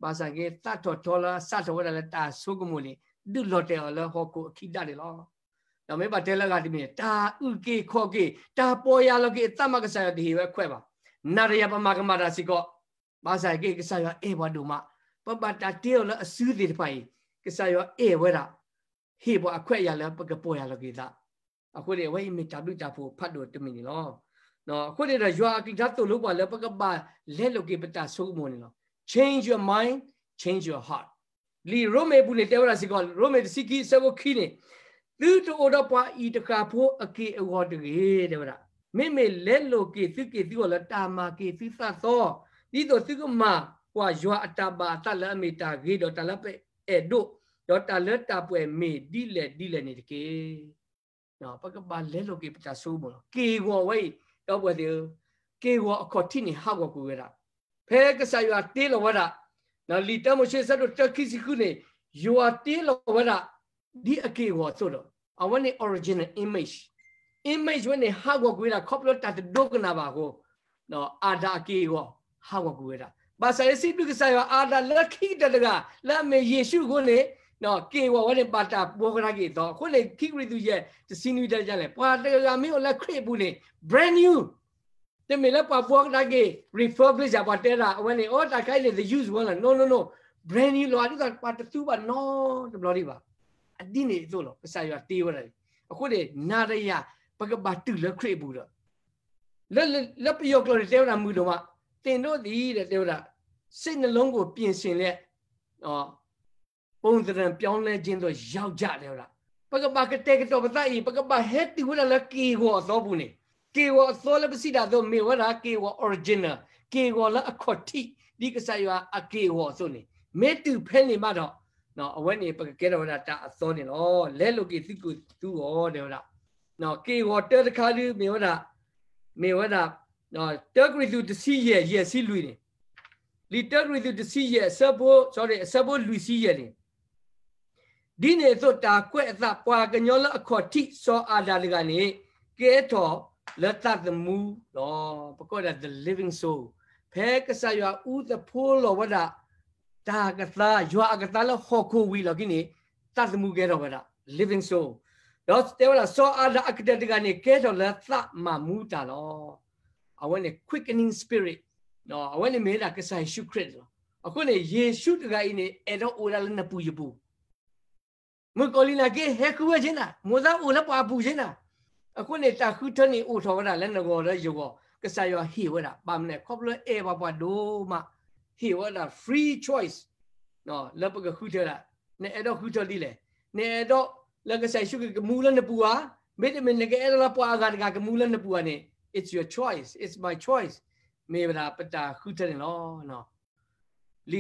ဘၣ်ဆၣ်က့ သးထီၣ်ထီလၢအစးထီၣ်ဝဲဒၣ်လၢတၢ်ဆိကမိၣ်န့ၣ် ဒုးလီၤတဲာ်အီၤလၢဟီၣ်ခိၣ်အခံဒၣ်န့ၣ်လီၤ. ဒီးမ့ၢ်ဘၣ်တဲလၢအဂၤတမံၤန့ၣ် တၢ်အုၣ်က့ၤခီၣ်က့ၤ တၢ်ပီၢ်ယၢ်လီၤက့ၤအသးမး ကစၢ်ယွၤတဟ့ၣ်ဝဲအခွဲးဘၣ်. နၤဒီးယၤပမၤကမၣ်တၢ်စ့ၢ်ကီး, ဘၣ်ဆၣ်က့ ကစၢ်ယွၤအဲၣ်ပှၤဒိၣ်မး, ပဘၣ်တၢ်တ့အီၤလၢအစုသ့ၣ်တဖၣ်အံၤ, ကစၢ်ယွၤအဲၣ်ဝဲဒၣ်, ဟ့ၣ်ပှၤအခွဲးအယာ်လၢပကပီၢ်ယၢ်လီၤက့ၤသး အဃိန့ၣ် အဝဲအံၤမ့ၢ်တၢ်ဘျုးတၢ်ဖှိၣ်ဖးဒိၣ်တမံၤန့ၣ်လီၤ. အဃိန့ၣ်ဒီး ယွၤအကလုၢ်ကထါသိၣ်လိပှၤလၢပကဘၣ်လဲလိာ်က့ၤပတၢ်ဆိကမိၣ်န့ၣ်လီၤ. Change your mind, change your heart. လံာ်ရိမ့ၤအပူၤန့ၣ် တဲဝဲဒၣ်စ့ၢ်ကီး, ရိမ့ၤတဆံခံ အဆၢဖိခံန့ၣ်, သုတအိၣ်ဒီးပှၤအံၤတဃၣ်ဖိအက့ၢ်အဂီၤတဂ့ၤ, တဲဝဲဒၣ်, မ့မ့ၢ်လဲလိာ်က့ၤသုက့ၢ်သုဂီၤလၢတၢ်မၤက့ၤသုသးသီ, ဒ်သိးသုကမၤကွၢ်ယွၤအတၢ်ဘၣ်အသးလၢအမ့ၢ်တၢ်ဂ့ၤဒီးတၢ်လၢပအဲၣ်ဒိး, ဒီးတၢ်လၢတၢ်ပှဲၤမ့ၢ်ဒ်လဲၣ်ဒ်လဲၣ်န့ၣ်တက့ၢ်. ပကဘၣ်လဲလိာ်က့ၤပတၢ်ဆိကမိၣ်လီၤ. က့ၢ်ဂီၤဝဲအံၤ, ဒီပုၢ်ဝဲၢ်သ့ၣ်ဧၢ, က့ၢ်ဂီၤအခီၣ်ထံးန့ၣ် ဟးဂီၤကွံာ်ဝဲဒၣ်, ဖဲကစၢ်ယွၤတ့လီၤဝဲဒၣ်, လံာ်တၢမိၤၡ့ အဆၢဒိၣ်တၢ ခံဆံဃုန့ၣ်, ယွၤတ့လီၤဝဲဒၣ် ဒ်အက့ၢ်အဂီၤအသိးဒီး, အဝဲန့ၣ် original image, image ဝဲန့ၣ် ဟးဂီၤကွံာ်ဝဲဒၣ် ခီဖျိတၢ်တဒိကနၣ်ဘၣ်အဃိ, အၤဒၣ်အက့ၢ်အဂီၤ ဟးဂီၤကွံာ်ဝဲဒၣ်. ဘၣ်ဆၣ်လၢစံးဘျုးကစၢ်ယွၤ အၤဒၣ်လၢခံကတၢၢ်တဂၤ လၢအမ့ၢ်ယ့ၣ်ၡူးအဃိန့ၣ်, က့ၢ်ဂီၤဝဲန့ၣ် ဘၣ်တၢ်ဘှီကဒါက့ၤအသီ. အဃိန့ၣ် ခံကရံၣ်သူး ယဲၢ် တဆံနွံ တဲဒ်လဲၣ်, ပှၤတဂၤဂၤမ့ၢ်အိၣ်လၢခရံာ်အပူၤန့ၣ် brand new, တမ့ၢ်လၢပှၤဘှီကဒါက့ၤ refurbish ပှၤတဲဒၣ် အဝဲန့ၣ် အိၣ်တၢ်ခါအံၤန့ၣ် the used one လီၤ. No, no, no, brand new လီၤ. ဒ်သိးပှၤတသူဘၣ်နီတဘျီဒံးဘၣ်. အဒ်န့ၣ်အသိးလီၤ. ကစၢ်ယွၤတ့ဝဲဒၣ်န့ၣ်. အဃိန့ၣ် နၤဒီးယၤ ပကဘၣ်တုၤလၢခရံာ်အပူၤဒီး, လၢ လၢပယီၤကျိာ်န့ၣ် တဲဝဲဒၣ်မုာ်ဒိၣ်မး, သ့ၣ်နီၣ်သံဒီးတဲဝဲဒၣ်, စိတ်နှလုံးကို ပြင်ဆင်လျက်, ပုံသဏ္ဍာန်ပြောင်းလဲခြင်းသို့ ရောက်ကြ တဲဝဲဒၣ်. ပကဘၣ်ကတဲာ်ကတီၤပသးအံၤ, ပကဘၣ်ဟဲတုၤဝဲဒၣ်လၢက့ၢ်ဂီၤအသီပူၤန့ၣ်, က့ၢ်ဂီၤအသီလၢပစံးတၢ်အသိး မ့ၢ်ဝဲဒၣ်က့ၢ်ဂီၤ original, က့ၢ်ဂီၤလၢအခီၣ်ထံး ဒ်ကစၢ်ယွၤအက့ၢ်ဂီၤအသိးန့ၣ်, မ့ၢ်တုၤဖဲန့ၣ်မးဒီး, အဝဲန့ၣ် ပကကဲထီၣ်ဝဲဒၣ်တၢ်အသီန့ၣ်လီၤ. လဲလိာ်က့ၤသုက့ၢ်သုဂီၤ တဲဝဲဒၣ်. က့ၢ်ဂီၤတၢတခါဒုး မ့ၢ်ဝဲဒၣ်, မ့ၢ်ဝဲဒၣ်, တၢကရံၣ်သူး တဆံယဲၢ် ယဲၢ်ဆံလွံၢ်န့ၣ်, လံာ်တၢကရံၣ်သူး တဆံယဲၢ် အဆၢဖိ, sorry, အဆၢဖိလွံၢ်ဆံယဲၢ်န့ၣ်, ဒ်န့ၣ်အသိး တၢ်ကွဲးအသး ပှၤကညီလၢအခီၣ်ထံး စီၤအၤဒၣ်တဂၤန့ၣ် ကဲထီၣ်လၢသးသမူလီၤ. ပကိးဝဲဒၣ် the living soul. ဖဲကစၢ်ယွၤအူသဖိလီၤဝဲဒၣ် တၢ်ကသါ, ယွၤအကသါလၢဟီၣ်ခိၣ်ဝံၤအလီၢ်ခံန့ၣ်, သးသမူကဲထီၣ်ဝဲဒၣ် living soul. ဒီးတဲဝဲဒၣ် စီၤအၤဒၣ်အကတၢၢ်တဂၤန့ၣ် ကဲထီၣ်လၢသးမၤမူတၢ်လီၤ. အဝဲန့ၣ် quickening spirit, အဝဲန့ၣ်မ့ၢ်ဝဲဒၣ်ကစၢ်ယ့ၣ်ၡူးခရံာ်လီၤ. အဃိန့ၣ် ယ့ၣ်ၡူးတဂၤအံၤန့ၣ် အဲၣ်ဒိးအိၣ်ဝဲဒၣ်လၢနပူၤယပူၤ မုၣ်ကီၤလံၢ်နာ်က့ ဟဲဃုဝဲက့ၤနၤ, မိၢ်သးအိၣ်လၢပှၤအပူၤက့ၤနၤ. အဃိန့ၣ် တၢ်ဃုထၢန့ၣ်အိၣ်ထီၣ်ဝဲဒၣ်လၢနဂီၢ်လၢယဂီၢ်, ကစၢ်ယွၤဟ့ၣ်ဝဲဒၣ်, ဘၣ်မနုၤလဲၣ် ခီဖျိအဲၣ်ပှၤပှၤဒိၣ်မး, ဟ့ၣ်ဝဲဒၣ် free choice လၢပကဃုထၢဒၣ်, နအဲၣ်ဒိးဃုထၢဒ်လဲၣ်, နအဲၣ်ဒိးလၢကစၢ်ယ့ၣ်ၡူးခရံာ်ကမူလၢနပူၤဧါ, မ့တမ့ၢ်နကအဲၣ်ဒိးလၢပှၤအဂၤတဂၤကမူလၢနပူၤဧါန့ၣ်, it's your choice, it's my choice, မ့ၢ်ဝဲဒၣ်ပတၢ်ဃုထၢန့ၣ်လီၤ. လံာ်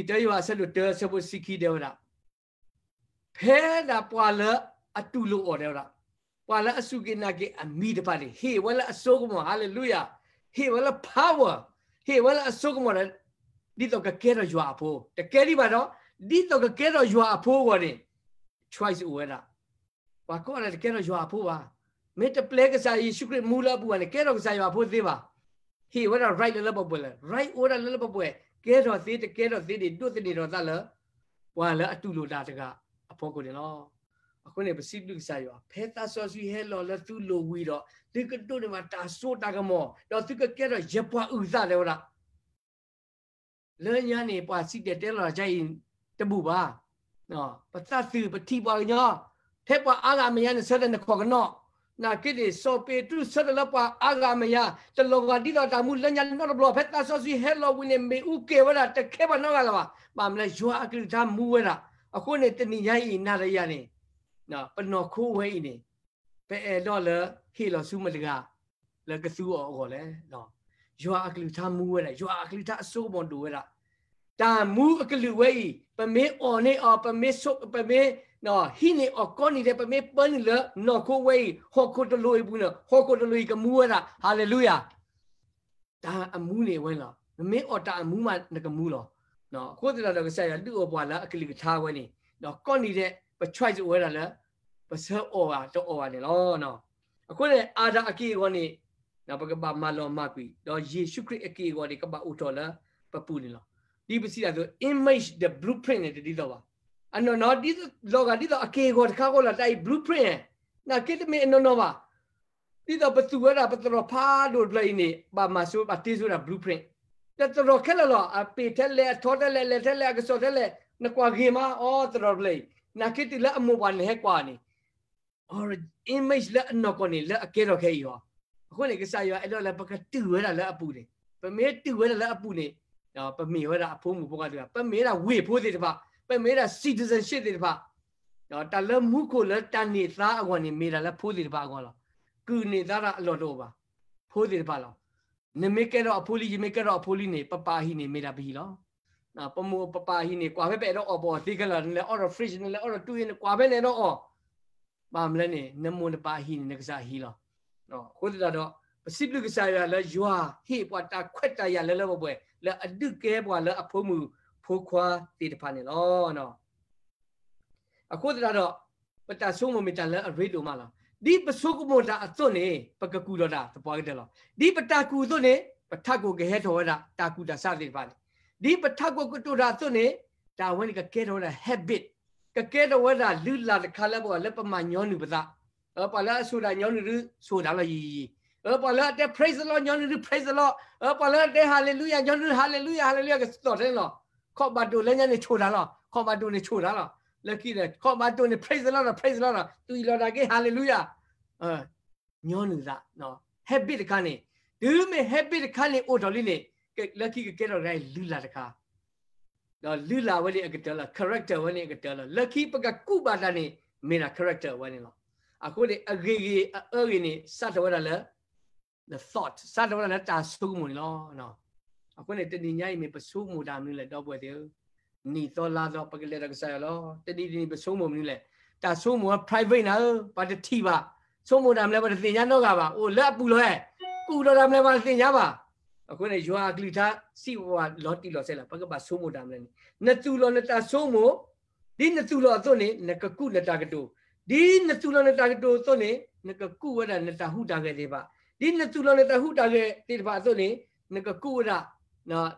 တၢယိၤဟၣ်အဆၢဒိၣ်တၢအဆၢဖိတဆံခံတဲဝဲဒၣ်, ဖဲဒၣ်ပှၤလၢအတူၢ်လိာ်အီၤတဲဝဲဒၣ်, ပှၤလၢအစူၢ်က့ၤနာ်က့ၤအမံၤတဖၣ်န့ၣ် ဟ့ၣ်ဝဲလၢအစိကမီၤ, hallelujah, ဟ့ၣ်ဝဲလၢ power, ဟ့ၣ်ဝဲလၢအစိကမီၤဒီး, ဒ်သိးကကဲထီၣ်ယွၤအဖိ, တကဲဒံးဘၣ်ဒီး, ဒ်သိးကကဲထီၣ်ယွၤအဖိအဂီၢ်န့ၣ်, choice အိၣ်ဝဲဒၣ်. ပှၤကိးဂၤဒဲးတကဲထီၣ်ယွၤအဖိဘၣ်. မ့ၢ်တပျဲကစၢ်ယ့ၣ်ၡူးခရံာ်မူလၢအပူၤဘၣ်န့ၣ် ကဲထီၣ်ကစၢ်ယွၤအဖိသ့ဘၣ်. ဟ့ၣ်ဝဲဒၣ် right လၢလၢပှဲၤပှဲၤလၢ, right အိၣ်ဝဲဒၣ်လၢလၢပှဲၤပှဲၤ, ကဲထီၣ်သ့တကဲထီၣ်သ့န့ၣ် ဒိးသန့ၤထီၣ်သးလၢ ပှၤလၢအတူၢ်လိာ်တၢ်တဂၤအဖီခိၣ်န့ၣ်လီၤ. အဃိန့ၣ် ပစံးဘျုးကစၢ်ယွၤ, ဖဲသးစီဆှံဟဲလီၤလၢသုလိၤဝံၤဒီး သုကဒိးန့ၢ်ဘၣ်တၢ်စိတၢ်ကမီၤ, ဒီးသုကကဲထီၣ်ယပှၤအုၣ်သး တဲဝဲဒၣ် လၢညါန့ၣ် ပှၤစံၣ်တဲၤတဲလီၤတၢ်အံၤတဘူၣ်ဘၣ်. ပသးသုး ပထံၣ်ပှၤကညီ, ထဲပှၤအါဂၤမဲာ်ညါန့ၣ် ဆၢထၢၣ်နခီၣ်ကနီၣ်, နာ်က့န့ၣ် စီၤပ့းတရူးဆၢထၢၣ်လၢပှၤအါဂၤမဲာ်ညါ, တလီၤဂာ်ဒ်သိးတၢ်မူလၢညါနီတဘျီ, ဖဲသးစီဆှံဟဲလီၤဝံၤန့ၣ် မ့ၣ်အူက့ၤဝဲဒၣ် တခဲပှၤနီတဂၤလၢၤဘၣ်. ဘၣ်မနုၤလဲၣ် ယွၤအကလုၢ်ကထါမူဝဲဒၣ်. အဃိန့ၣ် တနံၤညါအံၤ နၤဒီးယၤန့ၣ် ပနီၢ်ခိဝဲအံၤန့ၣ် ပအဲၣ်ဒိးလၢဟ့ၣ်လီၤဆူမတၤတဂၤ လၢကသူအီၤအဂီၢ်လဲၣ်. ယွၤအကလုၢ်ကထါမူဝဲဒၣ်, ယွၤအကလုၢ်ကထါအစိကမီၤဒိၣ်ဝဲဒၣ်. တၢ်မူအကလုၢ်ဝဲအံၤ ပမ့ၢ်အီၣ်န့ၢ်အီၤ, ပမ့ၢ်ဆိ, ပမ့ၢ်ဟံးန့ၢ်အီၤကိးနံၤဒဲး, ပမ့ၢ်ပၢနုာ်လၢနီၢ်ခိဝဲအံၤ ဟီၣ်ခိၣ်တလိၤအံၤအပူၤန့ၣ် ဟီၣ်ခိၣ်တလိၤအံၤကမူဝဲဒၣ်. ဟၤလ့လူယၤ. တၢ်အမူန့ၣ်ဝဲလီၤ. နမ့ၢ်အီၣ်တၢ်အမူမး နကမူလီၤ. အဃိသတးဒီးကစၢ်ယွၤဒုးအိၣ်ပှၤလၢအကလုၢ်ကထါဝဲန့ၣ်, ဒီးကိးနံၤဒဲး ပ choice အိၣ်ဝဲဒၣ်လၢ ပဆၢအီၣ်ဧါတအီၣ်ဘၣ်န့ၣ်လီၤ. အဃိန့ၣ် အၤဒၣ်အက့ၢ်အဂီၤန့ၣ် ပကဘၣ်မၤလီၤမၢ်ကွံာ်, ဒီးယ့ၣ်ၡူးခရံာ်အက့ၢ်အဂီၤန့ၣ် ကဘၣ်အိၣ်ထီၣ်လၢပပူၤန့ၣ်လီၤ. ဒ်ပစံးတၢ်အသိး image ဒီး blueprint န့ၣ် တဒ်သိးဘၣ်. အနီၢ်နီၢ် ဒ်လီၤဂာ်ဒ်သိးအက့ၢ်အဂီၤတခါဃီလီၤ, တၢ်အံၤ blueprint နာ်က့တမ့ၢ်အနီၢ်နီၢ်ဘၣ်. ဒ်သိးပသူၣ်ဝဲဒၣ်ပသရိာ်ဖးဒိၣ်တဖျၢၣ်အံၤန့ၣ် ဘၣ်မၤဆိ ဘၣ်တ့ဆိဒၣ် blueprint ဒီးသရိာ်ခဲလၢာ်လီၤ. အပ့ၤထဲလဲၣ်, အထီထဲလဲၣ်, အလဲၤထဲလဲၣ်, အကစီၣ်ထဲလဲၣ်, နကွၢ်ဂ့ၤမး အိ သရိာ်တဖျၢၣ်အံၤ. နာ်က့တုၤလၢအမိၢ်ပှၢ်နဟဲကွၢ်န့ၣ် image လၢအနီၢ်ကီၢ်န့ၣ် လၢအကဲထီၣ်ခဲအံၤအီၤ. အဃိန့ၣ် ကစၢ်ယွၤအဲၣ်ဒိးလၢပကတုၤဝဲဒၣ်လၢအပူၤန့ၣ်, ပမ့ၢ်တုၤဝဲဒၣ်လၢအပူၤန့ၣ် ပမ့ၢ်ဝဲဒၣ်အဖိမုၣ်ဖိခွါသ့ၣ်တဖၣ်, ပမ့ၢ်ဝဲဒၣ်ဝ့ၢ်ဖိသ့ၣ်တဖၣ်, ပမ့ၢ်ဝဲဒၣ် citizenship သ့ၣ်တဖၣ်, တၢ်လၢမူခိၣ်လၢတၢ်န့ၢ်သါအဂီၢ်န့ၣ် မ့ၢ်ဒၣ်လၢဖိသ့ၣ်တဖၣ်အဂီၢ်လီၤ. ကုၢ်န့ၢ်သါတၢ်အလီၢ်တအိၣ်ဘၣ်. ဖိသ့ၣ်တဖၣ်လီၤ. နမ့ၢ်ကဲထီၣ်အဖိလံ, ယမ့ၢ်ကဲထီၣ်အဖိလံန့ၣ် ပပၢ်အဟံၣ်န့ၣ် မ့ၢ်ဒၣ်ပဟံၣ်လီၤ. ပမိၢ်ပပၢ်အဟံၣ်န့ၣ် ကွၢ်ဖဲပအဲၣ်ဒိးအီၣ်ပအီၣ်သ့ခဲလၢာ်, နလဲၤအီဒီး fridge, နလဲၤအီဒီးတူၢ်အ့ၣ်, နကွၢ်ဖဲနအဲၣ်ဒိးအီၣ် ဘၣ်မနုၤလဲၣ်န့ၣ် နမိၢ်နပၢ်အဟံၣ်န့ၣ် နကစၢ်အဟံၣ်လီၤ. အဃိသတးဒီး ပစံးဘျုးကစၢ်ယွၤလၢ ယွၤဟ့ၣ်ပှၤတၢ်ခွဲးတၢ်ယာ်လၢလၢပှဲၤပှဲၤ လၢအဒုးကဲပှၤလၢအဖိမုၣ်ဖိခွါသ့ၣ်တဖၣ်န့ၣ်လီၤ. အဃိသတးဒီး ပတၢ်ဆိကမိၣ်မ့ၢ်တၢ်လၢအရ့ဒိၣ်မးလီၤ. ဒ်ပဆိကမိၣ်တၢ်အသိးန့ၣ် ပကကူၣ်ထီၣ်တၢ်သပှၢ်ကတၢၢ်လီၤ. ဒ်ပတၢ်ကူၣ်အသိးန့ၣ် ပထးခိၣ်ကဟဲထီၣ်ဝဲဒၣ် တၢ်ကူၣ်တၢ်ဆးသ့ၣ်တဖၣ်န့ၣ်, ဒ်ပထးခိၣ်ကတိၤတၢ်အသိးန့ၣ် တၢ်ဝဲန့ၣ်ကကဲထီၣ်ဝဲဒၣ် habit, ကကဲထီၣ်ဝဲဒၣ်လုၢ်လၢ်တခါလၢပဂီၢ်လၢပမၤညီနုၢ်ပသး. ပှၤလၢအဆိၣ်တၢ်ညီနုၢ်ဒုး ဆိၣ်တၢ်လီၤယံာ်ယံာ်, ပှၤလၢအတဲ praise the Lord ညီနုၢ်ဒုး praise the Lord, ပှၤလၢအတဲ hallelujah ညီနုၢ်ဒုး hallelujah hallelujah ကသီၣ်ထဲန့ၣ်လီၤ. ခီၣ်ဘၣ်ဒိၣ်လၢညါန့ၣ်ဆိၣ်တၢ်လီၤ, ခီၣ်ဘၣ်ဒိၣ်န့ၣ်ဆိၣ်တၢ်လီၤ. လၢခံန့ၣ် ခီၣ်ဘၣ်ဒိၣ်န့ၣ် praise the Lord ဒီး praise the Lord ဒီး သွံၣ်လီၤတၢ်က့ hallelujah ညီနုၢ်သး, habit တခါန့ၣ်, တုၤမ့ၢ် habit တခါန့ၣ်အိၣ်ထီၣ်လံန့ၣ် လၢခံကကဲထီၣ်တၢ်လုၢ်လၢ်တခါ, ဒီးလုၢ်လၢ်ဝဲန့ၣ်အကတၢၢ်လီၤ, character ဝဲန့ၣ်အကတၢၢ်လီၤ. လၢခံပကကူးဘၣ်တၢ်န့ၣ် မ့ၢ်ဒၣ် character ဝဲန့ၣ်လီၤ. အဃိန့ၣ် အဂ့ၤဂ့ၤအအၢဂ့ၤန့ၣ် စးထီၣ်ဝဲဒၣ်လၢ the thought, စးထီၣ်ဝဲဒၣ်လၢတၢ်ဆိကမိၣ်န့ၣ်လီၤ. အဃိန့ၣ် တနံၤညါအံၤမ့ၢ်ပဆိကမိၣ်တၢ်မနုၤလဲၣ် ဒီပုၢ်ဝဲၢ်သ့ၣ်ဧၢ, နံၣ်သီလါသီ ပကလဲၤဒီးကစၢ်ယွၤလီၤ. တနံၤတနံၤပဆိကမိၣ်မနုၤလဲၣ်, တၢ်ဆိကမိၣ်ဝဲ private နၤဧၢ, ပှၤတထံၣ်ဘၣ်. ဆိကမိၣ်တၢ်မနုၤလဲၣ် ပှၤတသ့ၣ်ညါနီတဂၤဘၣ်, အိၣ်လၢအပူၤလီၤဧါ, ကူၣ်ဒီးတၢ်မနုၤလဲၣ် ပှၤတသ့ၣ်ညါဘၣ်. အဃိန့ၣ် ယွၤအကလုၢ်ကထါစံးဝဲလီၤတံၢ်လီၤဆဲးလီၤ, ပကဘၣ်ဆိကမိၣ်တၢ်မနုၤလဲၣ်န့ၣ်, နသူၣ်လီၤနတၢ်ဆိကမိၣ် ဒ်နသူၣ်လီၤအသိးန့ၣ် နကကူးနတၢ်ကတိၤ, ဒ်နသူၣ်လီၤနတၢ်ကတိၤအသိးန့ၣ် နကကူးဝဲဒၣ်နတၢ်ဟူးတၢ်ဂဲၤသ့ၣ်တဖၣ်, ဒ်နသူၣ်လီၤနတၢ်ဟူးတၢ်ဂဲၤသ့ၣ်တဖၣ်အသိးန့ၣ် နကကူးဝဲဒၣ်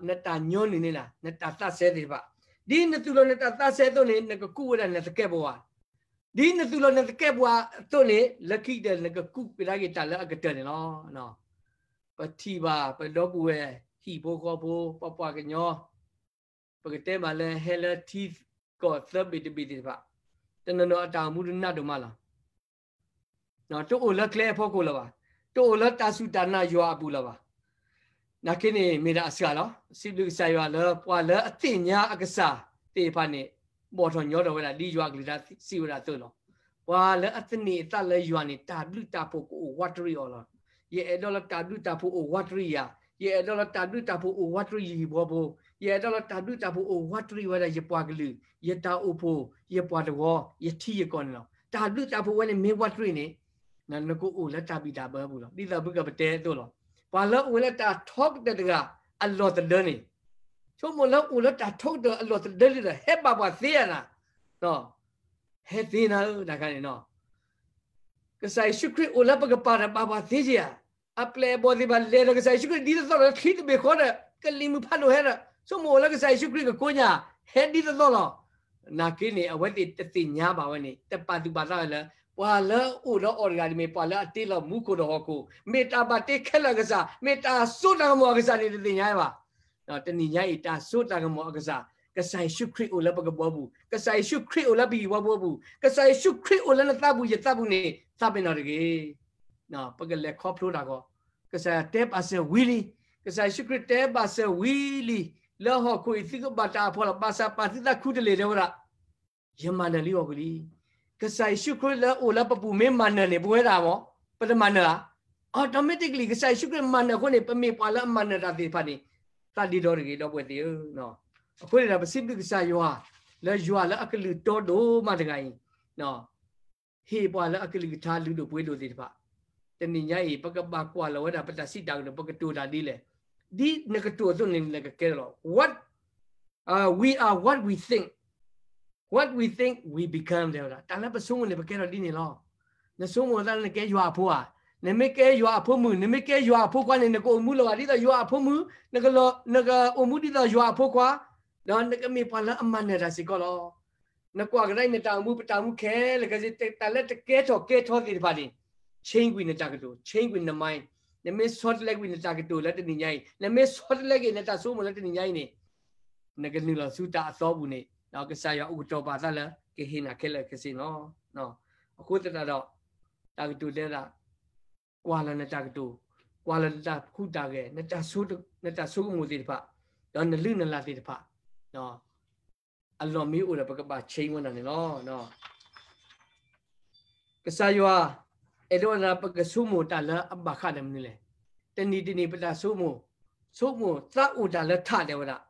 နတၢ်ညီနုၢ်န့ၣ်လီၤ, နတၢ်သးစဲသ့ၣ်တဖၣ်, ဒ်နသူၣ်လီၤနတၢ်သးစဲအသိးန့ၣ် နကကူးဝဲဒၣ်နသကဲးပဝး, ဒ်နသူၣ်လီၤနသကဲးပဝးအသိးန့ၣ် လၢခံကတၢၢ် နကကူးကဒါက့ၤတၢ်လၢအကတၢၢ်န့ၣ်လီၤ. ပထံၣ်ဘၣ် ပဒီပုၢ်ဝဲၢ် ဟံၣ်ဖိဃီဖိ ပပှၤကညီ ပကတဲမ့ၢ်လၢဟဲလၢထံကီၢ်သၢဘ့ၣ်တဘ့ၣ်သ့ၣ်တဖၣ် တနီၤနီၤအတၢ်အိၣ်မူဒုးနးဒိၣ်မးလီၤ. တအိၣ်လၢကျဲအဖီခိၣ်လၢၤဘၣ်, တအိၣ်လၢတၢ်စူၢ်တၢ်နာ်ယွၤအပူၤလၢၤဘၣ်. နာ်က့န့ၣ် မ့ၢ်ဒၣ်အစှၤလီၤ. စံးဘျုးကစၢ်ယွၤလၢ ပှၤလၢအသ့ၣ်ညါအကစၢ်သ့ၣ်တဖၣ်န့ၣ် ဘီၣ်ထီၣ်ညီထီၣ်ဝဲဒၣ် ဒ်ယွၤအကလုၢ်ကထါစံးဝဲဒၣ်အသိးလီၤ. ပှၤလၢအသန့ၤအသးလၢယွၤန့ၣ် တၢ်ဘျုးတၢ်ဖှိၣ်ကအိၣ်ဝးတရံးအီၤလီၤ. ယအဲၣ်ဒိးလၢတၢ်ဘျုးတၢ်ဖှိၣ်အိၣ်ဝးတရံးယၤ, ယအဲၣ်ဒိးလၢတၢ်ဘျုးတၢ်ဖှိၣ်အိၣ်ဝးတရံးယဟံၣ်ဖိဃီဖိ, ယအဲၣ်ဒိးလၢတၢ်ဘျုးတၢ်ဖှိၣ်အိၣ်ဝးတရံးဝဲဒၣ်ယပှၤကလုာ်, ယတၢ်အိၣ်ဖှိၣ်, ယပှၤတဝီ, ယထံယကီၢ်န့ၣ်လီၤ. တၢ်ဘျုးတၢ်ဖှိၣ်ဝဲန့ၣ်မ့ၢ်ဝးတရံးန့ၣ် နကအိၣ်လၢတၢ်ဘံၣ်တၢ်ဘၢအပူၤလီၤ. ဒ်သိးပကပတဲအသိးလီၤ. ပှၤလၢအအိၣ်လၢတၢ်ထီကတၢၢ်တဂၤအလီၢ်သဒၢန့ၣ်, ဆိကမိၣ်လၢအိၣ်လၢတၢ်ထီကတၢၢ်အလီၢ်သဒၢလံဒီး ဟဲဘၣ်ပှၤသ့ဧါနၤ, ဟဲသ့နၤဧၢ တၢ်ခါန့ၣ်နီၤ. ကစၢ်ယ့ၣ်ၡူးခရံာ်အိၣ်လၢပကပၤဒီး ဘၣ်ပှၤသ့ဧါ. အပျဲၢ်အဘီၣ်သ့ၣ်တဖၣ်လဲၤဒီးကစၢ်ယ့ၣ်ၡူးခရံာ်ဒ်သိးသိးဒီး ချံတဘ့ၣ်ဃီဒီး ကလံၤမုၢ်ဖးဒိၣ်ဟဲဒီး ဆိကမိၣ်အိၣ်လၢကစၢ်ယ့ၣ်ၡူးခရံာ်ကကိးညါ ဟဲဒ်သိးသိးလီၤ. နာ်က့န့ၣ် အဝဲသ့ၣ်တသ့ၣ်ညါဘၣ်ဝဲန့ၣ် တပာ်သူၣ်ပာ်သးဝဲလၢ ပှၤလၢအအိၣ်ဒီးအီၤတဂၤန့ၣ် မ့ၢ်ပှၤလၢအတ့လီၤမူခိၣ်ဒီးဟီၣ်ခိၣ်, မ့ၢ်တၢ်ဘၣ်တ့ခဲလၢာ်အကစၢ်, မ့ၢ်တၢ်စိတၢ်ကမီၤအကစၢ်န့ၣ် တသ့ၣ်ညါဘၣ်. တနံၤညါအံၤ တၢ်စိတၢ်ကမီၤအကစၢ်, ကစၢ်ယ့ၣ်ၡူးခရံာ်အိၣ်လၢပကဘီပူၤ, ကစၢ်ယ့ၣ်ၡူးခရံာ်အိၣ်လၢပဂံၢ်ပှၤဘီပူၤ, ကစၢ်ယ့ၣ်ၡူးခရံာ်အိၣ်လၢနသးပူၤယသးပူၤန့ၣ် သးပ့ၤနီၣ်တဂ့ၤ. ပကလဲၤခီဖျိတၢ်ဂီၤ, ကစၢ်ယွၤတဲဘၣ်စၢၤဝံၤလံ, ကစၢ်ယ့ၣ်ၡူးခရံာ်တဲဘၣ်စၢၤဝံၤလံ, လၢဟီၣ်ခိၣ်အံၤသုကဘၣ်တၢ်အဖှီၣ်လီၤ, ဘၣ်ဆၣ်ပာ်သုသးခူတလ့ၢ်တဲဝဲဒၣ် ယမၤနၢၤလံဟီၣ်ခိၣ်လံ. ကစၢ်ယ့ၣ်ၡူးခရံာ်လၢအအိၣ်လၢပပူၤမ့ၢ်မၤနၢၤန့ၣ် ပဝဲဒၣ်မ့ၢ် ပတမၤနၢၤဧါ. automatically ကစၢ်ယ့ၣ်ၡူးခရံာ်မၤနၢၤအဃိန့ၣ် ပမ့ၢ်ပှၤလၢအမၤနၢၤတၢ်သ့ၣ်တဖၣ်န့ၣ် သးဒ့ဒီတဂ့ၤ ဒီပုၢ်ဝဲၢ်သ့ၣ်ဧၢ. အဃိန့ၣ်ဒီး ပစံးဘျုးကစၢ်ယွၤ လၢယွၤလၢအကလုၢ်တီဒိၣ်မးတဂၤအံၤ ဟ့ၣ်ပှၤလၢအကလုၢ်ကထါလုၢ်ဒိၣ်ပှ့ၤဒိၣ်သ့ၣ်တဖၣ်, တနံၤညါအံၤ ပကဘၣ်ကွၢ်လီၤဝဲဒၣ် ပတၢ်စံးတၢ်ကတိၤ ပကတိၤတၢ်ဒ်လဲၣ်, ဒ်နကတိၤအသိးန့ၣ် နကကဲထီၣ်လီၤ. What, uh, we are what we think. What we think, we become တဲဝဲဒၣ်. တၢ်လၢပဆိကမိၣ်န့ၣ် ပကဲထီၣ်ဒ်န့ၣ်လီၤ. နဆိကမိၣ်သးလၢနကဲယွၤအဖိဧါ, နမ့ၢ်ကဲယွၤအဖိမုၣ်, နမ့ၢ်ကဲယွၤအဖိခွါန့ၣ် နကအိၣ်မူလၢၤဘၣ် ဒ်သိးယွၤအဖိမုၣ်, နကအိၣ်မူဒ်သိးယွၤအဖိခွါ, ဒီးနကမ့ၢ်ပှၤလၢအမၤနၢၤတၢ်စ့ၢ်ကီးလီၤ. နကွၢ်ကဒါအံၤ နတၢ်အိၣ်မူ ပတၢ်အိၣ်မူခဲလၢာ်ခဲဆ့ တၢ်လၢတကဲထီၣ်ကဲထီသ့ၣ်တဖၣ်န့ၣ် change ကွံာ်နတၢ်ကတိၤ, change ကွံာ်န mind. နမ့ၢ်ဆီတလဲကွံာ်နတၢ်ကတိၤလၢတနံၤညါအံၤ, နမ့ၢ်ဆီတလဲကွံာ်နတၢ်ဆိကမိၣ်လၢတနံၤညါအံၤန့ၣ် နကနုာ်လီၤဆူတၢ်အသီပူၤန့ၣ် ဒီးကစၢ်ယွၤအိၣ်ကတီၤပာ်သးလၢ ကဟ့ၣ်နၤခဲလၢာ်ခဲဆ့လီၤ. အဃိသတးဒီး တၢ်ကတိၤတဲဒၣ် ကွၢ်လီၤနတၢ်ကတိၤ, ကွၢ်လီၤနတၢ်ဟူးတၢ်ဂဲၤ, နတၢ်ဆိကမိၣ်သ့ၣ်တဖၣ်, ဒီးနလုၢ်နလၢ်သ့ၣ်တဖၣ် အလီၢ်မ့ၢ်အိၣ်ဒီး ပကဘၣ် change ဝဲဒၣ်န့ၣ်လီၤ. ကစၢ်ယွၤ အဲၣ်ဒိးဝဲဒၣ် ပကဆိကမိၣ်တၢ်လၢအဘၣ်ဃးဒီးမနုၤလဲၣ်. တနံၤတနံၤပတၢ်ဆိကမိၣ်, ဆိကမိၣ်သးအိၣ်တၢ်လၢထးတဲဝဲဒၣ်,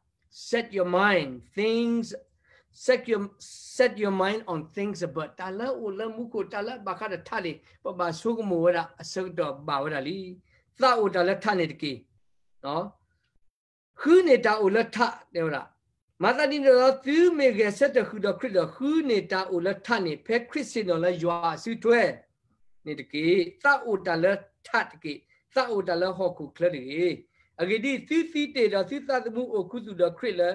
set your mind, things, set your, set your mind on things above. တၢ်လၢအအိၣ်လၢမူခိၣ် တၢ်လၢအဘၣ်ဃးဒီးထးန့ၣ် ပဘၣ်ဆိကမိၣ်ဝဲဒၣ် အဆၢကတီၢ်ဘၣ်ဝဲဒၣ်လံ. သးအိၣ်တၢ်လၢထးန့ၣ်တက့ၢ်. ဃုန့ၢ်တၢ်အိၣ်လၢထး တဲဝဲဒၣ်. မၤသးဒ်န့ၣ်ဒီး သုမ့ၢ်ဂဲၤဆၢထၢၣ်ဃုာ်ဒီးခရံာ်ဒီး ဃုန့ၢ်တၢ်အိၣ်လၢထးန့ၣ် ဖဲခရံာ်ဆ့ၣ်နီၤလၢယွၤအစုထွဲန့ၣ်တက့ၢ်. သးအိၣ်တၢ်လၢထးတက့ၢ်. သးအိၣ်တၢ်လၢဟီၣ်ခိၣ်ချၢတဂ့ၤ. အဂ့ၢ်ဒ်အံၤ, သုသံတ့ၢ်ဒီးသုသးသမူအိၣ်ခူသူၣ်ဒီးခရံာ်လၢ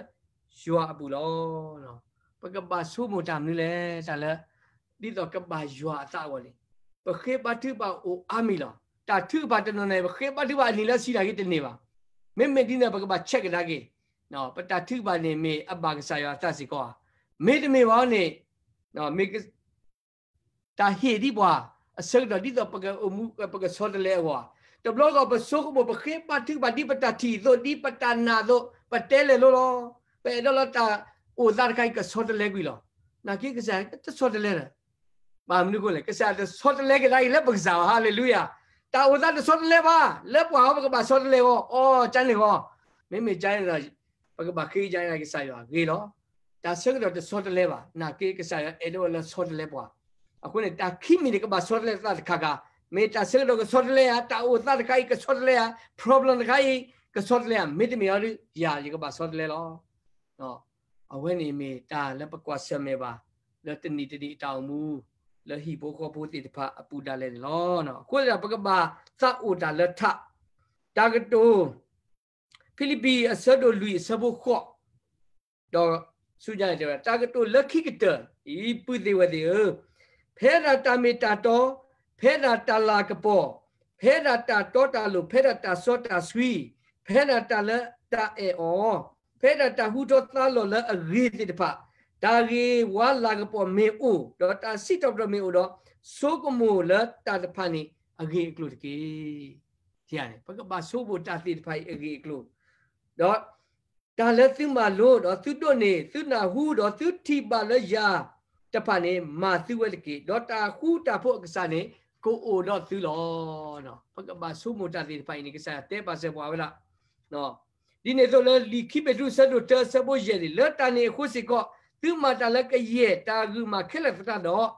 ယွၤအပူၤလီၤ. ပကဘၣ်ဆိကမိၣ်တၢ်မနုၤလဲၣ်, တၢ်လၢ ဒ်သိးကဘၣ်ယွၤအသးအဂီၢ်န့ၣ် ပဃ့ဘါထုကဖၣ်အိၣ်အါမံၤလီၤ. တၢ်ထုကဖၣ်တနီၤနီၤ ပဃ့ဘါထုကဖၣ်အနံၤလၢဆံးနာ်က့တန့ၢ်ဘၣ်. မ့မ့ၢ်ဒ်န့ၣ် ပကဘၣ် check ကဒါက့ၤ ပတၢ်ထုကဖၣ်န့ၣ် မ့ၢ်အဘၣ်ကစၢ်ယွၤအသးစ့ၢ်ကီးဧါ. မ့တမ့ၢ်ဘၣ်န့ၣ် မ့ၢ် တၢ်ဟ့ၣ်ဒ်ပှၤ အဆၢကတီၢ်ဒ်သိးပကအိၣ်မူ ပကဆီတလဲအဂီၢ်ဧါ. တဘျီဂီၢ် ပဆိကမိၣ် ပဃ့ဘါထုကဖၣ်ဒ်ပတၢ်ထံၣ်အသိး ဒ်ပတၢ်နာ်အသိး ပတဲလဲၤလိၤလီၤ. ပအဲၣ်ဒိးလၢတၢ်အိၣ်သးတခါအံၤ ကဆီတလဲကွံာ်လီၤ. နာ်က့ကစၢ်တဆီတလဲဒီး ဘၣ်မနုၤအဃိလဲၣ်, ကစၢ်တဆီတလဲကဒါအံၤလၢပကစၢ်ဘၣ်. ဟါလ့လူယၤ. တၢ်အိၣ်သးတဆီတလဲဘၣ်. လၢပှၤဟီ ပကဘၣ်ဆီတလဲဂီၢ် အီကန့ၣ်ဂီၢ်. မ့မ့ၢ်ကန့ၣ်ဒီး ပကဘၣ်ဃ့ကဒါက့ၤကစၢ်ယွၤဂ့ၤလီၤ. တၢ်ဆၢကတီၢ်တဆီတလဲဘၣ်. နာ်က့ကစၢ်ယွၤအဲၣ်ဒိးဝဲလၢဆီတလဲပှၤ. အဃိန့ၣ် တၢ်ခံမံၤန့ၣ် ကဘၣ်ဆီတလဲသးတခါခါ, မ့ၢ်တၢ်ဆၢကတီၢ်ကဆီတလဲဧါ, တၢ်အိၣ်သးတခါအံၤကဆီတလဲဧါ, problem တခါအံၤ ကဆီတလဲဧါ, မ့တမ့ၢ်အီၤဒီး ယၤယကဘၣ်ဆီတလဲလီၤ. အဝဲန့ၣ်မ့ၢ်တၢ်လၢပကွၢ်ဆၢၣ်မဲာ်ဘၣ် လၢတနံၤတနံၤအတၢ်အိၣ်မူ လၢဟံၣ်ဖိဃီဖိသ့ၣ်တဖၣ်အပူၤဒၣ်လဲာ်န့ၣ်လီၤ. အဃိသတးဒီး ပကဘၣ်သးအိၣ်တၢ်လၢထး, တၢ်ကတိၤ ဖံလံးပံၤအဆၢဒိၣ်လွံၢ်အဆၢဖိဃိး, ဒီးဆူညါန့ၣ်တဲဝဲဒၣ်, တၢ်ကတိၤလၢခံကတၢၢ်အံၤ ပုၢ်သ့ၣ်ဝဲၢ်သ့ၣ်ဧၢ, ဖဲဒၣ်တၢ်မ့ၢ်တၢ်တီ, ဖဲဒၣ်တၢ်လၤကပီၤ, ဖဲဒၣ်တၢ်တီတၢ်လိၤ, ဖဲဒၣ်တၢ်စီတၢ်ဆှံ, ဖဲဒၣ်တၢ်လၢတၢ်အဲၣ်အီၤ, ဖဲဒၣ်တၢ်ဟူထီၣ်သါလီၤလၢအဂ့ၤသ့ၣ်တဖၣ်, တၢ်ဂ့ၤဝါလၤကပီၤမ့ၢ်အိၣ်, ဒီးတၢ်စံးထီၣ်ပတြၢၤမ့ၢ်အိၣ်ဒီး, ဆိကမိၣ်လၢတၢ်တဖၣ်န့ၣ်အဂ့ၢ်အကျိၤတက့ၢ်. ပကဘၣ်ဆိကမိၣ်တၢ်သ့ၣ်တဖၣ်အံၤအဂ့ၢ်အကျိၤ, ဒီး တၢ်လၢသုမၤလိဒီးသုဒိးန့ၢ်, သုနၢ်ဟူဒီးသုထံၣ်ဘၣ်လၢယၤတဖၣ်န့ၣ် မၤသုဝဲတက့ၢ်. ဒီးတၢ်ဃူတၢ်ဖိးအကစၢ်န့ၣ် ကအိၣ်ဒီးသုလီၤ. ပကဘၣ်ဆိကမိၣ်တၢ်သ့ၣ်တဖၣ်အံၤန့ၣ် ကစၢ်ယွၤတဲဘၣ်စၢၤပှၤဝဲဒၣ် ဒ်န့ၣ်အသိးလၢလံာ်ခံပ့းတရူးအဆၢဒိၣ်တၢအဆၢဖိယဲၢ်န့ၣ်, လၢတၢ်န့ၣ်အဃိစ့ၢ်ကီး သုမၤတၢ်လၢကယဲၢ်တၢ်ဂုာ်မၤခဲလၢာ်သတးဒီး,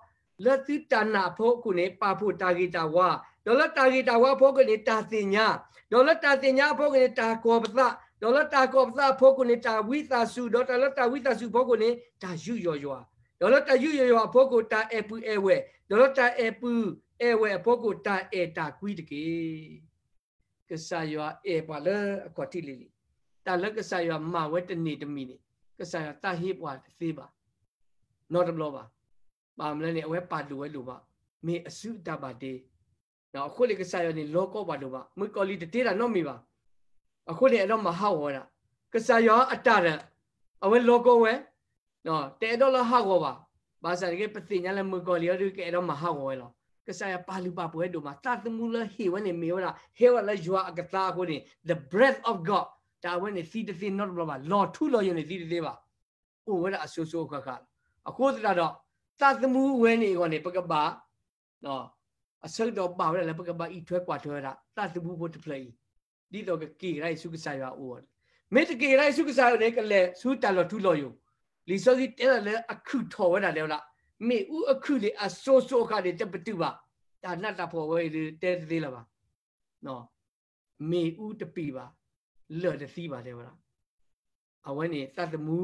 လၢသုတၢ်နာ်အဖီခိၣ်န့ၣ် ပာ်ဖှိၣ်တၢ်ဂ့ၤတၢ်ဝါ, ဒီးလၢတၢ်ဂ့ၤတၢ်ဝါအဖီခိၣ်န့ၣ် တၢ်သ့ၣ်ညါ, ဒီးလၢတၢ်သ့ၣ်ညါအဖီခိၣ်န့ၣ် တၢ်ကီၢ်ပသး, ဒီးလၢတၢ်ကီၢ်ပသးအဖီခိၣ်န့ၣ် တၢ်ဝံသးစူၤ, ဒီးတၢ်လၢတၢ်ဝံသးစူၤအဖီခိၣ်န့ၣ် တၢ်ယူးယီၣ်ယွၤ, ဒီးလၢတၢ်ယူးယီၣ်ယွၤအဖီခိၣ် တၢ်အဲၣ်ပုၢ်အဲၣ်ဝဲၢ်, ဒီးလၢတၢ်အဲၣ်ပုၢ်အဲၣ်ဝဲၢ်အဖီခိၣ် တၢ်အဲၣ်တၢ်ကွံတက့ၢ်. ကစၢ်ယွၤအဲၣ်ပှၤလၢအခီၣ်ထံးလံၤလံၤ, တၢ်လၢကစၢ်ယွၤမၤဝဲတနံၤတမံၤန့ၣ် ကစၢ်ယွၤတၢ်ဟ့ပှၤတသ့ဘၣ်. နီတဘျီဘၣ်. ဘၣ်မနုၤလဲၣ်န့ၣ် အဝဲပာ်ဒိၣ်ဝဲဒိၣ်မး, မ့ၢ်အစုအတၢ်ဘၣ်တ့ အဃိန့ၣ် ကစၢ်ယွၤန့ၣ် လီကီပှၤဒိၣ်မး, မုၣ်ကီၤလံၢ်တတ့တၢ်နီတမံၤဘၣ်. အဃိန့ၣ် အဲၣ်ဒိးမၤဟးဂီၤဝဲဒၣ်. ကစၢ်ယွၤအတၢ်ဒီး အဝဲလီကီဝဲ, တအဲၣ်ဒိးလၢဟးဂီၤဘၣ်. ဘၣ်ဆၣ်န့ၣ်က့ ပသ့ၣ်ညါလၢမုၣ်ကီၤလံၢ်အံၤဒုး ကအဲၣ်ဒိးမၤဟးဂီၤဝဲလီၤ. ကစၢ်ယွၤပာ်လုၢ်ပာ်ပှ့ၤဒိၣ်မး, သးသမူလၢဟ့ၣ်ဝဲန့ၣ် မ့ၢ်ဝဲဒၣ် ဟဲဝဲဒၣ်လၢယွၤအကသါအဃိန့ၣ် the breath of God တၢ်အဝဲန့ၣ်သံတသ့နီတဘျီဘၣ်, လီၤထူလီၤယိာ်န့ၣ်သံတသ့ဘၣ်. အိၣ်ဝဲဒၣ်အစိၤစိၤအဃၣ်ဃၣ်, အဃိသတးဒီး သးသမူဝဲန့ၣ်အဂီၢ်န့ၣ် ပကဘၣ် အဆၢကတီၢ်ဘၣ်ဝဲဒၣ်လၢပကဘၣ်အံးထွဲကွၢ်ထွဲဝဲဒၣ် သးသမူဖိတဖျၢၣ်အံၤ, ဒ်သိးကက့ၤကဒါအံၤဆူကစၢ်ယွၤအအိၣ်န့ၣ်, မ့ၢ်တက့ၤကဒါအံၤဆူကစၢ်ယွၤန့ၣ် ကလဲၤဆူတၢ်လီၤထူလီၤယိာ်, လံာ်စီဆှံတဲလၢ လၢအခုၣ်ထီၣ်ဝဲဒၣ်တဲဝဲဒၣ်, မ့ၣ်အူအခုၣ်န့ၣ် အစိၤစိၤအဃၣ်န့ၣ် တပတုာ်ဘၣ်, တၢ်နးတၢ်ဖှီၣ်ဝဲအံၤဒုးတဲတသ့လၢၤဘၣ်. မ့ၣ်အူတပံာ်ဘၣ်, လၢၢ်တသံဘၣ်တဲဝဲဒၣ်. အဝဲန့ၣ်သးသမူ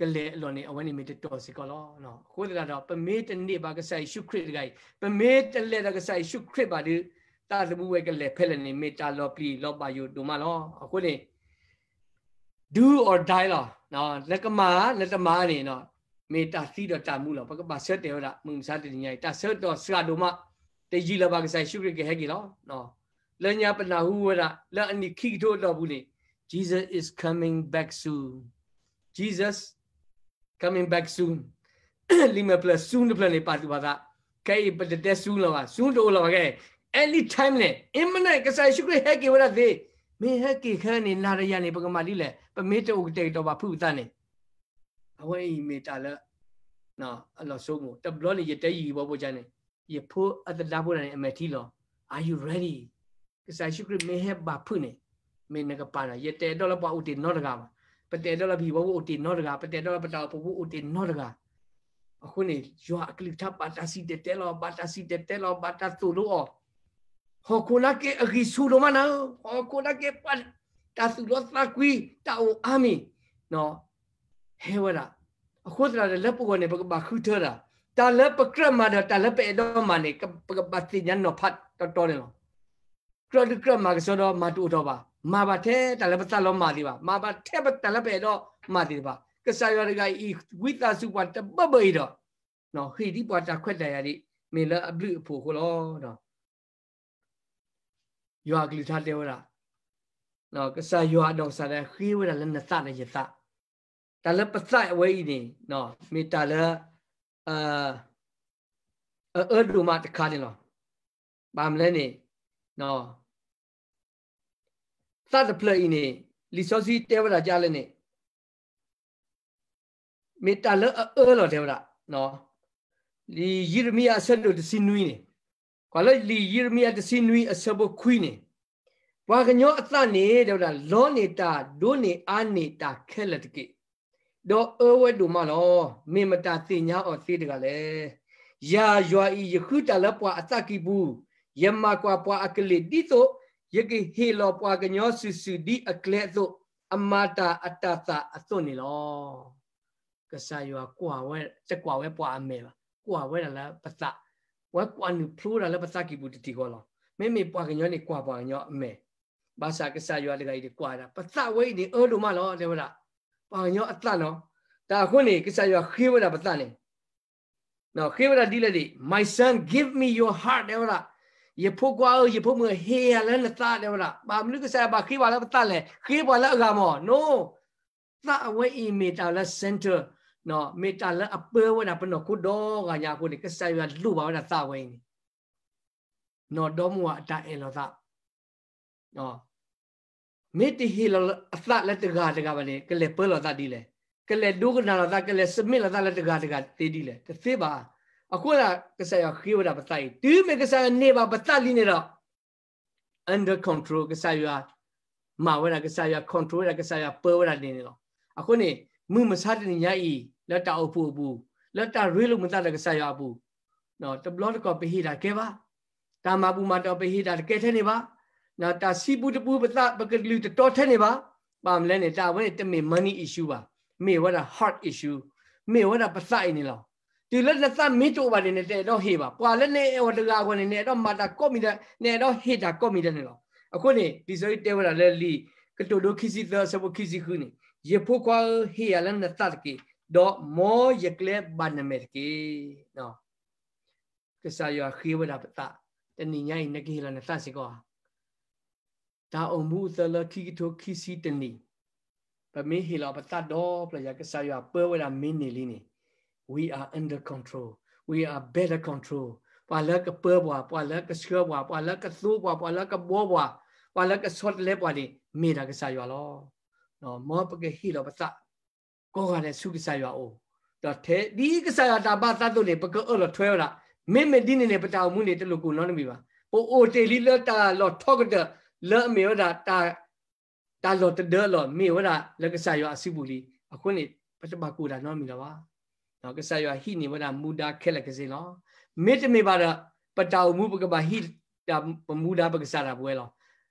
ကလဲၤအလီၢ်န့ၣ် အဝဲန့ၣ်မ့ၢ်တတီၤစ့ၢ်ကီးလီၤ. အဃိသတးဒီး ပမ့ၢ်တန့ၢ်ဘၣ်ကစၢ်ယ့ၣ်ၡူးခရံာ်တဂၤအံၤ, ပမ့ၢ်တလဲၤဒီးကစၢ်ယ့ၣ်ၡူးခရံာ်ဘၣ်ဒီး သးသမူဝဲကလဲၤဖဲလဲၣ်န့ၣ် မ့ၢ်တၢ်လီၤပျံၤလီၤဘၣ်ယိၣ်ဒိၣ်မးလီၤ. အဃိန့ၣ် do or die လီၤ. နကမၤ နတမၤန့ၣ် မ့ၢ်တၢ်သံဒီးတၢ်မူလီၤ. ပကဘၣ်ဆၢတဲာ်ဝဲဒၣ် မုၢ်မဆါတနံၤညါအံၤ တၢ်ဆၢကတီၢ်စှၤဒိၣ်မး, တယံာ်လၢၤဘၣ် ကစၢ်ယ့ၣ်ၡူးခရံာ်ကဟဲက့ၤလီၤ. လၢညါပနၢ်ဟူဝဲဒၣ် လၢအနံၣ်ခံကထိအတီၢ်ပူၤန့ၣ် Jesus is coming back soon. Jesus coming back soon. လံာ်မဲာ်ဖျၢၣ် soon တဖျၢၣ်န့ၣ် ပာ်သူၣ်ပာ်သး, ခဲအံၤပတတဲ soon လၢၤဘၣ်, soon တအိၣ်လၢၤဘၣ်ခဲအံၤ, anytime န့ၣ် imminent ကစၢ်ယ့ၣ်ၡူးခရံာ်ဟဲက့ၤဝဲဒၣ်သ့, မ့ၢ်ဟဲက့ၤခဲအံၤန့ၣ် နၤဒီးယၤန့ၣ် ပကမၤဒ်လဲၣ်, ပမ့ၢ်တအိၣ်ကတဲာ်ကတီၤဘၣ်ဖုးပသးန့ၣ် အဝဲအံၤမ့ၢ်တၢ်လၢ အလီၤဆိကမိၣ်, တဘျီန့ၣ် ယတဲယံာ်ဘီဘိကါန့ၣ်, ယဖိအသဒါဖိတဂၤန့ၣ် အမဲာ်ထံလီၤ. Are you ready? ကစၢ်ယ့ၣ်ၡူးခရံာ်မ့ၢ်ဟဲဘၣ်ဖုးန့ၣ်, မ့ၢ်နကပာ်ဒီး, ယတအဲၣ်ဒိးလၢပှၤအိၣ်တ့ၢ်နီတဂၤဘၣ်, ပတအဲၣ်ဒိးလၢပဟံၣ်ဖိအိၣ်တ့ၢ်နီတဂၤ, ပတအဲၣ်ဒိးလၢပတၢ်အိၣ်ဖှိၣ်ဖိအိၣ်တ့ၢ်နီတဂၤ. အဃိန့ၣ် ယွၤအကလုၢ်ကထါဘၣ်တၢ်စံၣ်တဲၤတဲလီၤ, ဘၣ်တၢ်စံၣ်တဲၤတဲလီၤ, ဘၣ်တၢ်သိၣ်လိအီၤ ဟီၣ်ခိၣ်နာ်က့အဂံၢ်ဆူၣ်ဒိၣ်မးနၤဧၢ, ဟီၣ်ခိၣ်နာ်က့ပှၤ တၢ်သူၣ်လီသးကွံ, တၢ်အိၣ်အါမံၤ ဟဲဝဲဒၣ်. အဃိသတးဒီး လၢပဂီၢ်န့ၣ် ပကဘၣ်ဃုထၢဒၣ်, တၢ်လၢပကြၢးမၤဒီးတၢ်လၢပအဲၣ်ဒိးမၤန့ၣ် ပကဘၣ်သ့ၣ်ညါနီၤဖးတီတီန့ၣ်လီၤ. ကြၢးဒုးကြၢးမၤကစီဒီး မၤတအိၣ်ထီၣ်ဘၣ်, မၤဘၣ်ထဲတၢ်လၢပသးလီၤမၢ်သ့ၣ်တဖၣ်, မၤဘၣ်ထဲတၢ်လၢပအဲၣ်ဒိးမၤသ့ၣ်တဖၣ်. ကစၢ်ယွၤတဂၤအံၤ ဝံသးစူၤပှၤတဘၢဘၢအံၤဒီး ဟ့ၣ်ဒံးပှၤတၢ်ခွဲးတၢ်ယာ်ဒံး မ့ၢ်လၢအဘျုးအဖှိၣ်အဃိလီၤ. ယွၤအကလုၢ်ကထါတဲဝဲဒၣ်, ကစၢ်ယွၤအနီၢ်ကစၢ်ဒၣ်ဃ့ဝဲဒၣ်လၢနသးဒီးယသး, တၢ်လၢပသးအဝဲအံၤန့ၣ် မ့ၢ်တၢ်လၢ အအၢဒိၣ်မးတခါန့ၣ်လီၤ. ဘၣ်မနုၤလဲၣ်န့ၣ် သးတဖျၢၣ်အံၤန့ၣ် လံာ်စီဆှံတဲဝဲဒၣ်ဒ်လဲၣ်န့ၣ် မ့ၢ်တၢ်လၢအအၢလီၤတဲဝဲဒၣ်, လံာ်ယံးရမံယၤအဆၢဒိၣ်တဆံနွံန့ၣ်, ကွၢ်လၢလံာ်ယံးရမံယၤတဆံနွံအဆၢဖိခွံန့ၣ်, ပှၤကညီအသးန့ၣ် တဲဝဲဒၣ် လီန့ၢ်တၢ်ဒိးန့ၢ်အါန့ၢ်တၢ်ခဲလၢာ်တက့ၢ်. ဒီးအၢဝဲဒိၣ်မးလီၤ. မ့ၢ်မတၤသ့ၣ်ညါအီၤသ့တဂၤလဲၣ်. ယၤယွၤအံၤ ယဃုတၢ်လၢပှၤအသးကံၢ်ပူၤ, ယမၤကွၢ်ပှၤအကလ့ၢ်ဒ်သိး ယကဟ့ၣ်လီၤပှၤကညီစုာ်စုာ်ဒ်အကျဲအသိး, အမၤတၢ်အတၤသၣ်အသိးန့ၣ်လီၤ. ကစၢ်ယွၤကွၢ်ဝဲ တကွၢ်ဝဲပှၤအမဲာ်ဘၣ်, ကွၢ်ဝဲဒၣ်လၢပသး, ဝဲကွၢ်နုာ်ဖျိဒၣ်လၢပသးကံၢ်ပူၤတထံၣ်ဃီလီၤ. မ့မ့ၢ်ပှၤကညီန့ၣ် ကွၢ်ပှၤကညီအမဲာ်, ဘၣ်ဆၣ်ကစၢ်ယွၤတဂၤအံၤန့ၣ် ကွၢ်ဝဲဒၣ် ပသးဝဲအံၤန့ၣ် အၢဒိၣ်မးလီၤ တဲဝဲဒၣ်, ပှၤကညီအသးနီၤ. တၢ်အဃိန့ၣ် ကစၢ်ယွၤဃ့ဝဲဒၣ်ပသးန့ၣ် ဃ့ဝဲဒၣ်ဒ်လဲၣ်ဒံး, My son, give me your heart တဲဝဲဒၣ်, ယဖိခွါဧၢ ယဖိမုၣ်ဧၢ ဟ့ၣ်ယၤလၢနသး တဲဝဲဒၣ်. ဘၣ်မနုၤကစၢ်ယွၤဘၣ်ဃ့ပှၤလၢပသးလဲၣ်, ဃ့ပှၤလၢအဂၤမီၢ်, no. သးအဝဲအံၤမ့ၢ်တၢ်လၢ center, မ့ၢ်တၢ်လၢအပၢဝဲဒၣ်ပနီၢ်ခိဒီဂၤညါအဃိန့ၣ် ကစၢ်ယွၤလိၣ်ဘၣ်ဝဲဒၣ်သးအဝဲအံၤန့ၣ်, နီၢ်ဒီမါဝၤအတၢ်အဲၣ်လီၤသး မ့ၢ်တဟ့ၣ်လီၤအသးလၢတဂၤတဂၤဘၣ်န့ၣ် ကလဲၤပၢလီၤသးဒ်လဲၣ်, ကလဲၤဒိကနၣ်လီၤသး, ကလဲၤ submit လီၤသးလၢတဂၤတဂၤသ့ဒ်လဲၣ်, တသ့ဘၣ်. အဃိသတး ကစၢ်ယွၤဃ့ဝဲဒၣ်ပသးအံၤ, တုၤမ့ၢ်ကစၢ်ယွၤန့ၢ်ဘၣ်ပသးလံန့ၣ်ဒီး under control ကစၢ်ယွၤမၤဝဲဒၣ်, ကစၢ်ယွၤ control ဝဲဒၣ်, ကစၢ်ယွၤပၢဝဲဒၣ်န့ၣ်န့ၣ်လီၤ. အဃိန့ၣ် မုၢ်မဆါတနံၤညါအံၤ လၢတၢ်အိၣ်ဖှိၣ်အပူၤ, လၢတၢ်ရ့လိာ်မုာ်သးဒီးကစၢ်ယွၤအပူၤ, တဘျီတခီၣ်ပဟ့ၣ်တၢ်ကဲဘၣ်, တၢ်မၤဘူၣ်မၤတီၢ်ပဟ့ၣ်တၢ်တကဲထဲန့ၣ်ဘၣ်, တၢ်စံးပူတပူပသး ပကလုၢ်တတီထဲန့ၣ်ဘၣ်. ဘၣ်မနုၤလဲၣ်န့ၣ် တၢ်အဝဲန့ၣ် တမ့ၢ် money issue ဘၣ်, မ့ၢ်ဝဲဒၣ် heart issue, မ့ၢ်ဝဲဒၣ်ပသးအံၤန့ၣ်လီၤ. တုၤလၢနသးမ့ၢ်တအိၣ်ဘၣ်န့ၣ် နတအဲၣ်ဒိးဟ့ၣ်ဘၣ်, ပှၤလၢနအဲၣ်အီၤတဂၤအဂီၢ်န့ၣ် နအဲၣ်ဒိးမၤတၢ်ကိးမံၤဒဲး, နအဲၣ်ဒိးဟ့ၣ်တၢ်ကိးမံၤဒဲးန့ၣ်လီၤ. အဃိန့ၣ် လံာ်စီဆှံတဲဝဲဒၣ်လၢလံာ်ကတိၤဒိခံဆံသၢအဆၢဖိခံဆံဃုန့ၣ်, ယဖိခွါဧၢ, ဟ့ၣ်ယၤလၢနသးတက့ၢ်. ဒီးမ်ယကျဲဘၣ်နမဲာ်တက့ၢ်. ကစၢ်ယွၤဃ့ဝဲဒၣ်ပသး, တနံၤညါအံၤ နကဟ့ၣ်လီၤနသးစ့ၢ်ကီးဧါ. တၢ်အိၣ်မူအသးလၢခံကထိခံဆံတနံၣ်, ပမ့ၢ်ဟ့ၣ်လီၤပသးဒီဖျၢၣ်ညါ ကစၢ်ယွၤပၢဝဲဒၣ်မ့ၢ်န့ၢ်လံန့ၣ်, we are under control, we are better control. ပှၤလၢကပၢပှၤ, ပှၤလၢကဆှၢပှၤ, ပှၤလၢကသိပှၤ, ပှၤလၢကဘှီပှၤ, ပှၤလၢကဆီတလဲပှၤန့ၣ် မ့ၢ်ဒၣ်ကစၢ်ယွၤလီၤ. မ်ပကဟ့ၣ်လီၤပသး ကိးဂၤဒဲးဆူကစၢ်ယွၤအအိၣ်, ဒီးထဲဒ်ကစၢ်ယွၤတၢ်ဘၣ်အသးအသိးန့ၣ် ပကအၢၣ်လီၤထွဲဝဲဒၣ်. မ့မ့ၢ်ဒ်န့ၣ်န့ၣ် ပတၢ်အိၣ်မူန့ၣ် တလိၣ်ကိၢ်နီတမံၤဘၣ်. ပအိၣ်တ့ၢ်လံလၢတၢ်လီၢ်ထီကတၢၢ် လၢအမ့ၢ်ဝဲဒၣ် တၢ်လီၢ်တဒၢအလီၢ် မ့ၢ်ဝဲဒၣ်လၢကစၢ်ယွၤအစုပူၤလံ. အဃိန့ၣ် ပတဘၣ်ကိၢ်တၢ်နီတမံၤလၢၤဘၣ်. ကစၢ်ယွၤဟံးန့ၢ်ဝဲဒၣ်မူဒါခဲလၢာ်ခဲဆ့လီၤ. မ့တမ့ၢ်ဘၣ်ဒီး ပတၢ်အိၣ်မူပကဘၣ်ဟံးတၢ်ပမူဒါပကစၢ်ဒၣ်ပဝဲလီၤ.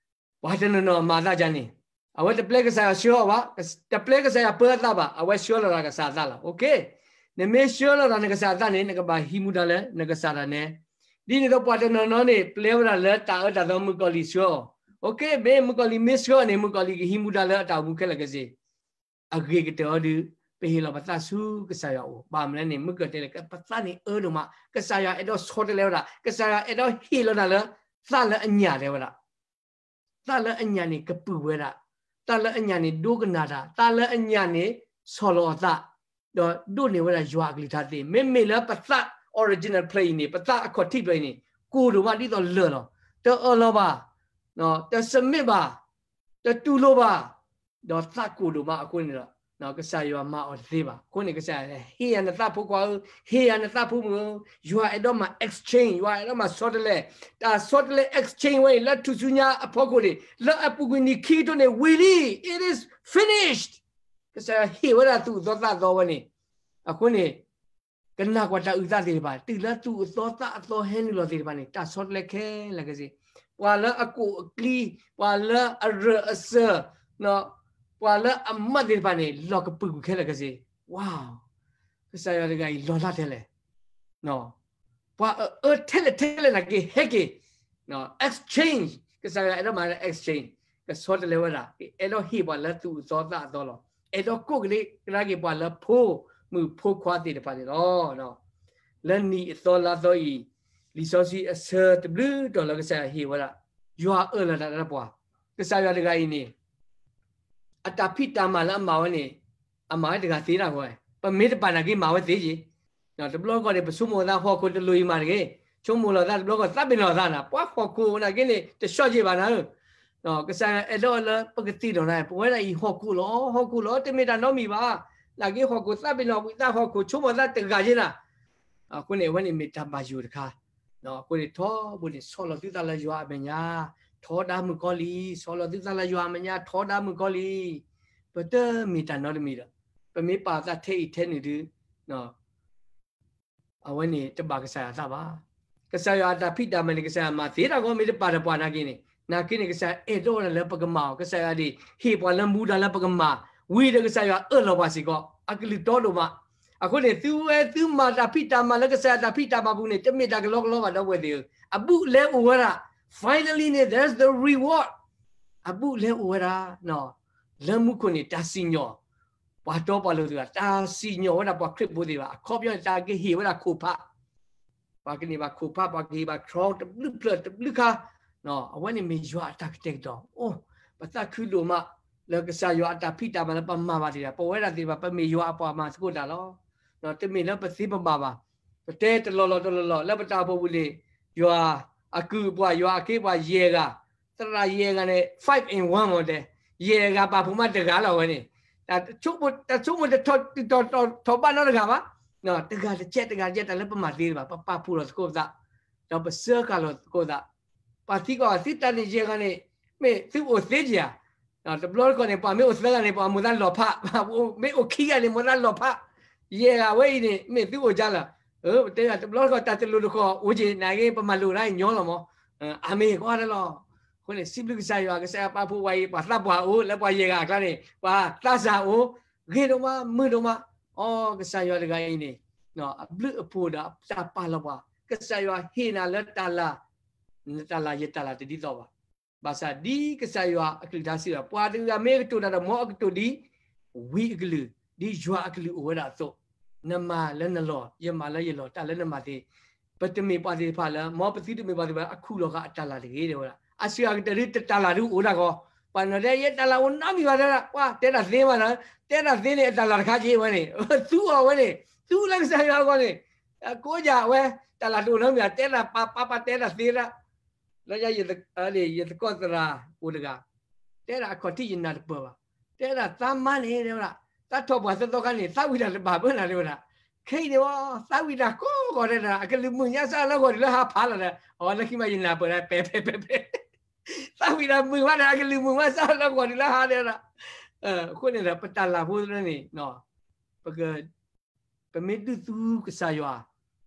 ပှၤတနီၤနီၤမၤသးဒ်န့ၣ်, အဝဲတပျဲကစၢ်ယွၤဆှၢအီၤဘၣ်, တပျဲကစၢ်ယွၤပၢအသးဘၣ်, အဝဲဆှၢလီၤတၢ်ကစၢ်အသးလီၤ. နမ့ၢ်ဆှၢလီၤတၢ်နကစၢ်အသးန့ၣ် နကဘၣ်ဟံးမူဒါလၢနကစၢ်ဒၣ်နဲ. ဒ်န့ၣ်ဒီးပှၤတနီၤနီၤန့ၣ် ပျဲဝဲဒၣ်လၢတၢ်အၢတၢ်သီမုၣ်ကီၤလံၢ်ဆှၢအီၤ. မ့ၢ်မုၣ်ကီၤလံၢ်မ့ၢ်ဆှၢအီၤန့ၣ် မုၣ်ကီၤလံၢ်ကဟံးမူဒါလၢအတၢ်အိၣ်မူခဲလၢာ်ခဲဆ့ အဂ့ၤကတၢၢ်အီၤဒီး ပဟ့ၣ်လီၤပသးဆူကစၢ်ယွၤအအိၣ်. ဘၣ်မနုၤလဲၣ်န့ၣ် မုၣ်ကီၤလံၢ်တဲလၢ ပသးန့ၣ်အၢဒိၣ်မး, ကစၢ်ယွၤအဲၣ်ဒိးဆီတလဲဝဲဒၣ်, ကစၢ်ယွၤအဲၣ်ဒိးဟ့ၣ်လီၤတၢ်လၢ သးလၢအညၣ်တဲဝဲဒၣ်. သးလၢအညၣ်န့ၣ်ကပုာ်ဝဲဒၣ်, သးလၢအညၣ်န့ၣ်ဒိကနၣ်တၢ်, သးလၢအညၣ်န့ၣ်ဆီၣ်လီၤအသး, ဒီးဒိးန့ၢ်ဝဲဒၣ်ယွၤအကလုၢ်ကထါသ့. မ့မ့ၢ်လၢပသး original ဖျၢၣ်အံၤန့ၣ်, ပသးအခီၣ်ထံးဖျၢၣ်အံၤန့ၣ် ကိၢ်ဒိၣ်မးဒ်သိးလၢၢ်လီၤ. တအၢၣ်လီၤဘၣ်, တ submit ဘၣ်, တတူၢ်လိာ်ဘၣ်, ဒီးသးကိၢ်ဒိၣ်မးအဃိန့ၣ်ဒီး ကစၢ်ယွၤမၤအီၤတသ့ဘၣ်. အဃိန့ၣ် ကစၢ်ယွၤဟ့ၣ်ယၤနသးဖိခွါဧၢ, ဟ့ၣ်ယၤနသးဖိမုၣ်ဧၢ, ယွၤအဲၣ်ဒိးမၤ exchange, ယွၤအဲၣ်ဒိးမၤဆီတလဲ, တၢ်ဆီတလဲ exchange ဝဲအံၤ လၢထူၣ်စုညါအဖီခိၣ်န့ၣ်, လၢအပူၤကွံာ်နံၣ်ခံကထိန့ၣ် ဝံၤလံ, it is finished. ကစၢ်ယွၤဟ့ၣ်ဝဲဒၣ်သူၣ်အသီသးအသီဝဲန့ၣ်, အဃိန့ၣ် ကနၣ်ကွၢ်တၢ်အုၣ်သးသ့ၣ်တဖၣ်, တုၤလၢသူၣ်အသီသးအသီဟဲနုာ်လီၤသ့ၣ်တဖၣ်န့ၣ် တၢ်ဆီတလဲခဲလၢာ်ခဲဆ့, ပှၤလၢအကိၣ်အကျံ, ပှၤလၢအရၢၢ်အစၢၤ, ပှၤလၢအမးသ့ၣ်တဖၣ်န့ၣ် လီၤကပုာ်ကွံာ်ခဲလၢာ်ခဲဆ့. ဝါ, ကစၢ်ယွၤတဂၤအံၤလီၤလးထဲလဲၣ်. ပှၤအအၢထဲလဲၣ်ထဲလဲၣ်နာ်က့ၤဟဲက့ၤ, exchange, ကစၢ်ယွၤအဲၣ်ဒိးမၤလၢ exchange, ကဆီတလဲဝဲဒၣ်, အဲၣ်ဒိးဟ့ၣ်ပှၤလၢသူၣ်အသီသးအသီလီၤ. အဲၣ်ဒိးကိးကဒါက့ၤပှၤလၢဖိမုၣ်ဖိခွါသ့ၣ်တဖၣ်န့ၣ်လီၤ. လၢနံၣ်အသီလါသီအံၤ, လံာ်စီဆှံအဆၢတဘျုးတီၤလၢကစၢ်ယွၤဟ့ၣ်ဝဲဒၣ်, ယွၤအၢၣ်လီၤတၢ်လၢပှၤ, ကစၢ်ယွၤတဂၤအံၤန့ၣ် အတၢ်ဖံးတၢ်မၤလၢအမၤဝဲန့ၣ်, အမၤဝဲတဂၤသ့ဒၣ်ဝဲ, ပမ့ၢ်တပာ်နာ်က့ၤမၤဝဲသ့က့ၤ. တဘျီဃီန့ၣ် ပဆိကမိၣ်သးဟီၣ်ခိၣ်တလိၣ်အံၤမးတဂ့ၤ, ဆိကမိၣ်လီၤသးတဘျီဃီသးပ့ၤနီၣ်သးနၤ, ပှၤဟီၣ်ခိၣ်နာ်က့ၤန့ၣ် တဆှီက့ၤဘၣ်နၤဧၢ. ကစၢ်ယွၤအဲၣ်ဒိးလၢပကသ့ၣ်နီၣ်နၤ, ပဝဲဒၣ်အံၤဟီၣ်ခိၣ်လီၤ, ဟီၣ်ခိၣ်လီၤ, တမ့ၢ်တၢ်နီတမံၤဘၣ်. နာ်က့ၤဟီၣ်ခိၣ်သးပ့ၤနီၣ်ဝံၤသးဟီၣ်ခိၣ်ဆိကမိၣ်သးတဂၤက့ၤနၤ အဃိန့ၣ် အဝဲန့ၣ်မ့ၢ်တၢ်ဘၣ်ယိၣ်တခါ. အဃိန့ၣ် ထီဘိန့ၣ် ဆီၣ်လီၤသုသးလၢယွၤအမဲာ်ညါ, ထီဒါမုၣ်ကီၤလံၢ်, ဆီၣ်လီၤသုသးလၢယွၤအမဲာ်ညါ, ထီဒါမုၣ်ကီၤလံၢ်. ပတမ့ၢ်တၢ်နီတမံၤဒီး, ပမ့ၢ်ပာ်သးထဲအံၤထဲနုၤဒုး အဝဲန့ၣ်တဘၣ်ကစၢ်ယွၤသးဘၣ်. ကစၢ်ယွၤအတၢ်ဖံးတၢ်မၤန့ၣ် ကစၢ်ယွၤမၤသ့တၢ်ဂီၢ် မ့ၢ်တပာ်တပှၤနာ်က့ၤန့ၣ်, နာ်က့ၤန့ၣ် ကစၢ်ယွၤအဲၣ်ဒိးဝဲဒၣ်လၢပကမၤအီၤ, ကစၢ်ယွၤဒၣ်ဟ့ၣ်ပှၤလၢမူဒါလၢပကမၤ, ဝံၤဒီးကစၢ်ယွၤအၢၣ်လီၤပှၤစ့ၢ်ကီး, အကလုၢ်တီဒိၣ်မး. အဃိန့ၣ် သုဝဲသုမၤတၢ်ဖံးတၢ်မၤလၢကစၢ်ယွၤတၢ်ဖံးတၢ်မၤပူၤန့ၣ် တမ့ၢ်တၢ်ကလီကလီဘၣ် ဒီပုၢ်ဝဲၢ်သ့ၣ်ဧၢ, အဘူးအလဲအိၣ်ဝဲဒၣ်. Finally န့ၣ် there's the reward. အဘူးအလဲအိၣ်ဝဲဒၣ် လၢမူခိၣ်န့ၣ် တၢ်စံၣ်ညီၣ် ပှၤတီပှၤလိၤသ့ၣ်တဖၣ်, တၢ်စံၣ်ညီၣ်ဝဲဒၣ်ပှၤခရံာ်ဖိသ့ၣ်တဖၣ်, အခီပညီန့ၣ် တၢ်ကဟ့ၣ်ဝဲဒၣ်ခိၣ်ဖး, ပှၤကန့ၢ်ဘၣ်ခိၣ်ဖး, ပှၤကဟ့ၣ်ဘၣ် crown တဘျုးဖျၢၣ်တဘျုးခါ, အဝဲန့ၣ်မ့ၢ်ယွၤအတၢ်ကတဲာ်ကတီၤ. အိ, ပသးခုဒိၣ်မး လၢကစၢ်ယွၤအတၢ်ဖံးတၢ်မၤလၢပမၤဘၣ်သ့ၣ်တဖၣ်, ပဝဲဒၣ်သ့ၣ်တဖၣ်ပမ့ၢ်ယွၤအပှၤမၤသကိးတၢ်လီၤ. တမ့ၢ်လၢပသ့ပဘၣ်ဘၣ်. ပတဲတလီၢ်လီၢ်တလီၢ်လီၢ် လၢပတၢ်အိၣ်ဖှိၣ်ပူၤန့ၣ် ယွၤအကုၢ်အပှၤ ယွၤအခ့အပှၤယဲၢ်ဂၤ, သရၣ်ယဲၢ်ဂၤန့ၣ် five in one မ့ၢ်တဲ, ယဲၢ်ဂၤပာ်ဖှိၣ်မးတဂၤလီၤဝဲန့ၣ်, တၢ်ဆိကမိၣ်တထီၣ်ဘၣ်နီတဂၤဘၣ်, တဂၤတကဲး တဂၤတကဲး တၢ်လၢပမၤသ့တဘၣ်, ပပာ်ဖှိၣ်လီၤသကိးပသး, ဒီးပစၢဃာ်လီၤသကိးသး. ပှၤသံကွၢ် သုတၢ်န့ၣ်ယဲၢ်ဂၤန့ၣ် မ့ၢ်သုအိၣ်သ့ဧါ. တဘျီတခီၣ်န့ၣ် ပှၤမ့ၢ်အိၣ်သၢဂၤန့ၣ် ပှၤမိၣ်သးလီၤဖး, မ့ၢ်အိၣ်ခံဂၤန့ၣ် မိၣ်သးလီၤဖး, ယဲၢ်ဂၤဝဲအံၤန့ၣ် မ့ၢ်သုအိၣ်ဒ်လဲၣ်. ပတဲတဘျီတခီၣ် တၢ်တလိၤတခီၣ်အိၣ်က့ၤ နာ်က့ၤ ပမၤလိာ်ဒၣ်အံၤညီလီၤမး. အၤမ့ၣ် ကွၢ်တၢ်လီၤ. အဃိန့ၣ် စံးဘျုးကစၢ်ယွၤ, ကစၢ်ယွၤပာ်ဖှိၣ်ဝဲအံၤ ပှၤသးပှၢ်အိၣ်, လၢပှၤယဲၢ်ဂၤအကျါန့ၣ် ပှၤသးစၢ်အိၣ်, ဂ့ၤဒိၣ်မး မုာ်ဒိၣ်မး. အိ, ကစၢ်ယွၤတဂၤအံၤန့ၣ် အဘျုးအဖှိၣ်ဒီးတၢ်ပာ်လီၤပှၤ, ကစၢ်ယွၤဟ့ၣ်နၤလၢတၢ်လၤ, နတၢ်လၤယတၢ်လၤတဒ်သိးဘၣ်. ဘၣ်ဆၣ်ဒ်ကစၢ်ယွၤအကလုၢ်ကထါစံးဘၣ်, ပှၤတဂၤမ့ၢ်ကတိၤတၢ်ဒီး မ်အကတိၤဒ်ဝံအကလုၢ်, ဒ်ယွၤအကလုၢ်အိၣ်ဝဲဒၣ်အသိး, နမၤလၢနလီၢ်, ယမၤလၢယလီၢ်, တၢ်လၢနမၤသ့, ပတမ့ၢ်ပှၤသ့ၣ်တဖၣ်လၢ မ်ပသုတမ့ၢ်ပှၤသ့ၣ်တဖၣ်လၢ အခုၣ်လီၤဃာ်အတၢ်လၢ်တဂ့ၤ တဲဝဲဒၣ်. အစှၤကတၢၢ်ဒ်တၢ်လၢ်ဒ်အိၣ်ဒၣ်ကီး, ပှၤနီၤတဲ ယတၢ်လၢ်အိၣ်နီတမံၤဘၣ် တဲဒၣ်, ပှၤတဲတၢ်သ့မးနီၤ, တဲတၢ်သ့န့ၣ် အတၢ်လၢ်တခါက့ဝဲန့ၣ်, သူအီၤဝဲန့ၣ်, သူလၢကစၢ်ယွၤအဂီၢ်န့ၣ်, ကိးယၤဝဲ, တၢ်လၢ်တအိၣ်နီတမံၤဘၣ် တဲတၢ်ပာ်ပာ်ပာ် တဲတၢ်သ့ဒၣ်. လၢယၤ ယသကိးသရၣ်အိၣ်တဂၤ, တဲဒၣ်အခီၣ်ထံးယနၢ်တပၢၢ်ဘၣ်, တဲဒၣ်သးမါန့ၣ် တဲဝဲဒၣ်, သးထီၣ်ပှၢ်သီသီခါန့ၣ် သးဝံၣ်တၢ်တဘၣ်ဘၣ်နၤ တဲဝဲဒၣ်, ခဲအံၤန့ၣ်ဝဲ, သးဝံၣ်တၢ်ကိးဂီၤ တဲဒၣ်, အကလုၢ်မုာ်ညါစးလၢဂီၤတုၤလၢဟါဖးလီၤဒီး, အီၤလၢခံမးယနၢ်ပၢၢ်ဒၣ် ပဲပဲပဲပဲ သးဝံၣ်တၢ်မုာ်မးဒီး အကလုၢ်မုာ်မးစးလၢဂီၤတုၤလၢဟါ တဲဒၣ်. အဃိန့ၣ်ဒီး ပတၢ်လၢ်ဖိတဖၣ်န့ၣ်, ပက ပမ့ၢ်ဒုးသူကစၢ်ယွၤ,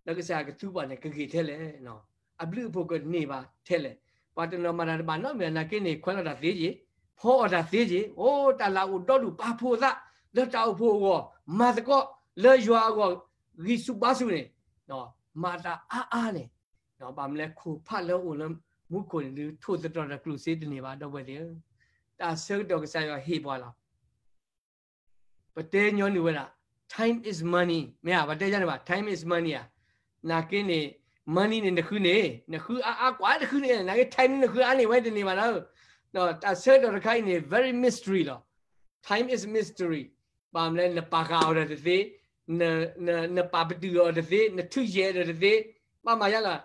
လၢကစၢ်ယွၤကသူပှၤန့ၣ် ကဂ့ၤထဲလဲၣ်, အဘျုးအဖှိၣ်ကန့ၢ်ဘၣ်ထဲလဲၣ်. ပှၤတနီၤမၤတၢ်တဘၣ်နီတမံၤ နာ်က့န့ၣ် ခွဲးလီၤတၢ်သ့က့ၤ, ဖီအီၣ်တၢ်သ့က့ၤ, အိၣ်တၢ်လၢအအိၣ်ဒီဒူၣ် ပာ်ဖှိၣ်အသး လၢတၢ်အိၣ်ဖှိၣ်အဂီၢ်, မၤသကိးလၢယွၤအဂီၢ်, ဂံၢ်ဆူၣ်ဘါဆူၣ်န့ၣ်, မၤတၢ်အါအါန့ၣ်, ဘၣ်မနုၤလဲၣ် ခိၣ်ဖးလၢအအိၣ်လၢမူခိၣ်န့ၣ် ဒုးထိၣ်သတြီၤတၢ်ကျိၣ်စ့တန့ၢ်ဘၣ် ဒီပုၢ်ဝဲၢ်သ့ၣ်ဧၢ. တၢ်ဆၢကတီၢ်ကစၢ်ယွၤဟ့ၣ်ပှၤလီၤ. ပတဲညီနုၢ်ဝဲဒၣ်, time is money, မ့ၢ်ဧါ, ပတဲယါန့ၣ်ဘၣ်, time is money ဧါ. နာ်က့န့ၣ်, money န့ၣ် နဃုန့ၣ်, နဃုအါအါကွၢ်တဃုန့ၣ်, နာ်က့ time န့ၣ် နဃုအါန့ၣ် ဝဲတန့ၢ်ဘၣ်လီၤ. တၢ်ဆၢကတီၢ်တခါအံၤန့ၣ် very mystery လီၤ. Time is mystery. ဘၣ်မနုၤလဲၣ် နပာ်ဃာ်အီၤဒီးတသ့, နပာ်ပတုာ်အီၤတသ့, နထုးယဲၢ်ဒီးတသ့, ဘၣ်မၤယါလီၤ.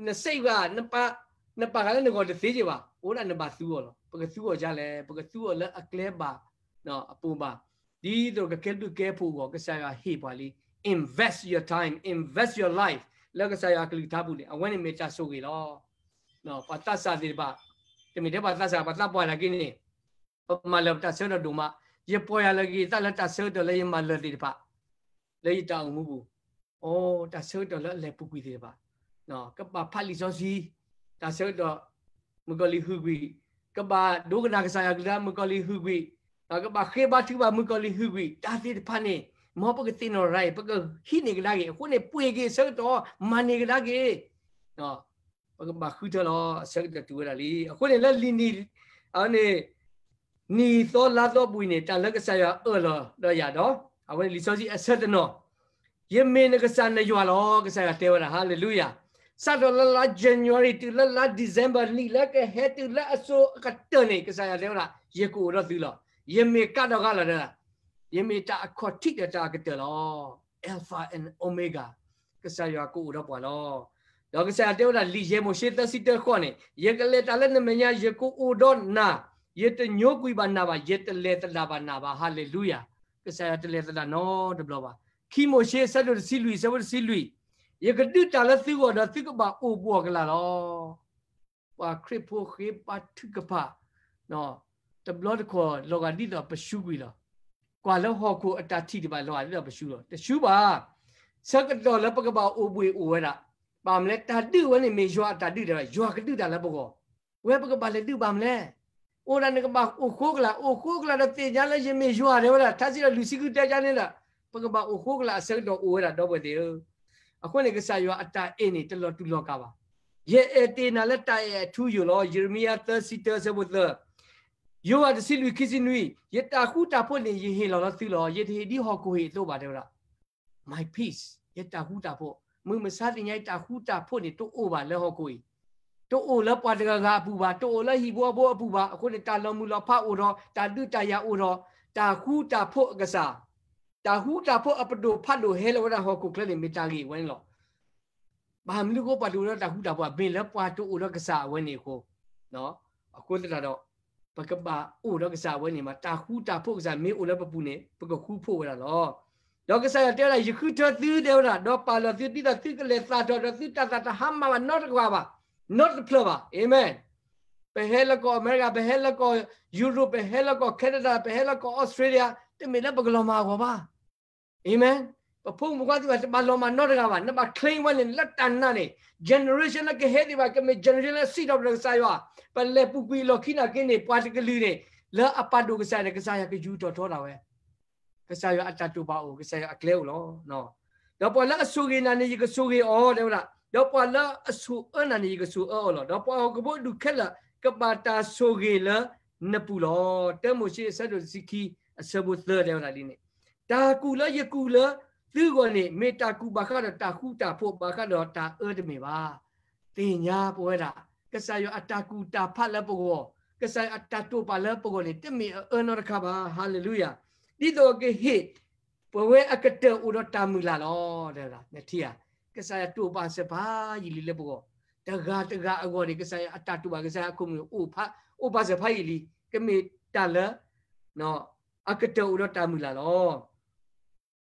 နစ့ဂၤ, နပာ်ဃာ်လၢနဂီၢ်တသ့က့ၤဘၣ်, အိၣ်ဒၣ်နဘၣ်သူအီၤလီၤ. ပကသူအီၤဒ်လဲၣ်, ပကသူအီၤလၢအကျဲဘၣ်အပူၤဘၣ်. ဒ်သိးကကဲဘျုးကဲဖှိၣ်အဂီၢ် ကစၢ်ယွၤဟ့ၣ်ပှၤလံ. Invest your time, invest your life လၢကစၢ်ယွၤအကလုၢ်ကထါပူၤန့ၣ် အဝဲန့ၣ်မ့ၢ်တၢ်ဆိၣ်ဂ့ၤလီၤ. ပှၤသးစၢ်သ့ၣ်တဖၣ်, တမ့ၢ်ထဲပှၤသးစၢ် ပှၤသးပှၢ်နာ်က့န့ၣ်, ပမၤလၢပတၢ်ဆၢကတီၢ်ဒိၣ်မး, ယပီၢ်ယၢ်လီၤက့ၤသးလၢတၢ်ဆၢကတီၢ်လၢယမၤလၢာ်သ့ၣ်တဖၣ်, လၢယတၢ်အိၣ်မူပူၤ, အိ, တၢ်ဆၢကတီၢ်လၢအလဲၤပူၤကွံာ်သ့ၣ်တဖၣ်, ကဘၣ်ဖးလံာ်စီဆှံ, တၢ်ဆၢကတီၢ်, မုၣ်ကီၤလံၢ်ဟုၣ်ကွံာ်, ကဘၣ်ဒိကနၣ်ကစၢ်ယွၤကလုၢ် မုၣ်ကီၤလံၢ်ဟုၣ်ကွံာ်, ကဘၣ်ဃ့ဘါထုကဖၣ် မုၣ်ကီၤလံၢ်ဟုၣ်ကွံာ်, တၢ်သ့ၣ်တဖၣ်န့ၣ်, မ်ပကသ့ၣ်နီၣ်ရၤအံၤ ပကဟံးန့ၢ်ကဒါက့ၤ, အဃိန့ၣ် ပှ့ၤက့ၤအဆၢကတီၢ်, မၤန့ၢ်ကဒါက့ၤ ပကဘၣ်ဃုထၢလီၤ, အဆၢကတီၢ်တုၤဝဲဒၣ်လံ. အဃိန့ၣ်လၢလံာ်နံၣ်, အန့ၣ်, နံၣ်သီလါသီပူၤအံၤန့ၣ် တၢ်လၢကစၢ်ယွၤအၢၣ်လီၤဒီးယၤဒီး, အဝဲန့ၣ်လံာ်စီဆှံအဆၢတနီၤ, ယမ့ၢ်နကစၢ်နယွၤလီၤ, ကစၢ်ယွၤတဲဝဲဒၣ်, ဟါလ့လူယၤ. စးထီၣ်လၢလါ January တုၤလၢလါ December နံၣ်လၢကဟဲတုၤလၢအစိၤအကတၢၢ်န့ၣ် ကစၢ်ယွၤတဲဝဲဒၣ်, ယကအိၣ်ဒီးသုလီၤ. ယမ့ၢ်ကးဒီးဂၤလီၤဒီး, ယမ့ၢ်တၢ်အခီၣ်ထံးဒီးတၢ်အကတၢၢ်လီၤ. Alpha and Omega, ကစၢ်ယွၤကအိၣ်ဒီးပှၤလီၤ. ဒီးကစၢ်ယွၤတဲဝဲဒၣ် လံာ်ယဲၢ်မိၤၡ့ သၢဆံတၢ ဃိးန့ၣ်, ယကလဲၤတၢ်လၢနမဲာ်ညါ, ယကအိၣ်ဒီးနၤ, ယတညိကွံာ်ဘၣ်နၤဘၣ်, ယတလဲၤသဒၣ်ဘၣ်နၤဘၣ်, ဟါလ့လူယၤ. ကစၢ်ယွၤတလဲၤသဒၣ်နီတဘျီဘၣ်. ခံမိၤၡ့ အဆၢဒိၣ်တဆံလွံၢ် အဆၢဖိတဆံလွံၢ်, ယကဒုးတၢ်လၢသုဂီၢ်ဒီးသုကဘၣ်အိၣ်ဘှီၣ်ကလာ်လီၤ. ပှၤခရံာ်ဖိဃ့ဘါထုကဖၣ်, တဘျီတခီၣ်လီၤဂာ်ဒ်သိးပၡူကွံာ်လီၤ. ကွၢ်လၢဟီၣ်ခိၣ်အတၢ်ထံၣ်တဖၣ်လီၤဂာ်ဒ်သိးပၡူလီၤ. တၡူဘၣ်. ဆၢကတီၢ်လၢပကဘၣ်အိၣ်ဘှံးအိၣ်ဝဲဒၣ်, ဘၣ်မနုၤလဲၣ် တၢ်ဒုးဝဲန့ၣ်မ့ၢ်ယွၤအတၢ်ဒုးဒၣ်ဝဲ, ယွၤကဒုးတၢ်လၢပဂီၢ်, ဝဲပကဘၣ်လဲၤဒုးဘၣ်မနုၤလဲၣ်. အိၣ်ဒၣ်နကဘၣ်အိၣ်ဃိကလာ်, အိၣ်ဃိကလာ်ဒီးသ့ၣ်ညါလၢယမ့ၢ်ယွၤတဲဝဲဒၣ်, ထါစံးထီၣ်ပတြၢၤလွံၢ်ဆံဃုတဲဒ်န့ၣ်ဒီး, ပကဘၣ်အိၣ်ဃိကလာ်အဆၢကတီၢ်အိၣ်ဝဲဒၣ် ဒီပုၢ်ဝဲၢ်သ့ၣ်ဧၢ. အဃိန့ၣ် ကစၢ်ယွၤအတၢ်အဲၣ်န့ၣ် တလီၤတူာ်လီၤကာ်ဘၣ်. ယအဲၣ်တ့ၢ်နၤလၢတၢ်အဲၣ်အထူအယိာ်လီၤ. ယံးရမံယၤ သၢဆံတၢ အဆၢဖိသၢ, ယိၤဟၣ်တဆံလွံၢ် ခံဆံနွံ, ယတၢ်ဃူတၢ်ဖိးန့ၣ် ယဟ့ၣ်လီၤလၢသုလီၤ. ယတဟ့ၣ်ဒ်ဟီၣ်ခိၣ်ဟ့ၣ်အသိးဘၣ် တဲဝဲဒၣ်. My peace, ယတၢ်ဃူတၢ်ဖိး, မုၢ်မဆါသ့ၣ်ညါအံၤ တၢ်ဃူတၢ်ဖိးန့ၣ် တအိၣ်ဘၣ်လၢဟီၣ်ခိၣ်အံၤ, တအိၣ်လၢပှၤတဂၤဂၤအပူၤဘၣ်, တအိၣ်လၢဟံၣ်ဖိဃီဖိအပူၤဘၣ်. အဃိန့ၣ် တၢ်လီၤမုၢ်လီၤဖးအိၣ်ဒီး, တၢ်ဒုးတၢ်ယၤအိၣ်ဒီး, တၢ်ဃူတၢ်ဖိးအကစၢ်, တၢ်ဃူတၢ်ဖိးအပဒိၣ်ဖးဒိၣ်ဟဲလီၤဝဲဒၣ်ဟီၣ်ခိၣ်ချၢန့ၣ် မ့ၢ်တၢ်ဂ့ၢ်ဝဲန့ၣ်လီၤ. ဘၣ်မနုၤအဃိ ပှၤတအိၣ်ဒီးတၢ်ဃူတၢ်ဖိး, မ့ၢ်လၢပှၤတအိၣ်ဒီးကစၢ်အဝဲန့ၣ်အဃိ, အဃိသတးဒီး, ပကဘၣ်အိၣ်ဒီးကစၢ်အဝဲန့ၣ်မး, တၢ်ဃူတၢ်ဖိးကစၢ်မ့ၢ်အိၣ်လၢပပူၤန့ၣ် ပကဃူဖိးဝဲဒၣ်လီၤ. ဒီးကစၢ်ယွၤတဲဝဲဒၣ်, ယဃုထၢသုတဲဝဲဒၣ်, ဒီးပာ်လီၤသုဒ်သိးသုကလဲၤသၣ်ထီၣ်ဒီးသုတၢ်သးတဟါမၢ်ဘၣ်နီတဂၤဘၣ်, နီတဖျၢၣ်ဘၣ်. အၤမ့ၣ်. ပဟဲလၢကီၢ်အမဲရကၤ, ပဟဲလၢကီၢ်ယူရိၣ်, ပဟဲလၢကီၢ် Canada, ပဟဲလၢကီၢ် Australia, တမ့ၢ်လၢပကလီၤမၢ်အဂီၢ်ဘၣ်. အၤမ့ၣ်. ပဖိမုၣ်ဖိခွါသ့ၣ်တဖၣ် တဘၣ်လီၤမၢ်နီတဂၤဘၣ်. နဘၣ် claim ဝဲန့ၣ် လၢတၢ်နာ်န့ၣ်, generation လၢကဟဲသ့ၣ်တဖၣ် ကမ့ၢ် generation လၢစံးထီၣ်ပတြၢၤကစၢ်ယွၤ, ပလဲၤပူၤကွံာ်အလီၢ်ခံနာ်က့န့ၣ် ပှၤတကလုာ်န့ၣ်, လၢအပာ်ဒိၣ်ကစၢ်န့ၣ် ကစၢ်ယွၤကယူၤထီၣ်ထီဒၣ်ဝဲ. ကစၢ်ယွၤအတၢ်တိာ်ပာ်အိၣ်, ကစၢ်ယွၤအကျဲအိၣ်လီၤ. ဒီးပှၤလၢအဆိၣ်ဂ့ၤနၤန့ၣ် ယကဆိၣ်ဂ့ၤအီၤ တဲဝဲဒၣ်, ဒီးပှၤလၢအဆိၣ်အၢနၤန့ၣ် ယကဆိၣ်အၢအီၤလီၤ. ဒီးပှၤဟီၣ်ခိၣ်ဖိဒူၣ်ခဲလၢာ် ကဘၣ်တၢ်ဆိၣ်ဂ့ၤလၢနပူၤလီၤ. တၢမိၤၡ့ အဆၢဒိၣ်တဆံခံ အဆၢဖိသၢ တဲဝဲဒၣ်ဒ်န့ၣ်. တၢ်ကူၣ်လၢယကူၣ်လၢသုဂီၢ်န့ၣ် မ့ၢ်တၢ်ကူၣ်ဘၣ်ဃးဒီးတၢ်ဃူတၢ်ဖိး ဘၣ်ဃးဒီးတၢ်အၢတမ့ၢ်ဘၣ်. သ့ၣ်ညါပဝဲဒၣ် ကစၢ်ယွၤအတၢ်ကူၣ်တၢ်ဖးလၢပဂီၢ်, ကစၢ်ယွၤအတၢ်တိာ်ပာ်လၢပဂီၢ်န့ၣ် တမ့ၢ်အအၢနီတခါဘၣ်. ဟၤလ့လူယၤ. ဒ်သိးကဟ့ၣ်ပဝဲအကတၢၢ်အိၣ်ဒီးတၢ်မုၢ်လၢ်လီၤ. နထံၣ်ဧါ, ကစၢ်ယွၤတိာ်ပာ်စၢၤဖးယံာ်လံလၢပဂီၢ်, တဂၤတဂၤအဂီၢ်န့ၣ် ကစၢ်ယွၤအတၢ်တိာ်ပာ် ကစၢ်ယွၤအခိၣ်မုၢ်အိၣ်ဖး အိၣ်ပာ်စၢၤဖးယံာ်လံ, ကမ့ၢ်တၢ်လၢ အကတၢၢ်အိၣ်ဒီးတၢ်မုၢ်လၢ်လီၤ.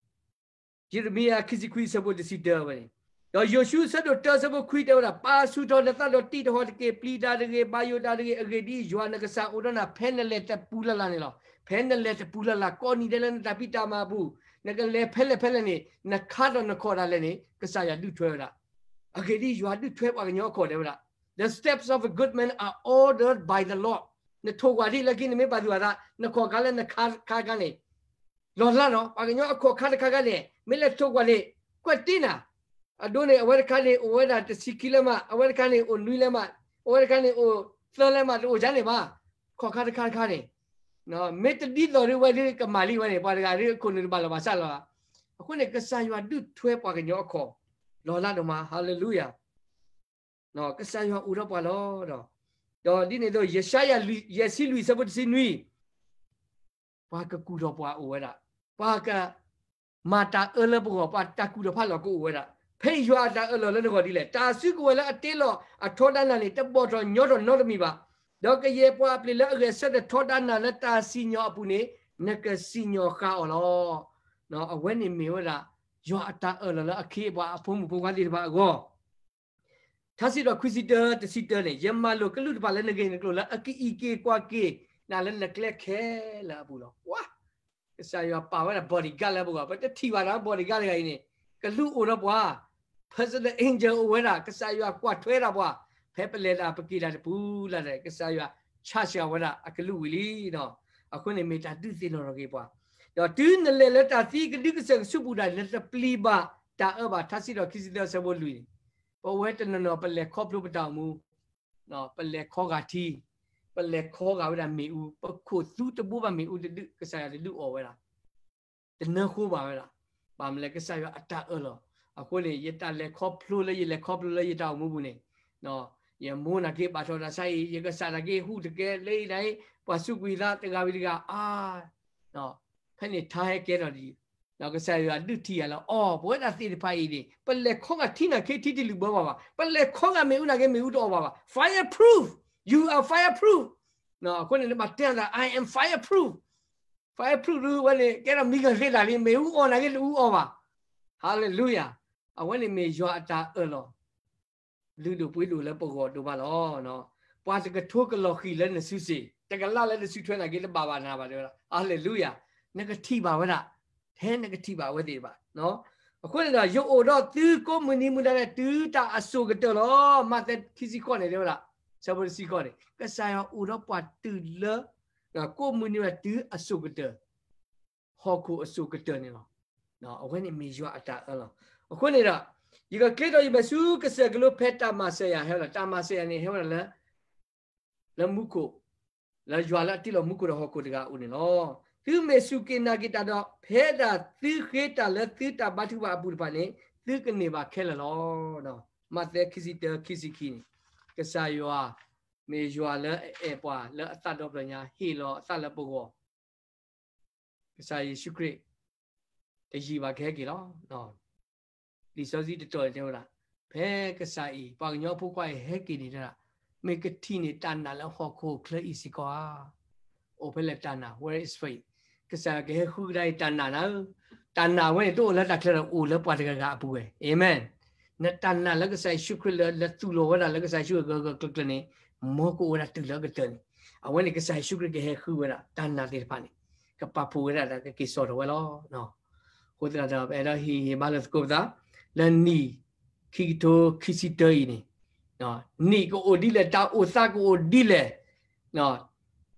ယံးရမံယၤ ခံဆံခွံ အဆၢဖိတဆံတၢဝဲန့ၣ်, ဒီးယိၤၡူ အဆၢဒိၣ်တၢ အဆၢဖိခွံတဲဝဲဒၣ်, ပာ်ဆူၣ်ထီၣ်နသးဒီးတံၢ်တဟီၣ်တက့ၢ်, ပျံၤတၢ်တဂ့ၤ, ဘၣ်ယိၣ်တၢ်တဂ့ၤ, အဂ့ၢ်ဒ်အံၤ, ယွၤနကစၢ်အိၣ်ဒီးနၤ ဖဲနလဲၤတပူၤလၢ်လၢ်န့ၣ်လီၤ. ဖဲနလဲၤတပူၤလၢ်လၢ် ကိးနံၤဒဲးလၢနတၢ်ဖံးတၢ်မၤအပူၤ, နကလဲၤဖဲလဲၣ်ဖဲလဲၣ်န့ၣ် နခါဒီးနခိးဒၣ်လဲာ်န့ၣ် ကစၢ်ယွၤဒုးထွဲဝဲဒၣ်. အဂ့ၢ်ဒ်အံၤ, ယွၤဒုးထွဲပှၤကညီအခိၣ်တဲဝဲဒၣ်, The steps of a good man are ordered by the Lord. နထိၣ်ကွၢ်ဒ်လဲၣ်က့ နမ့ၢ်ပာ်သူၣ်ပာ်သး နခိးခါလၢနခါခါန့ၣ် လီၤလးနီၤ, ပှၤကညီအခိၣ်ခါတခါခါန့ၣ် မ့ၢ်လဲၤထိၣ်ကွၢ်န့ၣ် ကွဲးတ့ၢ်နၤ, အဒိန့ၣ် အဝဲတခါန့ၣ် အိၣ်ဝဲဒၣ်တဆံခံလၢမး, အဝဲတခါန့ၣ် အိၣ်နွံလၢမး, အဝဲတခါန့ၣ် အိၣ်သၢလၢမး, တအိၣ်ဒ်န့ၣ်ဘၣ်. ခိၣ်ခါတခါတခါန့ၣ် မ့ၢ်တဒ်သိးဒ်ဝဲဒ်ကမၤလံဝဲန့ၣ် ပှၤတဂၤဒ်အခိၣ်နူာ်တဘၣ်လီၤဘၣ်စးလီၤ. အဃိန့ၣ် ကစၢ်ယွၤဒုးထွဲပှၤကညီအခိၣ် လီၤလးဒိၣ်မး, ဟၤလ့လူယၤ. ကစၢ်ယွၤအိၣ်ဒီးပှၤလီၤ. ဒီးဒ်န့ၣ်အသိး ယၡါယၤ ယဲၢ်ဆံလွံၢ် အဆၢဖိတဆံနွံ, ပှၤကကူၣ်ထီၣ်ပှၤအိၣ်ဝဲဒၣ်, ပှၤကမၤတၢ်အၢလၢပဂီၢ်, ပှၤတၢ်ကူၣ်ထီၣ်ဖးလီၢ်ကအိၣ်ဝဲဒၣ်. ဖဲယွၤအတၢ်အၢၣ်လီၤလၢနဂီၢ်ဒ်လဲၣ်. တၢ်စုကဝဲၤလၢအတ့လီၤအထီဒါနၤန့ၣ် တဘီၣ်ထီၣ်ညီထီၣ်နီတမံၤဘၣ်. ဒီးကယဲၢ်ပှၤအပျ့ၤလၢအဂဲၤဆၢထၢၣ်ထီဒါနၤလၢတၢ်စံၣ်ညီၣ်အပူၤန့ၣ် နကစံၣ်ညီၣ်ဃာ်အီၤလီၤ. အဝဲန့ၣ်မ့ၢ်ဝဲဒၣ် ယွၤအတၢ်အၢၣ်လီၤလၢအခ့အပှၤ အဖိမုၣ်ဖိခွါသ့ၣ်တဖၣ်အဂီၢ် ထါစံးထီၣ်ခွံဆံတၢ တဆံတၢန့ၣ်, ယမၤလိာ်ကလူးတဖၣ်လၢနဂ့ၢ်နကျိၤ လၢအကအံးက့ၤကွၢ်က့ၤနၤလၢနကျဲခဲလၢာ်အပူၤလီၤ. ဝါ, ကစၢ်ယွၤပာ်ဝဲဒၣ် bodyguard လၢပဂီၢ်, ပတထံၣ်ဘၣ်နီၤ bodyguard တဂၤအံၤန့ၣ်, ကလူးအိၣ်ဒီးပှၤ, personal angel အိၣ်ဝဲဒၣ်, ကစၢ်ယွၤကွၢ်ထွဲဒၣ်ပှၤ, ဖဲပလဲၤတၢ်ပက့ၤတၢ်တပူၤလၢ်ဒီး ကစၢ်ယွၤဆးဆှၢဝဲဒၣ်အကလူးဝံၤလံ. အဃိန့ၣ်မ့ၢ်တၢ်ဒုးသ့ၣ်နီၣ်ထီၣ်က့ၤပှၤ, ဒီးတုၤနလဲၤလၢတၢ်သံကဒုကစၢၢ်ကဆူးပူၤဒၣ် နတပျံၤဘၣ်တၢ်အၢဘၣ်, ထါစံးထီၣ်ခံဆံသၢ အဆၢဖိလွံၢ်န့ၣ်, ပဝဲတနီၤနီၤ ပလဲၤခီဖျိပတၢ်အိၣ်မူ, ပလဲၤခီဂာ်ထံ, ပလဲၤခီဂာ်ဝဲဒၣ်မ့ၣ်အူ, ပခိၣ်သူတဘိဘၣ်မ့ၣ်အူတဒုး, ကစၢ်ယွၤတဒုးအီၣ်ဝဲဒၣ်, တနၢဃိဘၣ်ဝဲဒၣ်, ဘၣ်မနုၤလဲၣ် ကစၢ်ယွၤအတၢ်အၢၣ်လီၤ. အဃိန့ၣ် ယတၢ်လဲၤခီဖျိလၢ ယလဲၤခီဖျိလၢယတၢ်အိၣ်မူပူၤန့ၣ်, ယမိၢ်နာ်က့ဘၣ်ထီၣ်တၢ်ဆါအံၤ, ယကစၢ်နာ်က့ဟူးတကဲလၢအံၤန့ၣ်, ပှၤစူးကွံာ်သးတဂၤဝံၤတဂၤ, အါ ဖဲန့ၣ်ထါဟဲကဲထီၣ်ဒံး, ကစၢ်ယွၤဒုးထံၣ်ယၤလၢ အိ ပဝဲဒၣ်သ့ၣ်တဖၣ်အံၤန့ၣ် ပလဲၤခီဂာ်ထံနာ်က့ထံတလၢာ်ဘၣ်ဘၣ်, ပလဲၤခီဂာ်မ့ၣ်အူနာ်က့မ့ၣ်အူတအိၣ်ဘၣ်ဘၣ်. Fireproof, you are fireproof. အဃိန့ၣ် နဘၣ်တဲအသး I am fireproof. Fireproof ဒ်ဝဲန့ၣ် ကဲထီၣ်မံကသ့တၢ်လံ, မ့ၣ်အူအီၣ်နာ်က့တအူအီၣ်ဘၣ်. Hallelujah. အဝဲန့ၣ်မ့ၢ်ယွၤအတၢ်အၢၣ်လီၤ လုၢ်ဒိၣ်ပှ့ၤဒိၣ်လၢပဂီၢ်ဒိၣ်မးလီၤ. ပှၤတကထိကလီၤဃံၤလၢနစုစ့ၣ်, တကလးလၢနစုထွဲနာ်က့တဘၣ်ဘၣ်နၤဘၣ် တဲဝဲဒၣ်. Hallelujah. နကထံၣ်ဘၣ်ဝဲဒၣ်, ထဲနကထံၣ်ဘၣ်အဝဲသ့ၣ်တဖၣ်. အဃိန့ၣ်ဒီး ယအိၣ်ဒီးသုကိးမုၢ်နံၤမုၢ်နၤဒဲး တုၤတၢ်အစိၤကတၢၢ်လီၤ. မးသဲခံဆံဃိးန့ၣ် တဲဝဲဒၣ်, အဆၢဖိတဆံဃိးန့ၣ်, ကစၢ်ယွၤအိၣ်ဒီးပှၤတုၤလၢ ကိးမုၢ်နံၤဝဲဒၣ်တုၤအစိၤကတၢၢ် ဟီၣ်ခိၣ်အစိၤကတၢၢ်န့ၣ်လီၤ. အဝဲန့ၣ်မ့ၢ်ယွၤအတၢ်အၢၣ်လီၤ. အဃိန့ၣ်ဒီး ယကကျ့ထီၣ်ယမဲာ်ဆူကစၢၢ်ကလိဖဲတၢ်မၤစၢၤယၤဟဲလီၤ. တၢ်မၤစၢၤယၤန့ၣ် ဟဲဝဲဒၣ်လၢ လၢမူခိၣ်, လၢယွၤလၢအတ့လီၤမူခိၣ်ဒီးဟီၣ်ခိၣ်တဂၤအအိၣ်န့ၣ်လီၤ. သုမ့ၢ်စူၢ်က့ၤနာ်က့ၤတၢ်ဒီး ဖဲဒၣ်သုဃ့တၢ်လၢသုတၢ်ဘါထုကဖၣ်အပူၤတဖၣ်န့ၣ် သုကန့ၢ်ဘၣ်ခဲလၢာ်လီၤ. မးသဲခံဆံတၢ ခံဆံခံန့ၣ်, ကစၢ်ယွၤ မ့ၢ်ယွၤလၢအအဲၣ်ပှၤလၢအသးဒီဖျၢၣ်ညါ ဟ့ၣ်လီၤအသးလၢပဂီၢ် ကစၢ်ယ့ၣ်ၡူးခရံာ် တယံာ်ဘၣ်ကဟဲက့ၤလီၤ. လံာ်စီဆှံတတီၤန့ၣ်တဲဝဲဒၣ်, ဖဲကစၢ်အံၤ ပှၤကညီအဖိခွါအံၤဟဲက့ၤန့ၣ်တဲဒၣ်, မ့ၢ်ကထံၣ်န့ၢ်တၢ်နာ်လၢဟီၣ်ခိၣ်ချၢအံၤစ့ၢ်ကီးဧါ. အိၣ်ဖဲလဲၣ်တၢ်နာ်, where is faith? ကစၢ်ယွၤကဟဲဃုကဒါအံၤ တၢ်နာ်နၤဧၢ, တၢ်နာ်ဝဲန့ၣ် တအိၣ်လၢတၢ်ချၢဒီး အိၣ်လၢပှၤတဂၤဂၤအပူၤဝဲ. Amen. နတၢ်နာ်လၢကစၢ်ယ့ၣ်ၡူးခရံာ်လၢ လၢသူၣ်လီၤဝဲဒၣ်လၢကစၢ်ယ့ၣ်ၡူးခရံာ်ဂၢၢ်ဂၢၢ်ကျၢၤကျၢၤန့ၣ် မ်ကအိၣ်ဝဲဒၣ်တုၤလၢအကတၢၢ်န့ၣ်, အဝဲန့ၣ်ကစၢ်ယ့ၣ်ၡူးခရံာ်ကဟဲဃုဝဲဒၣ် တၢ်နာ်သ့ၣ်တဖၣ်န့ၣ် ကပာ်ဖှိၣ်ဝဲဒၣ်ဒီးကက့ၤစိာ်ထီၣ်ဝဲလီၤ. အဃိသတးဒီး ပအဲၣ်ဒိးဟ့ၣ်ဂံၢ်ဟ့ၣ်ဘါလိာ်သကိးပသး လၢနံၣ်ခံကထိခံဆံတၢအံၤန့ၣ်, နံၣ်ကအိၣ်ဒ်လဲၣ်, တၢ်အိၣ်သးကအိၣ်ဒ်လဲၣ်,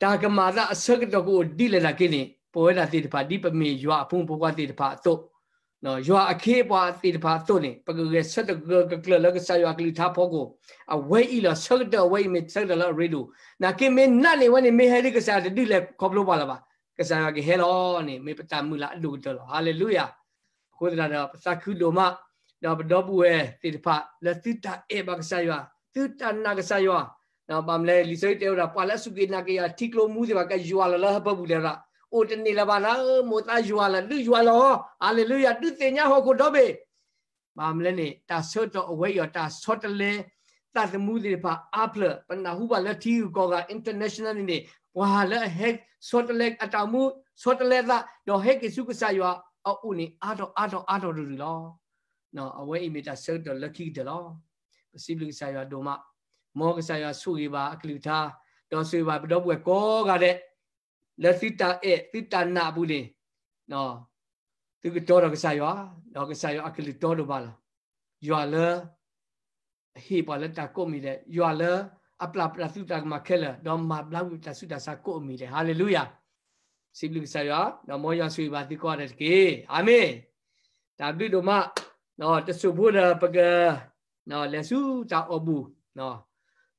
တၢ်ကမၤအသးအဆၢကတီၢ်ကအိၣ်ဒ်လဲၣ်နာ်က့န့ၣ်, ပဝဲဒၣ်သ့ၣ်တဖၣ် ဒ်ပမ့ၢ်ယွၤအဖိမုၣ်ဖိခွါသ့ၣ်တဖၣ်အသိး, ယွၤအခ့အပှၤသ့ၣ်တဖၣ်အသိးန့ၣ် ပကဂဲၤဆၢထၢၣ်ဂၢၢ်ဂၢၢ်ကျၢၤကျၢၤလၢကစၢ်ယွၤအကလုၢ်ကထါဖီခိၣ်, အဝဲအံၤလီၤ. ဆၢကတီၢ်အဝဲအံၤမ့ၢ်ဆၢကတီၢ်လၢအရ့ဒိၣ်, နာ်က့မ့ၢ်နာ်န့ၢ်ဝဲန့ၣ် မ့ၢ်ဟဲဒ်ကစၢ်ယွၤတဒုးလဲၤခီဖျိပှၤလၢၤဘၣ်. ကစၢ်ယွၤကဟဲလီၤန့ၣ် မ့ၢ်ပတၢ်မုၢ်လၢ်အဒိၣ်ကတၢၢ်လီၤ. ဟါလ့လူယၤ. အဃိသတးဒီး ပသးခုဒိၣ်မး, ဒီးပဒီပုၢ်ဝဲၢ်သ့ၣ်တဖၣ် လၢသုတၢ်အဲၣ်ဘၣ်ကစၢ်ယွၤ, သုတၢ်နာ်ကစၢ်ယွၤ, ဘၣ်မနုၤလဲၣ် လံာ်စီဆှံတဲဝဲဒၣ် ပှၤလၢအစူၢ်က့ၤနာ်က့ၤယွၤ ထံကျိမူသ့ၣ်တဖၣ် ကယွၤလီၤလၢဟၢဖၢပူၤ တဲဝဲဒၣ်, အိၣ်တန့ၢ်လၢၤဘၣ်နၤဧၢ, မိၢ်သးယွၤလၢာ် ဒုးယွၤလီၤ, ဟါလ့လူယၤ, ဒုးသ့ၣ်ညါဟီၣ်ခိၣ်ဒီဘ့ၣ် ဘၣ်မနုၤလဲၣ်န့ၣ် တၢ်ဆၢကတီၢ်အဝဲအံၤအီၤ တၢ်ဆီတလဲသးသမူသ့ၣ်တဖၣ်အါဖျၢၣ်, ပနၢ်ဟူဘၣ်လၢထံဂုၤကီၢ်ဂၤ international န့ၣ်န့ၣ် ပှၤလၢအဟဲဆီတလဲအတၢ်အိၣ်မူ ဆီတလဲသး ဒီးဟဲက့ၤဆူကစၢ်ယွၤအအိၣ်န့ၣ် အါထီၣ်အါထီၣ်အါထီၣ်တရူၢ်လီၤ. အဝဲအံၤမ့ၢ်တၢ်ဆၢကတီၢ်လၢခံကတၢၢ်လီၤ. ပစံးဘျုးကစၢ်ယွၤဒိၣ်မး, မ်ကစၢ်ယွၤဆိၣ်ဂ့ၤဘၣ်အကလုၢ်ကထါ, ဒီးဆိၣ်ဂ့ၤဘၣ်ပဒီပုၢ်ဝဲၢ်ကိးဂၤဒဲး လၢသုတၢ်အဲၣ်သုတၢ်နာ်အပူၤန့ၣ် သုကတီဒီးကစၢ်ယွၤ, ဒီးကစၢ်ယွၤအကလုၢ်တီဒိၣ်မးလီၤ. ယွၤလၢ အဟ့ၣ်ပှၤလၢတၢ်ကိးမံၤဒဲး, ယွၤလၢအပျၢ်ပတၢ်သုးတၢ်ကမၤခဲလၢာ်, ဒီးမၤဘျါဝံၤပတၢ်ဆူးတၢ်ဆါကိးမံၤဒဲး. ဟါလ့လူယၤ. စံးဘျုးကစၢ်ယွၤ, ဒီးမ်ယွၤဆိၣ်ဂ့ၤဘၣ်သုကိးဂၤဒဲးတက့ၢ်. အၤမ့ၣ်. တၢ်ဘျုးဒိၣ်မး, တစိၢ်ဖိဒီးပက လဲၤဆူတၢ်အီၣ်ဘူၣ်,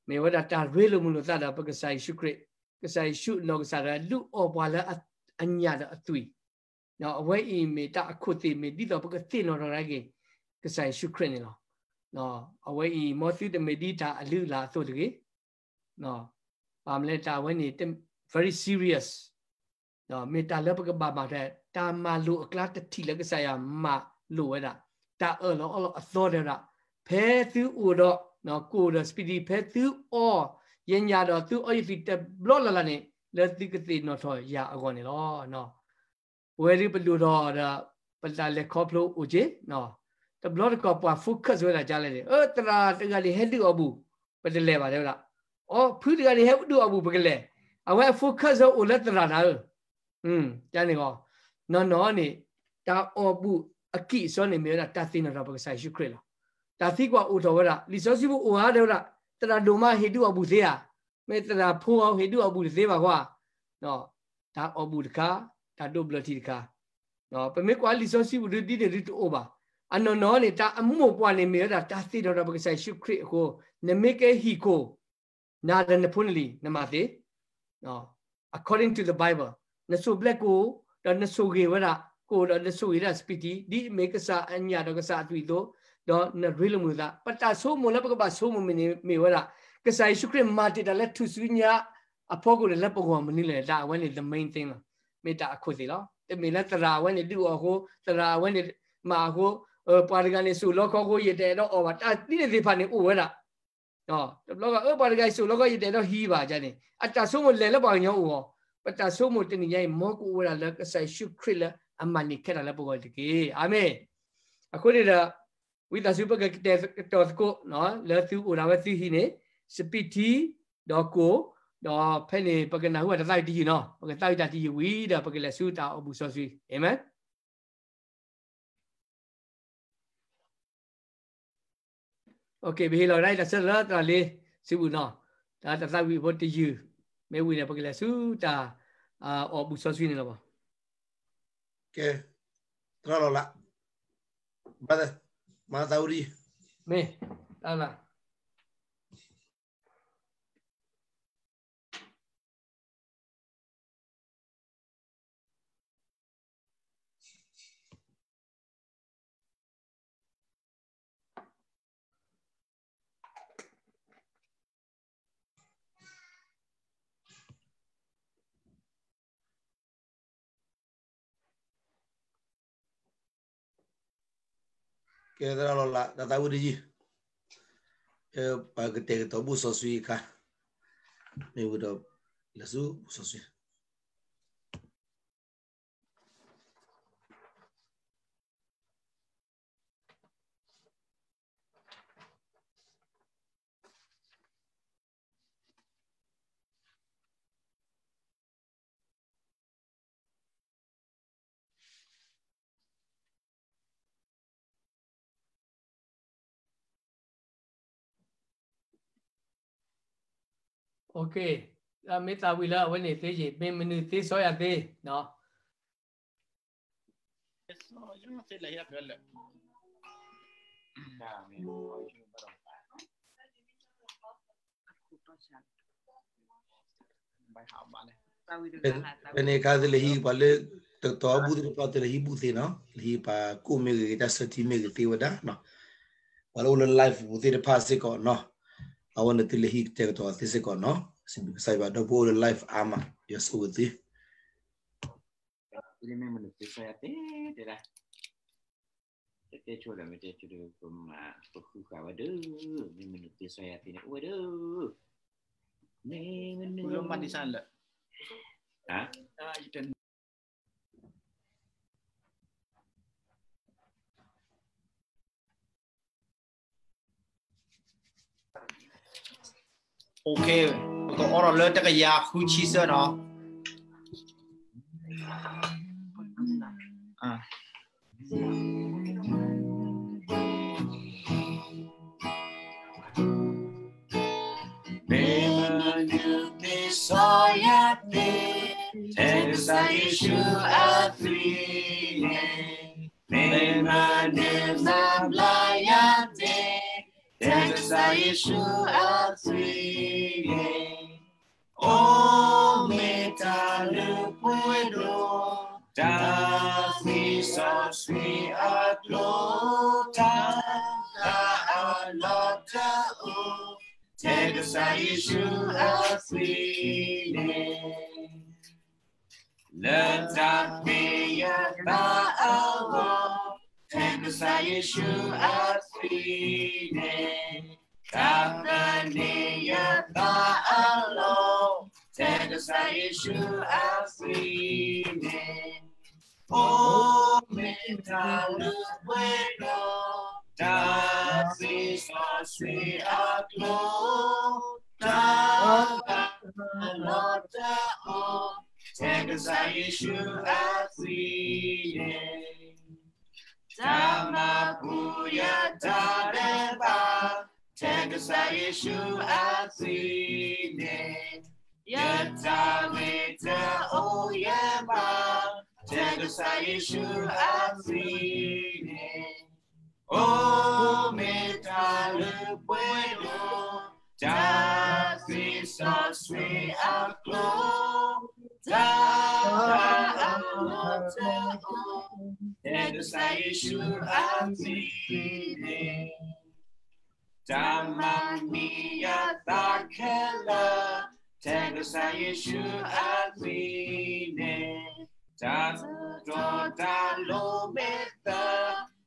မ့ၢ်ဝဲဒၣ်တၢ်ရ့လိာ်မုာ်လိာ်သးဒီးပကစၢ်ယ့ၣ်ၡူးခရံာ်, ကစၢ်ယ့ၣ်ၡူးနီၢ်ကစၢ်ဒၣ်ဒုးအီၣ်ပှၤလၢအညၣ်ဒီးအသွံၣ် အဝဲအံၤမ့ၢ်တၢ်အခိၣ်သ့ၣ် မ့ၢ်ဒ်သိးပကသ့ၣ်နီၣ်ထီၣ်က့ၤ ကစၢ်ယ့ၣ်ၡူးခရံာ်န့ၣ်လီၤ. အဝဲအံၤ မ်သုတမ့ၢ်ဒ်တၢ်အလုၢ်အလၢ်အသိးတဂ့ၤ. ဘၣ်မနုၤလဲၣ် တၢ်အဝဲန့ၣ် very serious, မ့ၢ်တၢ်လၢပကဘၣ်မၤထဲ တၢ်မၤလိာ်အကျါတထံၣ်လၢကစၢ်ယွၤမၤလိာ်ဝဲဒၣ်, တၢ်အၢၣ်လီၤအီလီၤအသီတဲဝဲဒၣ်, ဖဲသုအိၣ်ဒီး ကိၣ်ဒီး စပံးတံ ဖဲသုအီၣ်ယညၣ်ဒီးသုအီယသွံၣ်တဘျီလၢ်လၢ်န့ၣ် လၢသုကသ့ၣ်နီၣ်ထီၣ်ယၤအဂီၢ်န့ၣ်လီၤ. ပဝဲဒၣ်ပဒိၣ်ထီၣ်ဒီး ပတၢ်လဲၤခီဖျိအိၣ်က့ၤ, တဘျီတခီၣ်ပှၤ focus ဝဲဒၣ်ကလဲၣ်န့ၣ်, အၢ သရၣ်တဂၤန့ၣ် ဟဲဒုးအီၣ်ဘူၣ်, ပတလဲၤဘၣ်တဲဝဲဒၣ်, အီ ဖုတဂၤန့ၣ် ဟဲဒုးအီၣ်ဘူၣ် ပကလဲၤ, အဝဲအ focus အိၣ်လၢသရၣ်နၤဧၢ, ကန့ၣ်ဂီၢ်, နီၢ်နီၢ်န့ၣ် တၢ်အီၣ်ဘူၣ်အကံၢ်အစီန့ၣ် မ့ၢ်ဝဲဒၣ်တၢ်သ့ၣ်နီၣ်ထီၣ်ပကစၢ်ယ့ၣ်ၡူးခရံာ်လီၤ. တၢ်သံကွၢ်အိၣ်ထီၣ်ဝဲဒၣ်, လံာ်စီဆှံပူၤအိၣ်ဧါတဲဝဲဒၣ်, သရၣ်ဒိၣ်မးဟ့ၣ်ဒုးအီၣ်ဘူၣ်သ့ဧါ, မ့ၢ်သရၣ်ဖိအီၤဟ့ၣ်ဒုးအီၣ်ဘူၣ်တသ့ဘၣ်ဃီ, တၢ်အီၣ်ဘူၣ်တခါ, တၢ်ဒိးဘျၢထံတခါ, ပမ့ၢ်ကွၢ်လံာ်စီဆှံပူၤဒုးဒ်န့ၣ်ဒုးတအိၣ်ဘၣ်. အနီၢ်နီၢ်န့ၣ် တၢ်အမိၢ်ပှၢ်န့ၣ်မ့ၢ်ဝဲဒၣ်တၢ်သ့ၣ်နီၣ်ထီၣ်ပကစၢ်ယ့ၣ်ၡူးခရံာ်အဃိ, နမ့ၢ်ကဟံၣ်ခိၣ် နၤဒီးနဖိနလံၤ နမၤသ့, according to the Bible, နဆိၣ်ဘျဲးကိၣ်, ဒီးနဆိၣ်ဂ့ၤဝဲဒၣ်ကိၣ်, ဒီးနဆိၣ်ဂ့ၤဒၣ်စပံးတံ, ဒ်အမ့ၢ်ကစၢ်အညၣ်ဒီးကစၢ်အသွံၣ်အသိး, ဒီးနရ့လိာ်မုာ်သး, ပတၢ်ဆိကမိၣ်လၢပကဘၣ်ဆိကမိၣ်မ့ၢ်န့ၣ်မ့ၢ်ဝဲဒၣ်, ကစၢ်ယ့ၣ်ၡူးခရံာ်မၤတ့ၢ်တၢ်လၢထူၣ်စုညါအဖီခိၣ်န့ၣ် လၢပဂီၢ်မနုၤလဲၣ်, တၢ်အဝဲန့ၣ် the main thing လီၤ. မ့ၢ်တၢ်အခိၣ်သ့ၣ်လီၤ. တမ့ၢ်လၢသရၣ်အဝဲန့ၣ်ဒုးအီၣ်အဃိ, သရၣ်အဝဲန့ၣ်မၤအဃိ, ပှၤတဂၤန့ၣ်စိာ်လီခီအဃိ ယတအဲၣ်ဒိးအီၣ်ဘၣ်, တၢ်ဒ်န့ၣ်သ့ၣ်တဖၣ်န့ၣ်အိၣ်ဝဲဒၣ် တဘျီဂၤ အၢ ပှၤတဂၤအံၤစိာ်လီခီ ယတအဲၣ်ဒိးဟံးဘၣ်န့ၣ်, အတၢ်ဆိကမိၣ်လဲၤလၢပှၤကညီအအိၣ်အီၤ, ပတၢ်ဆိကမိၣ်တနံၤညါအံၤ မ်ကအိၣ်ဝဲဒၣ်လၢကစၢ်ယ့ၣ်ၡူးခရံာ်လၢအမၤန့ၢ်ခဲတၢ်လၢပဂီၢ်တက့ၢ်. အၤမ့ၣ်. အဃိန့ၣ်ဒီး ဝံသးစူၤပကကတဲာ်ကတီၤသကိး လၢသုအိၣ်ဒၣ်ဝဲသုဟံၣ်န့ၣ်, စပံးထံ, ဒီးကိၣ်, ဒီးဖဲန့ၣ် ပကနၢ်ဟူဘၣ်တၢ်သးဝံၣ်တယုၢ်နီၤ, ပကသးဝံၣ်တၢ်တယုၢ်ဝံၤဒီး ပကလဲၤဆူတၢ်အီၣ်ဘူၣ်စီဆှံ. အၤမ့ၣ်. Okay, ပဟ့ၣ်လီၤကဒါအံၤတၢ်ဆၢထၢၣ်လၢသရၣ်လ့ၤစုပူၤနီၤ, တၢ်သးဝံၣ်ဖိတယုၢ်, မ့ၢ်ဝံၤန့ၣ် ပကလဲၤဆူတၢ် အီၣ်ဘူၣ်စီဆှံန့ၣ်လီၤ. ကဲ, သရၣ်လီၤလး, brother, မၤသးဝံၣ်, မ့ၢ်, သရၣ်လး ကဲသရၣ်လီၤလး, တၢ်သးဝံၣ်တယုၢ်, ပကတဲာ်ကတီၤဘူၣ်စီဆှံအခါ, မ့ၢ်ဝံၤဒီး လဲၤဆူဘူၣ်စီဆှံ. Okay, မ့ၢ်သးဝံၣ်လၢအဝဲန့ၣ်သ့ယ့ၣ်, မ့ၢ်မနုၤသ့စီယၤသ့နီၤ. ဘၣ်ဟးမးလဲၣ်. ဖဲန့ၣ်အခါသုလဲၤဟံးပှၤလၢ တကတီၢ်ဘူၣ်သ့ၣ်တဖၣ် သုလဲၤဟံးဘူၣ်သ့နီၤ, လဲၤဟံးပှၤကိၣ်မ့ၢ်ဂ့ၤ တၢ်ဆၢထံမ့ၢ်ဂ့ၤသ့ဝဲဒၣ်နီၤ, ပှၤလၢအိၣ်လၢ live ပူၤသ့ၣ်တဖၣ်စ့ၢ်ကီးနီၤ, အဝဲန့ၣ်သုလဲၤဟံးကတဲာ်ကတီၤသ့စ့ၢ်ကီးနီၤ, စံးဘျုးကစၢ်ယွၤ ဒီပုၢ်ဝဲၢ်အိၣ်လၢ live အါမး ယွၤဆိၣ်ဂ့ၤသု မ့ၢ်မနုၤသ့စီယၤသ့တဲဒၣ်, တတဲဆိဒီးမ့ၢ်တဲဆိဒီး ပမၤပဃုဃာ်ဝဲဒၣ်, မ့ၢ်မနုၤသ့စီယၤသ့န့ၣ်အိၣ်ဝဲဒၣ်, မ့ၢ်မနုၤလၢမၤဒံစၢ်လၢ, ဟါ ပကအိးထီၣ်လၢတကယၤဃုဆံဆၢနီၤ. Mema nyo te soya te, tega sa Yeshu a three. Mema nyo na blaya te, tega sa Yeshu a three. O meta le puedo, ta si so sui a clo, ta a lota o, tega sa Yeshu a three. Leta pia ta awa, tega sa Yeshu a three. Tata ne ya ta alo, tega sa Yeshu a three. O meta le puedo, ta si so sui a clo, ta a lota o, tega sa Yeshu a three. Tama puya ta deba, tega sa Yeshu a three. Yeta weta o yeba, tega sa Yeshu a three. O meta le puedo, ta si so sui a clo, ta a lota o, tega sa Yeshu a three. Tamania ta kela, tega sa Yeshu a three. Ta tota lo meta,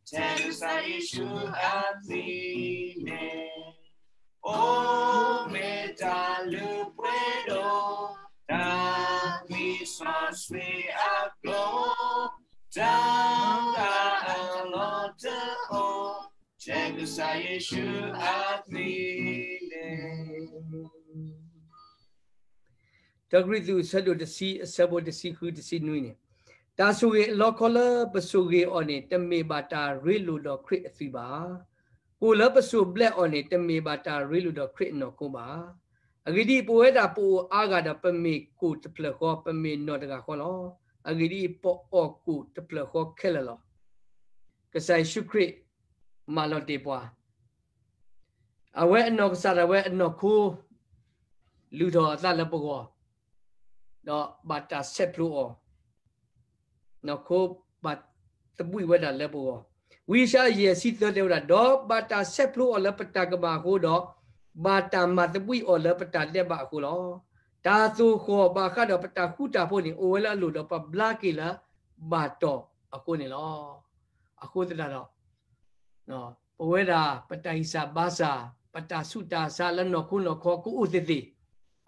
tega sa Yeshu a three. O meta le puedo, ta mi so sui a clo, ta a lota o, tega sa Yeshu a three. တၢကရံၣ်သူး အဆၢဒိၣ်တဆံ အဆၢဖိတဆံဃု တဆံနွံန့ၣ်, တၢ်ဆိၣ်ဂ့ၤအလီခီလၢပဆိၣ်ဂ့ၤအီၤန့ၣ် တမ့ၢ်ဘၣ်တၢ်ရ့လိာ်ဒီးခရံာ်အသွံၣ်ဘၣ်. ကိၣ်လၢပစိာ်ဘျဲးအီၤန့ၣ် တမ့ၢ်ဘၣ်တၢ်ရ့လိာ်ဒီးခရံာ်အနီၢ်ခိဘၣ်. အဂ့ၢ်ဒ်အံၤ, ပဝဲဒၣ်ပအိၣ်အါဂၤဒီး ပမ့ၢ်ကိၣ်တဖျၢၣ်ဃီ, ပမ့ၢ်နီၢ်တဂၤဃီလီၤ. အဂ့ၢ်ဒ်အံၤ, ပအီၣ်ကိၣ်တဖျၢၣ်ဃီခဲလၢာ်လီၤ. ကစၢ်ယ့ၣ်ၡူးခရံာ် မၤလီၤတ့ၢ်ပှၤ, အဝဲအနီၢ်ကစၢ်ဒၣ်ဝဲအနီၢ်ခိ လုၢ်ထီၣ်အသးလၢပဂီၢ်, ဒီးဘၣ်တၢ်ဆဲးဖျိအီၤ, နီၢ်ခိဘၣ်သဘှံးဝဲဒၣ်လၢပဂီၢ်. ဝံယၡါယၤ ယဲၢ်ဆံသၢ တဲဝဲဒၣ်, ဒီးဘၣ်တၢ်ဆဲးဖျိအီၤလၢပတၢ်ကမၣ်အဃိဒီး, ဘၣ်တၢ်မၤသဘှံးအီၤလၢပတၢ်ဒဲးဘးအဃိလီၤ. တၢ်သိၣ်ဃီၣ်ဘၣ်ဃးဒီးပတၢ်ဃူတၢ်ဖိးန့ၣ် အိၣ်ဝဲလၢအလိၤဒီး ပဘျါက့ၤလၢဘၣ်တီၢ်အဃိန့ၣ်လီၤ. အဃိသတးဒီး ပဝဲဒၣ်ပတၢ်ဂံၢ်စၢ်ဘါစၢ်, ပတၢ်ဆူးတၢ်ဆါလၢနီၢ်ခိနီၢ်ခီကအိၣ်သ့ၣ်သ့ၣ်,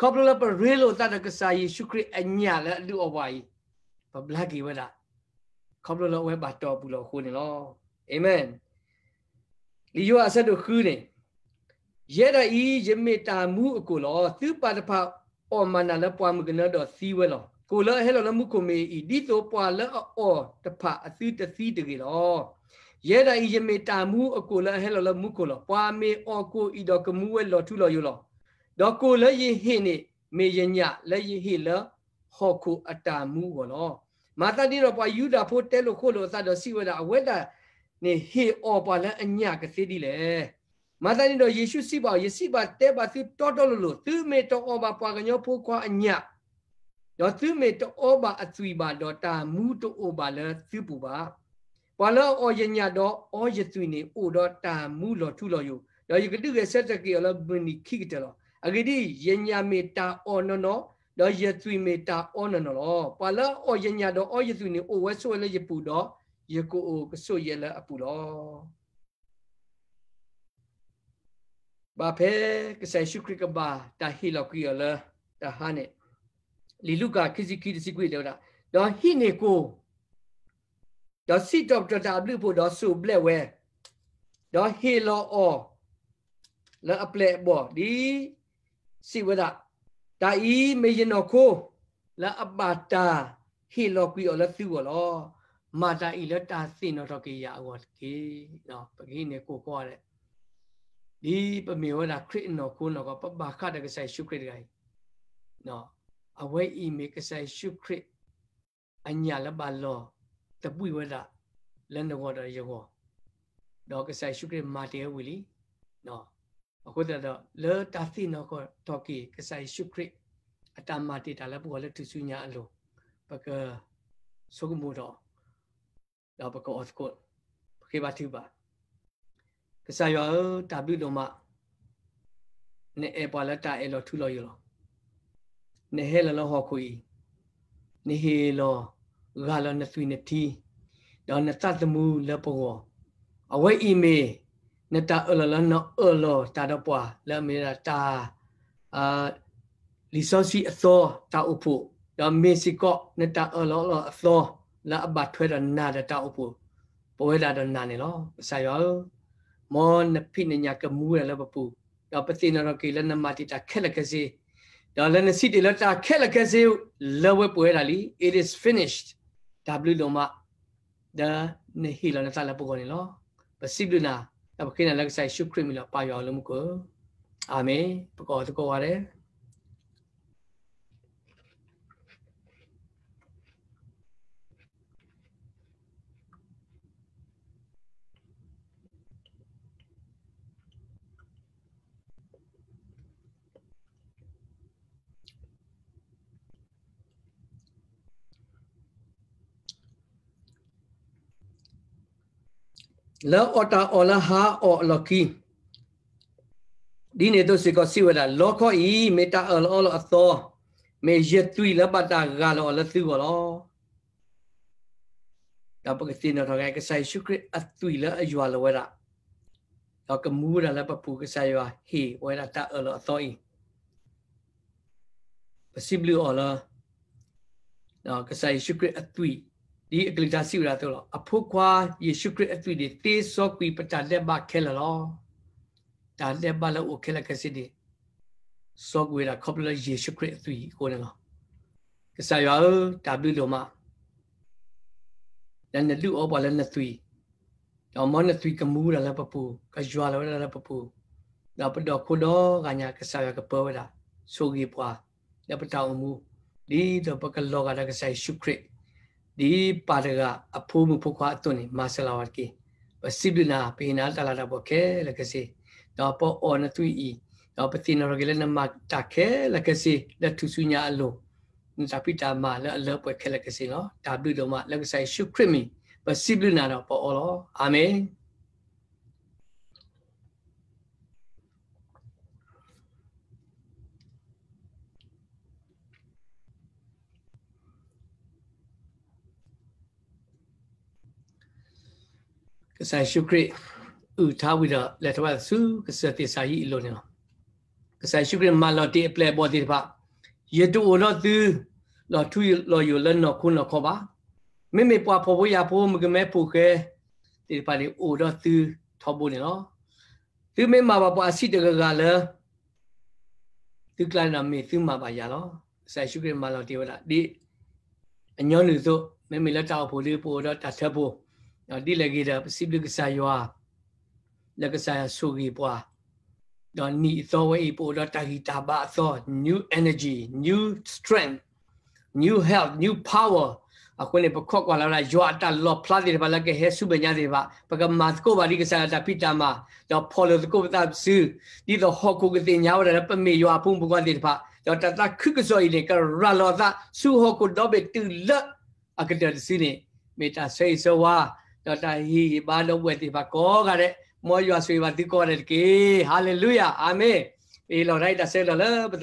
ခီဖျိလၢပရ့လိာ်သးဒီးကစၢ်ယ့ၣ်ၡူးခရံာ်အညၣ်လၢအဒုးအီၣ်ပှၤအံၤ, ပဘျါက့ၤဝဲဒၣ်, ခီဖျိလၢအဝဲဘၣ်တီၢ်ပူၤလီၤအဃိန့ၣ်လီၤ. အၤမ့ၣ်. လံာ်ယိၤဟၣ်အဆၢဒိၣ်ဃုန့ၣ်, ယဲဒၣ်အံၤ ယမ့ၢ်တၢ်မူအကိၣ်လီၤ. သုပာ်တဖၣ်အီၣ်မၤနၢၤလၢပှၢ်မုၢ်ကနၢဒီးသံဝဲလီၤ. ကိၣ်လၢအဟဲလီၤလၢမူခိၣ်မ့ၢ်အံၤ, ဒ်သိးပှၤလၢအအီၣ်တဖၣ်အသုတသံတဂ့ၤလီၤ. ယဲဒၣ်အံၤ ယမ့ၢ်တၢ်မူအကိၣ်လၢအဟဲလီၤလၢမူခိၣ်လီၤ. ပှၤမ့ၢ်အီၣ်ကိၣ်အံၤဒီးကမူဝဲလီၤထူလီၤယိာ်လီၤ. ဒီးကိၣ်လၢယဟ့ၣ်န့ၣ် မ့ၢ်ယညၣ်လၢယဟ့ၣ်လၢဟီၣ်ခိၣ်အတၢ်မူအဂီၢ်လီၤ. မၤသးဒ်န့ၣ်ဒီး ပှၤယူဒၤဖိတဲလိာ်ဃိလိာ်အသးဒီးစံးဝဲဒၣ်, အဝဲဒၣ်န့ၣ်ဟ့ၣ်အီၣ်ပှၤလၢအညၣ်ကသ့ဒ်လဲၣ်. မၤသးဒ်န့ၣ်ဒီး ယ့ၣ်ၡူးစံးဘၣ်အီၤ, ယစံးဘၣ်တဲဘၣ်သုတီတီလိၤလိၤ, သုမ့ၢ်တအီၣ်ဘၣ်ပှၤကညီဖိခွါအညၣ် ဒီးသုမ့ၢ်တအီဘၣ်အသွံၣ်ဘၣ်ဒီး တၢ်မူတအိၣ်ဘၣ်လၢသုပူၤဘၣ်. ပှၤလၢအအီၣ်ယညၣ်ဒီးအီယသွံၣ်န့ၣ် အိၣ်ဒီးတၢ်မူလီၤထူလီၤယိာ်, ဒီးယကဒုးဂဲၤဆၢထၢၣ်က့ၤအီၤလၢမုၢ်နံၤခံကတၢၢ်လီၤ. အဂ့ၢ်ဒ်အံၤ, ယညၣ်မ့ၢ်တၢ်အီၣ်နီၢ်နီၢ်, ဒီးယသွံၣ်မ့ၢ်တၢ်အီနီၢ်နီၢ်လီၤ. ပှၤလၢအအီၣ်ယညၣ်ဒီးအီယသွံၣ်န့ၣ် အိၣ်ဝဲဆိးဝဲလၢယပူၤ, ဒီးယကအိၣ်ကဆိးယဲလၢအပူၤလီၤ. ဘၣ်ဖဲကစၢ်ယ့ၣ်ၡူးခရံာ်ကဘၣ်တၢ်ဟ့ၣ်လီၤကွံာ်အီၤလၢတၢ်ဟါန့ၣ်, လံာ်လူၤကၣ် ခံဆံခံ တဆံခွံ တဲဝဲဒၣ်, ဒီးဟံးန့ၢ်ကိၢ်, ဒီးစံးထီၣ်ပတြၢၤတၢ်အဘျုးအဖှိၣ် ဒီးစိၢ်ဘျဲးဝဲ, ဒီးဟ့ၣ်လီၤအီၤ လၢအပျဲၢ်အဘီၣ် ဒ်စံးဝဲဒၣ်, တၢ်အံၤမ့ၢ်ယနီၢ်ခိ လၢအဘၣ်တၢ်ဟ့ၣ်လီၤကွံာ်အီၤလၢသုဂီၢ်လီၤ. မၤတၢ်အံၤလၢတၢ်သ့ၣ်နီၣ်ထီၣ်က့ၤယၤအဂီၢ်တက့ၢ်. ပကဟံးန့ၢ်ကိၢ်ကိးဂၤဒဲး, ဒ်ပမ့ၢ်ဝဲဒၣ်ခရံာ်အနီၢ်ခိနီၢ်ကီၢ် ပဘၣ်ဃးဒီးကစၢ်ယ့ၣ်ၡူးခရံာ်တဂၤအံၤ, အဝဲအံၤမ့ၢ်ကစၢ်ယ့ၣ်ၡူးခရံာ် အညၣ်လၢဘၣ်လီၤသဘှံးဝဲဒၣ် လၢနဂီၢ်ဒီးယဂီၢ်, ဒီးကစၢ်ယ့ၣ်ၡူးခရံာ်မၤတ့ၢ်ဝဲဝံၤလံ. အဃိသတးဒီး လၢတၢ်သ့ၣ်နီၣ်ထီၣ်က့ၤ ကစၢ်ယ့ၣ်ၡူးခရံာ် အတၢ်မၤတ့ၢ်တၢ်လၢပဂီၢ်လၢထူၣ်စုညါအလိၤ, ပကဆိကမိၣ်ဒီး ဒီးပကအီၣ်သကိး, ပဃ့ဘါထုကဖၣ်. ကစၢ်ယွၤဧၢ, တၢ်ဘျုးဒိၣ်မး, နအဲၣ်ပှၤလၢတၢ်အဲၣ်လီၤထူလီၤယိာ်လီၤ. နဟဲလီၤလၢဟီၣ်ခိၣ်အံၤ, နဟ့ၣ်လီၤဂၢ်လီၤနသွံၣ်နထံ, ဒီးနသးသမူလၢပဂီၢ်, အဝဲအံၤမ့ၢ် နတၢ်အၢၣ်လီၤလၢနအၢၣ်လီၤတၢ်ဒီးပှၤ လၢအမ့ၢ်ဝဲဒၣ်တၢ် လံာ်စီဆှံအသီတၢ်အိၣ်ဖှိၣ်, ဒီးမ့ၢ်စ့ၢ်ကီးနတၢ်အၢၣ်လီၤအီလီၤအသီ လၢအဘၣ်ထွဲဒီးနၤဒီးတၢ်အိၣ်ဖှိၣ်, ပဝဲဒၣ်ဒီးနၤန့ၣ်လီၤ. ကစၢ်ယွၤဧၢ, မ်နဖံးနညၣ်ကမူဝဲဒၣ်လၢပပူၤ, ဒီးပသ့ၣ်နီၣ်ထီၣ်က့ၤလၢနမၤတ့ၢ်တၢ်ခဲလၢာ်ခဲဆ့, ဒီးလၢနစံးတ့ၢ်လၢတၢ်ခဲလၢာ်ခဲဆ့ လၢဝဲပှဲၤဝဲဒၣ်လံ, It is finished. တၢ်ဘျုးဒိၣ်မး ဒီးနဟ့ၣ်လီၤနသးလၢပဂီၢ်န့ၣ်လီၤ. ပစံးဘျုးနၤ, ဒီးပဃ့နၤလၢကစၢ်ယ့ၣ်ၡူးခရံာ်မံၤလီၤ. ပၢ်ယွၤလၢမူခိၣ်ဧၢ, အၤမ့ၣ်. ပကအီၣ်သကိးဝဲဒၣ် လၢအီၣ်တၢ်အီၣ်လၢဟါအီၣ်အလီၢ်ခံ, ဒ်န့ၣ်အသိးစ့ၢ်ကီးစံးဝဲဒၣ်, လီခီအံၤ မ့ၢ်တၢ်အၢၣ်လီၤအီလီၤအသီ, မ့ၢ်ယသွံၣ်လၢဘၣ်တၢ်ဂၢ်လီၤအီၤလၢသုဂီၢ်လီၤ. ဒီးပကသ့ၣ်နီၣ်ထီၣ်က့ၤ ကစၢ်ယ့ၣ်ၡူးခရံာ်အသွံၣ်လၢအယွၤလီၤဝဲဒၣ်, ဒီးကမူဝဲဒၣ်လၢပပူၤ ကစၢ်ယွၤဟ့ၣ်ဝဲဒၣ်တၢ်အၢၣ်လီၤအသီအံၤ ပစံးဘျုးအီၤလၢ ကစၢ်ယ့ၣ်ၡူးခရံာ်အသွံၣ်, ဒ်အကလုၢ်ကထါစံးဝဲဒၣ်အသိးလီၤ. အဖိခွါယ့ၣ်ၡူးခရံာ်အသွံၣ်န့ၣ် သ့စီကွံာ်ပတၢ်ဒဲးဘးခဲလၢာ်လီၤ. တၢ်ဒဲးဘးလၢအအိၣ်ခဲလၢာ်ခဲဆ့န့ၣ် စီကွံာ်ဝဲဒၣ်ခီဖျိလၢယ့ၣ်ၡူးခရံာ်အသွံၣ်အဃိန့ၣ်လီၤ. ကစၢ်ယွၤဧၢ, တၢ်ဘျုးဒိၣ်မး လၢနဒုးအီပှၤလၢနသွံၣ်, ဒီးမ်နသွံၣ်ကမူဝဲဒၣ်လၢပပူၤ, ကယွၤလီၤဝဲဒၣ်လၢပပူၤ, ဒီးပဒီၣ်ခိၣ်ဒီဂၤညါ ကစၢ်ယွၤကပၢဝဲဒၣ်, ဆိၣ်ဂ့ၤပှၤ လၢပတၢ်အိၣ်မူ, ဒ်သိးပကလီၤဂာ်ဒီးကစၢ်ယ့ၣ်ၡူးခရံာ်, ဒ်ပၢ်တဂၤအဖိမုၣ်ဖိခွါအသိးန့ၣ် မၤစၢၤလီၤဝဲတက့ၢ်. ပစံးဘျုးနၤ, ပဟ့ၣ်နၤတၢ်လၤတၢ်ကပီၤခဲလၢာ်ခဲဆ့, ဒီးပအီၣ်နသွံၣ်အံၤ, ဒီးပသ့ၣ်နီၣ်ထီၣ်က့ၤလၢနမၤတၢ်ခဲလၢာ်ခဲဆ့ လၢထူၣ်စုညါအလိၤ, နတၢ်ဖံးတၢ်မၤလၢအလၢပှဲၤခဲလၢာ်ခဲဆ့လီၤ. တၢ်ဘျုးဒိၣ်မးလၢကစၢ်ယ့ၣ်ၡူးခရံာ်မံၤ, ပစံးဘျုးနၤဒီးပအီလီၤ. အၤမ့ၣ်. ကစၢ်ယ့ၣ်ၡူးခရံာ် အုၣ်ထါဝံၤဒီး လဲၤထီၣ်ဝဲဆူကစၢၢ်သ့ၣ်စၤယံးအလိၤန့ၣ်လီၤ. ကစၢ်ယ့ၣ်ၡူးခရံာ်မၤလီၤတ့ၢ်အပျဲၢ်အဘီၣ်သ့ၣ်တဖၣ်, ယတအိၣ်ဒီးသု လီၤထူလီၤယိာ်လၢနီၢ်ခိနီၢ်ခီဘၣ်. မ့မ့ၢ်ပှၤဖှီၣ်ဖိယာ်ဖိ မုၣ်ကမဲဖိဃဲသ့ၣ်တဖၣ်န့ၣ် အိၣ်ဒီးသုထီဘိန့ၣ်လီၤ. သုမ့ၢ်မၤဘၣ်ပှၤအဆံးတဂၤဂၤလၢ သုကျါန့ၣ်ဒီး မ့ၢ်သုမၤဘၣ်ယၤလီၤ. ကစၢ်ယ့ၣ်ၡူးခရံာ်မၤလီၤတ့ၢ်ဝဲဒၣ် ဒ်အညီနုၢ်အသိး, မ့မ့ၢ်လၢတၢ်အိၣ်ဖှိၣ်ဒီး ပအိၣ်ဒီးတၢ်ထၢဖှိၣ်, ဒ်လဲၣ်ဂ့ၤဒီး ပစံးဘျုးကစၢ်ယွၤ လၢကစၢ်ယွၤဆိၣ်ဂ့ၤပှၤ, ဒီးနံၣ်အသီဝဲအံၤ ပအိၣ်ဒီးတၢ်ဂံၢ်တၢ်ဘါအသီ, new energy, new strength, new health, new power. အဃိန့ၣ် ပခိးကွၢ်လီၤဝဲဒၣ် ယွၤအတၢ်လီၣ်ဖျါသ့ၣ်တဖၣ်လၢကဟဲဆူမဲာ်ညါသ့ၣ်တဖၣ်, ပကမၤသကိးဘၣ်ဒ်ကစၢ်ယွၤတၢ်ဖံးတၢ်မၤ, ဒီးဖီၣ်လိာ်သကိးပသးပစု, ဒ်သိးဟီၣ်ခိၣ်ကသ့ၣ်ညါဝဲဒၣ်လၢပမ့ၢ်ယွၤအဖိမုၣ်ဖိခွါသ့ၣ်တဖၣ်, ဒီးတၢ်သးခုကစီၣ်အံၤန့ၣ် ကရၤလီၤအသးဆူဟီၣ်ခိၣ်ဒီဘ့ၣ်တုၤလၢအကတၢၢ်တစုန့ၣ် မ့ၢ်တၢ်ဆၢဂ့ၤဆၢဝါ ဒီးတၢ်ဟ့ၣ်ဂံၢ်ဘါဒီပုၢ်ဝဲၢ်သ့ၣ်တဖၣ်ကိးဂၤဒဲး, မ်ယွၤဆိၣ်ဂ့ၤဘၣ်သုကိးဂၤဒဲးတက့ၢ်. ဟါလ့လူယၤ, အၤမ့ၣ်. ပဟ့ၣ်လီၤတၢ်အံၤတၢ်ဆၢကတီၢ်လၢပ